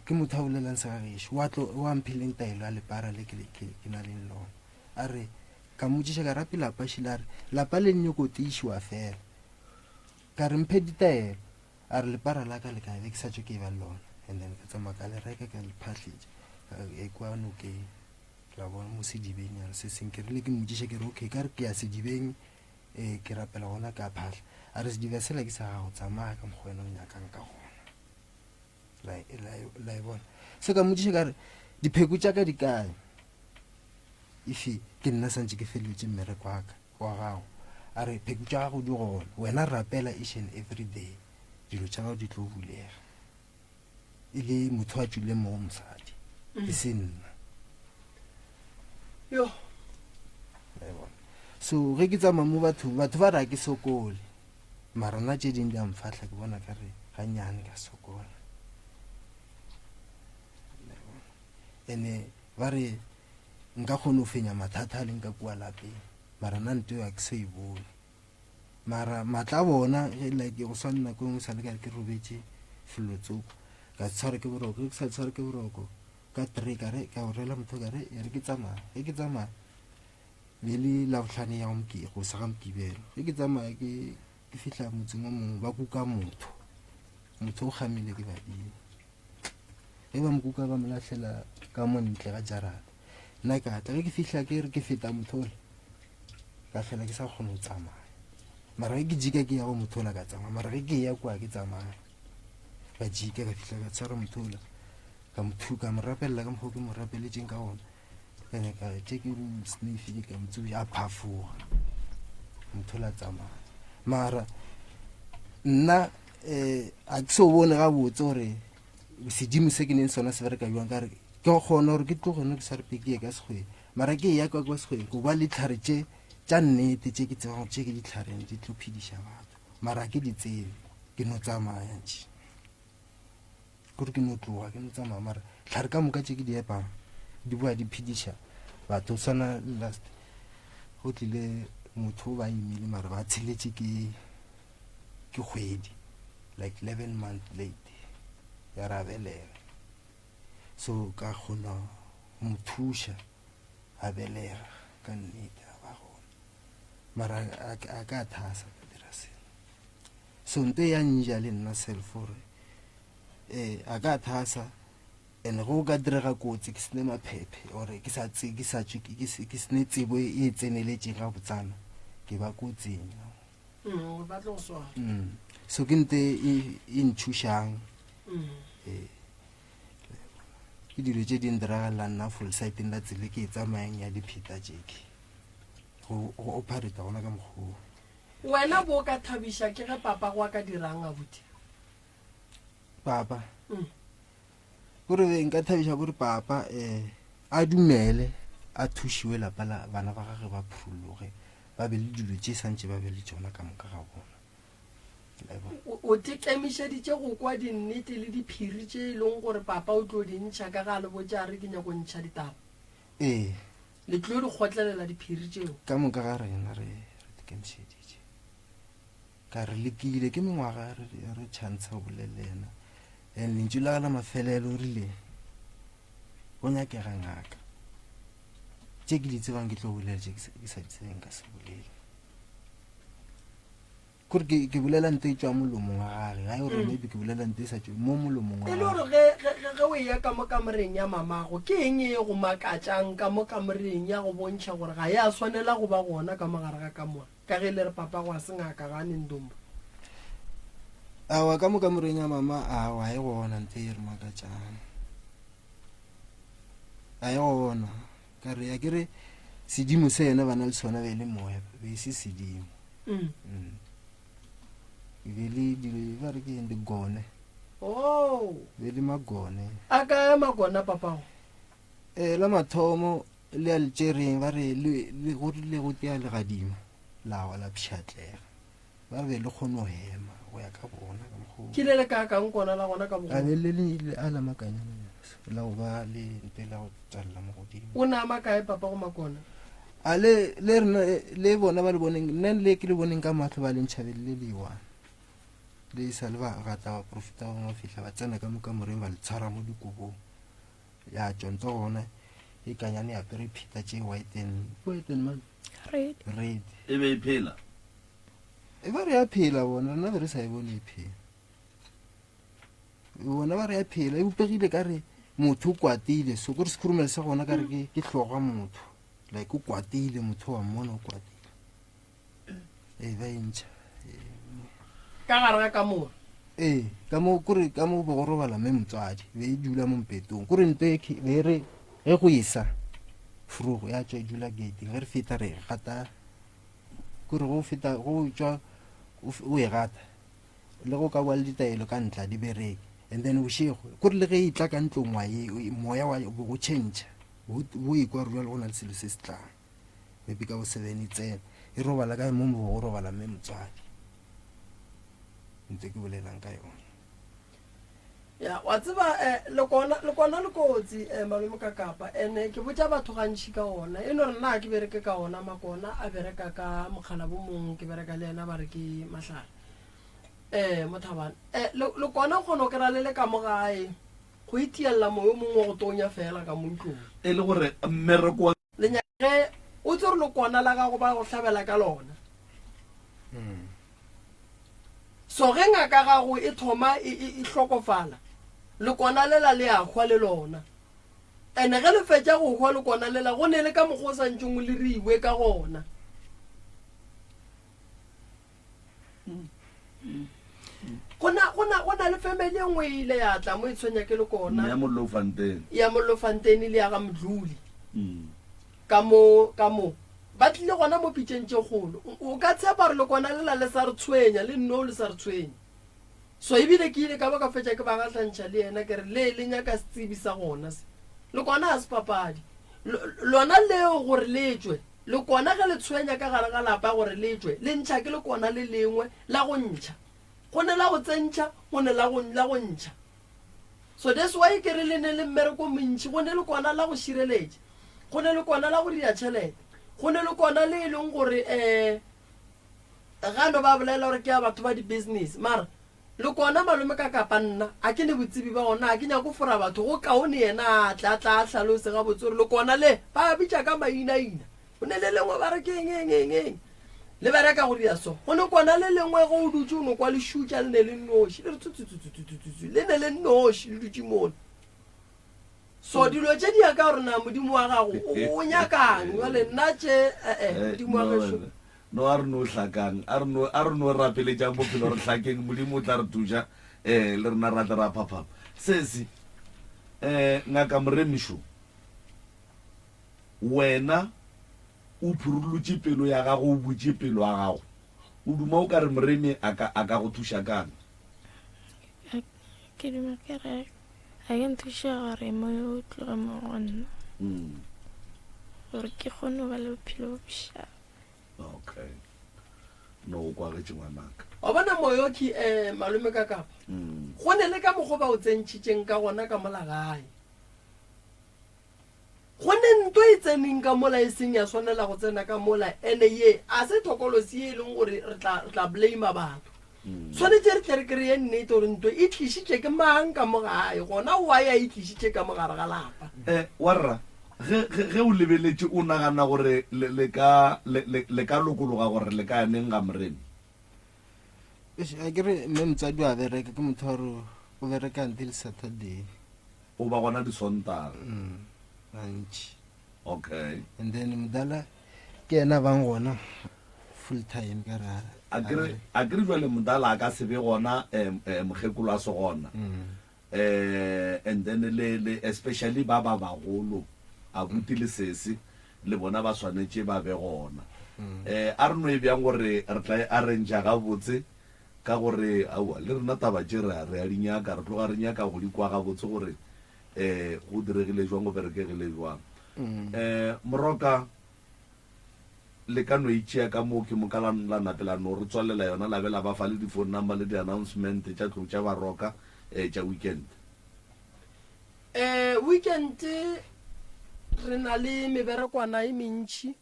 Ke motho a bolelang segagešo, wa tlo wa mpheleng taelo ya lepara le ke ke na leng lona. A re ka mmotšiša ka rape lapa šile a re lapa le nyoko tiišiwa fela. Ka re mphe ditaelo. A re lepara la ka le kae be ke sa tšwe ke ba le lona. And then ka tsamaya ka le reka ka le phahletša ka e kwa nokeng. La bona mo sedibeng ya se seng ke rile ke mmotšiša ke re okay ka re ke ya sedibeng eh ke rapela gona ka phahla. A re sediba sela ke sa gago tsamaya ka mokgwa wena o nyakang ka gona. La la la e bona. So ka mmotšiša ka re dipheko tša ka di kae? If ke nna santše ke feleletše mmereko wa ka wa gago. A re pheko tša gago di gona. Wena rapela each and every day. Dilo tša gago di tlo bulega. E le motho a tšwileng mo go mosadi. E se nna. Yo. La e bona. So ge ke tsamaya mo bathong, batho ba re a ke sokole. Mara nna tše ding di a mfahla ke bona ka re gannyane ka sokola. Ene ba re nka kgona go fenya mathata a leng ka kua lapeng mara nna nto eo ga ke so e bone. Mara maatla a bona ge like go swana nako e nngwe sa le ka re ke robetše felotsoko ka se tshware ke boroko, ge ke sa tshware ke boroko ka three ka re ka rela motho ka re e re ke tsamaya, ge ke tsamaya be le labohlano ya go sa ga mokibelo ge ke tsamaya ke ke fihla motseng o mongwe ba kuka motho motho o kgamile ke badimo ge ba mo kuka ba mo lahlela ka mo ntle ga jarata nna ka tla ge ke fihla ke re ke feta motho ole ka fela ke sa kgone go tsamaya mara ge ke jika ke ya go motho ola ka tsamaya mara ge ke ya kwa ke tsamaya ka jika ka fihla ka tshwara motho ola ka mo thuka mo rapelela ka mokgwa ke mo rapeletšeng ka gona Ka nyaka tše ke sniffile ka motsubi a phafoga motho la tsamaya mara nna um a ke so bone gabotse gore sedimo se ke neng sona se bereka jwang ka re ke kgona gore ke tloge no ke sa re peke ye ka sekgweng mara ke ya kwa kwa sekgweng ko ba le ditlhare tše tša nnete tše ke tsebang gore tše ke ditlhareng di tlo phediša batho mara ke di tsebe ke no tsamaya ntše Kore ke no tloga ke no tsamaya mara tlhare ka moka tše ke di epang di boa di phediša batho swana le last go tlile motho o ba imile mara ba tsheletše ke ke kgwedi like 11 month late ya ra belega so ka kgona go mo thuša a belega ka nnete a ba gona mara a ka thasa ka dira selo So nto ya nja le nna self gore eh a ka thasa and go ka direga kotsi ke sene maphephe or ke sa tse ke sa tšwe ke se ke sene tsebo e e tseneletšeng ga botsana ke ba kotsing Mm, ba tlo go swara. mm. so ke nte e e ntšhušang Mm. eh ke dilo tše di ndiragalelang nna full site la tsele ke e tsamayang ya dipheta tšeke go go operate gona ka mokgwa Wena bo ka thabiša ke ge papa go a ka dirang abuti? Papa. Mm. Kore nka thabiša kore papa eh a dumele a thušiwe lapa la bana ba gage ba phurologe ba be le dilo tše santše ba be le tšona ka moka ga bona. O tekemišeditše go kwa dinnete le diphiri tše e leng gore papa o tlo di ntšha ka ga a le botša a re ke nyako ntšha ditaba. Ee. Le tlo di kgotlelela diphiri tšeo? Ka moka ga rena re re ikemišeditše. Ka re lekile ke mengwaga re re chance go bolela le yena. And lentšu la la mafelelo o rile go nyakega ngaka. Tše ke di tsebang ke tlo bolela tše ke sa di tsebeng ka se bolele. Kore ke, ke bolela nto e tšwa molomong wa gage, ga e gore maybe ke bolela nto e sa tšwe mo molomong wa E le gage. gore ge, ge, ge, ge o eya ka mo kamoreng ya mamago, ke eng e go makatšang ka mo kamoreng ya go bontšha gore ga ya swanela go ba gona ka mo gare ga kamora, ka ge e le re papago a se ngaka, ga a ne ndombo? Aowa, ka mo kamoreng ya mama, aowa, ga e gona nto e re makatšang. Ga e gona. Ka re, a ke re. Sedimo se yena ba na le sona be e le moya, be e se sedimo. Mm. E be le dilo ba re ke eng digone. Oh. Be le magone. A kae magona papago? Eh la mathomo le a le tšereng ba re le le go rile go tea legadima la wa la pšhatlega. Ba re be le kgone go hema go ya ka bona ka mokgwa. Ke le le kaakang kona la gona ka bogolo? A be le le a la makanyana la go ba le nto la go tswalela mo godimo. O ne a makae papa go makona? A le le rena le bona ba le boneng nna le ke le boneng ka mahlo ba le ntšhabele le le one. Le sa le ba gata ba profita ba bangwe fihla ba tsena ka mo kamoreng ba le tshwara mo dikobong. Ya tšwa ntse gona e kanyane ya apere pheta tše white and white and man Red. Red. E be e phela. E ba re ya phela bona rena be re sa e bone e phela. Bona ba re ya phela e bopegile ka re motho o kwatile so kore sekhurumelo sa gona ka re ke ke hlogo ya motho like o kwatile motho wa mmona o kwatile ee ba e ntšha Ka gare ga kamora. Ee ka mo kore ka mo be go robala mme motswadi be e dula mo mpetong kore nto e be e re ge go esa forogo ya tšwa e dula gating ge re feta re gata kore go feta go tšwa o e gata le go ka bua le ditaelo ka ntla di bereke and then bošego kore le ge e tla ka ntlong wa e moya wa go change bo e kwa gore jale go na le selo se se tlang maybe ka bo seven e tsena e robala ka mo mo go robala mme motswadi ntse ke bolelang ka yone Ya, wa tseba eh, lekona lekona le kotsi eh, malome ka kapa ene ke botša batho gantši ka ona e no re nna ga ke bereke ka ona makona a bereka ka mokgala bo mongwe ke bereka le yena ba re ke mahlare eh mothabane eh lekona o kgona go kry-a le le ka mo gae go itiella moyo mongwe wa go tonya fela ka mo ntlong E le gore mmereko wa Le nyaka ge o tsere lokona la gago ba go hlabela ka lona. So ge ngaka gago e thoma e, e, e hlokofala, lekona lela le a hwa le lona. Ene ge le fetša go hwa lekona lela, go ne le ka mokgwa o sa ntšeng o leriwe ka gona. Go na, go na, go na le family e nngwe e ile ya tla mo e tshwenya ke lekona. Ya Mollofontein. Ya Mollofontein le ya ga Mdluli. Mm. Ka mo, ka mo. Ba tlile gona mo pitšeng tše kgolo. O ka tshepa gore lekona lela le sa re tshwenya, le nno le sa re tshwenya. So ebile ke ile ka ba ka fetša ke ba gahlantšha le yena ke re le le nyaka setsebi sa gona se. Lekona ga se papadi. Lona leo gore le tšwe, Lekona ge le tshwenya ka gare ga lapa gore le tšwe, le ntšha ke lekona le lengwe la go ntšha. Go ne la go tsentšha, go ne la go, la go ntšha. So that's why ke re le ne le mmereko montši. Go ne lekona la go šireletša, go ne lekona la go dira tšhelete, go ne lekona le e leng gore um ga no ba bolela gore ke ya batho ba di-business mara Lekona malome ka kapa nna a ke ne botsebi ba gona a ke nyako fora batho go kaone yena a tle a tla a hlalose gabotse gore lekona le ba bitša ka mainaina go ne le lengwe ba re ke eng eng eng eng le bereka go dira so go ne kona le lengwe ge o dutše o no kwa le šutša le ne le nnoši le re tsutsutsutsutsutsu le ne le nnoši le dutše mola so dilo tše di ya ka gore na modimo wa gago o nyakang jale nna tše ee modimo wa gešo No, a re no hlakang. A re no, a re no rapeletšang bophelo, re hlakeng. Modimo o tla re thuša, eh, le rena ra tle ra phaphama. Sesi, eh, Ngaka Moremišo, wena o phurulotše pelo ya gago, o butše pelo ya gago. O duma o ka re Moremi a ka, a ka go thuša kang? Ke duma ke re a ke nthuše gore moyo o tloge mo go nna. Gore ke kgone go ba le bophelo bo bošago. Okay. No o kwagetše ngwanaka. Wa bona moyoki eh malome ka kapa. Mm. Go ne le ka mokgwa ba o tsentšhitšeng ka gona ka mola gae. Go ne nto e tseneng ka mola e seng ya swanela go tsena ka mola ene ye a se thokolosi ye e leng gore re tla re tla blame batho. Mm. Tshwanetse re tle re kry-e nnete gore nto e tlišitše ke mang ka mo gae gona why a e tlišitše ka mo gare ga lapa. Eh, warra, ge, ge, ge o lebeletše o nagana gore le, le ka, le, le, le ka lokologa gore le ka ya neng ga Moremi? Eish, a ke re mme motswadi wa bereka ke motho wa gore o bereka until Saturday. O ba gona Disontaga. Mm, gantši. Okay. And then modala ke yena bang gona full time ka ra. A ke re, a ke re jwale modala a ka se be gona eh, eh, mokgekolo a se gona. Mm. Eh, and then le, le especially ba ba bagolo, abuti le sesi. le bona ba swanetše ba be gona. Eh, a re no e bjang gore re tla e arrangea gabotse ka gore aowa le rena taba tše re a re a di nyaka, re tloga re nyaka go di kwa gabotse gore eh go diregile jwang, go berekegile jwang. Eh, Moroka, le ka no e tšea ka moo ke moka la, la nape la no re tswalela yona la be la ba fa le di-phone number le di-announcement tša tlou tša Baroka eh tša weekend. Eh, weekend re na le meberekwana e mentši.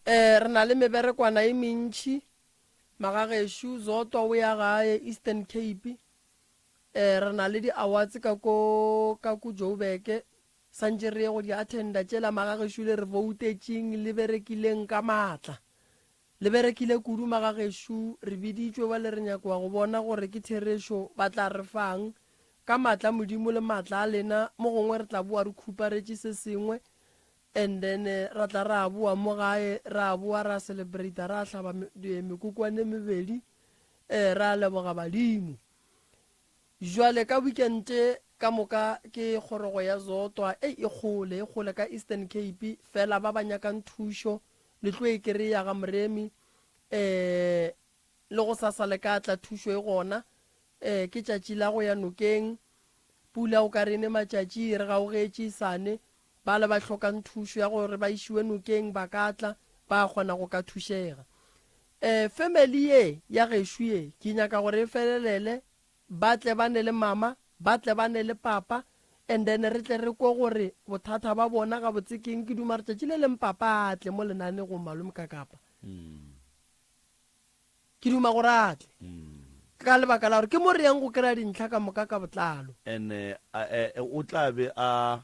Eh, re na le meberekwana e mentši. Magagešo Zotwa o ya gae Eastern Cape. Eh, re na le di-awards ka ko ka ko Joburg. Santše re ye go di attenda tšela magagešo le re voutetšeng le berekileng ka maatla. Le berekile kudu magagešo, re biditšwe bjale re nyakoa go bona gore ke therešo ba tla re fang. Ka maatla a Modimo le maatla a lena, mo gongwe re tla boa re khuparetše se sengwe and then ra tla ra boa mo gae ra boa ra celebrata ra hlaba mekokwane e mebedi ra leboga badimo. Jwale ka weekend ka moka ke kgorogo ya Zotwa ei e kgole e kgole ka Eastern Cape fela ba ba nyakang thušo le tlo e kereya ga Moremi eh le go sasa le ka tla thušo e gona eh ke tšatši la go ya nokeng pula o ka re ne matšatši e re gaogetše e sane ba le ba hlokang thušo ya gore ba išiwe nokeng ba ka tla ba kgona go ka thušega eh family ye ya gešo ye ke nyaka gore e felelele Ba tle ba ne le mama, ba tle ba ne le papa, and then re tle re kwe gore bothata ba bona gabotse ke eng. Ke duma re tšatši le leng papa a tle mo lenanegong, Malome Kakapa. Ke duma gore a tle. Ka lebaka la gore ke mo re yang go kry-a dintlha ka moka ka botlalo. And o tla be a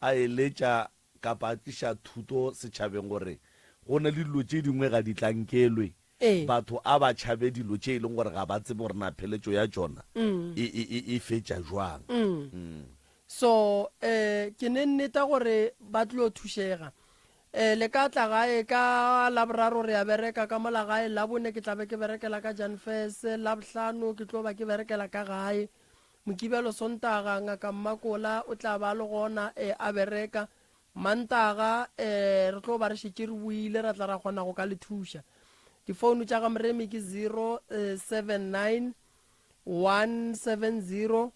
a eletša kapa a tliša thuto setšhabeng gore go na le dilo tše dingwe ga di tlankelwe Ee. Batho a ba tšhabe dilo tše e leng gore ga ba tsebe gore na pheletšo ya tšona e, e, e, e fetša jwang. So, eh, ke ne nneta gore ba tlo thušega. Eh, le ka tla gae ka Laboraro re a bereka ka mola gae, Labone ke tla be ke berekela ka Janfes, Labohlano ke tlo ba ke berekela ka gae. Mokibelo, Sontaga, Ngaka Mmakola o tla ba a le gona, eh, a bereka. Mantaga, eh, re tlo ba re šetše re boile, ra tla ra kgona go ka le thuša. Difounu tša ga Moremi ke 079 170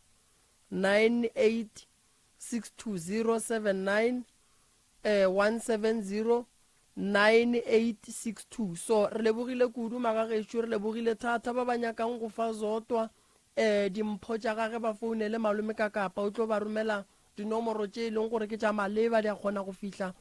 9862 079 eh, 170 9862. So re lebogile kudu magagešo, re lebogile thata ba ba nyakang go fa Zotwa eh, dimpho tša gage ba founele malome ka kapa o tlo ba romela Dinomoro tše e leng gore ke tša maleba di a kgona go fihla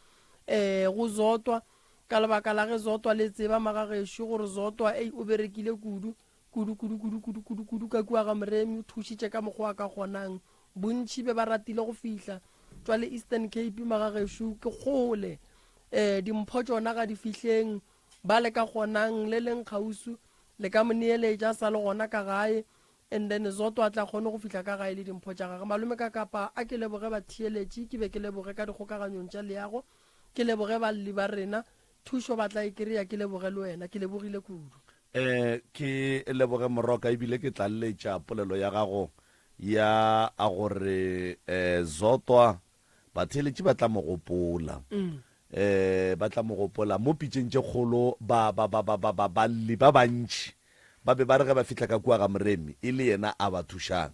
um go Zotwa ka lebaka la ge Zotwa le tseba magagešo gore Zotwa ei o berekile kudu kudu kudu kudu kudu kudu kudu ka kua ga Moremi o thušitše ka mokgwa a ka kgonang. Bontši be ba ratile go fihla tšwa le Eastern Cape magagešo ke kgole um dimpho tšona ga di fihleng ba le ka kgonang le leng kgauswi le ka mo neeletša sa le gona ka gae And then Zoto a tla kgone go fihla ka gae le dimpho tša gagwe. Malome ka kapa a ke leboge batheeletši, ke be ke leboge ka dikgokaganyong tša leago, ke leboge balli ba rena, thušo ba tla e kry-a, ke leboge le wena, ke lebogile kudu. Eh, ke leboge Moroka ebile ke tlaleletša polelo ya gago ya a gore eh, Zotwa Batheeletši ba tla mo gopola. Eh, ba tla mo gopola. Mo pitšeng tše kgolo, ba, ba, ba, ba, ba, ba, balli ba bantši ba be ba re ge ba fihla ka kua ga Moremi, e le yena a ba thušang.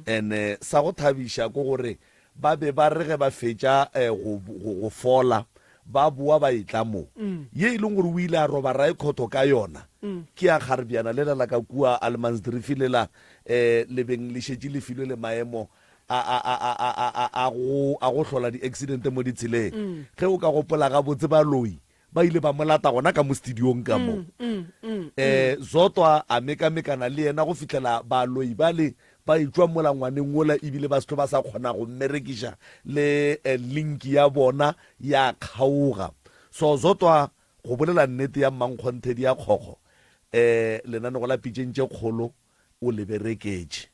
Ene sa go thabiša ke gore ba be ba re ge ba fetša eh, go, go, go fola, ba boa ba etla mo. Ye e leng gore o ile a roba raekhotho ka yona, ke ya kgarebjana lela la ka kua Allemansdrift lela, eh, le beng le šetše le filwe le maemo a, a, a, a, a, a, a, a go, a go hlola di-accident mo ditseleng. Mm. Ge o ka gopola gabotse baloi ba ile ba mo lata gona ka mo studiong ka mo. Mm, mm, mm, eh, Zotwa a mekamekana le yena go fihlela baloi bale ba etšwa mola ngwaneng wola ebile ba se tlo ba sa kgona go mmerekiša le eh, link ya bona ya kgaoga. So Zotwa go bolela nnete ya mmankgonthe ya kgokgo eh lenanego la pitšeng tše kgolo o le bereketše.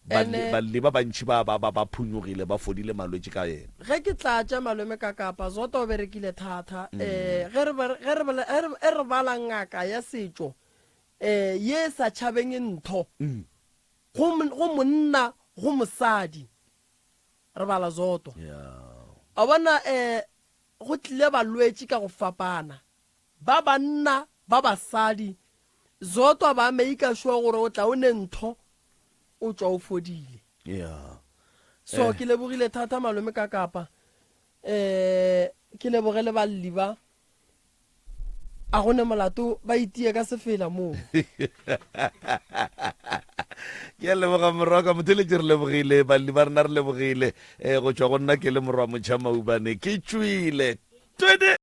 Balli, Ene. balli ba bantši ba, ba, ba, ba phonyogile, ba fodile malwetši ka yena. Ge ke tlatša malome ka kapa, Zota o berekile thata. Eh, ge re, ge re, ge re, ge re bala ngaka ya setšo, eh, ye e sa tšhabeng ntho, go, go monna, go mosadi, re bala Zotwa. Yeah. A bona um go tlile balwetši ka go fapana, ba banna, ba basadi, zotwa ba maker sure gore o tla o ne ntho o tšwa o fodile. Yeah. So Eh. ke lebogile thata malome ka kapa um ke leboge le balli ba a go ne molato ba itie ka sefela moo. Ke a leboga morwa ka motheletše re lebogile balli ba rena re lebogile um go tšwa go nna ke le morwa motšha maubane ke tšwile twede.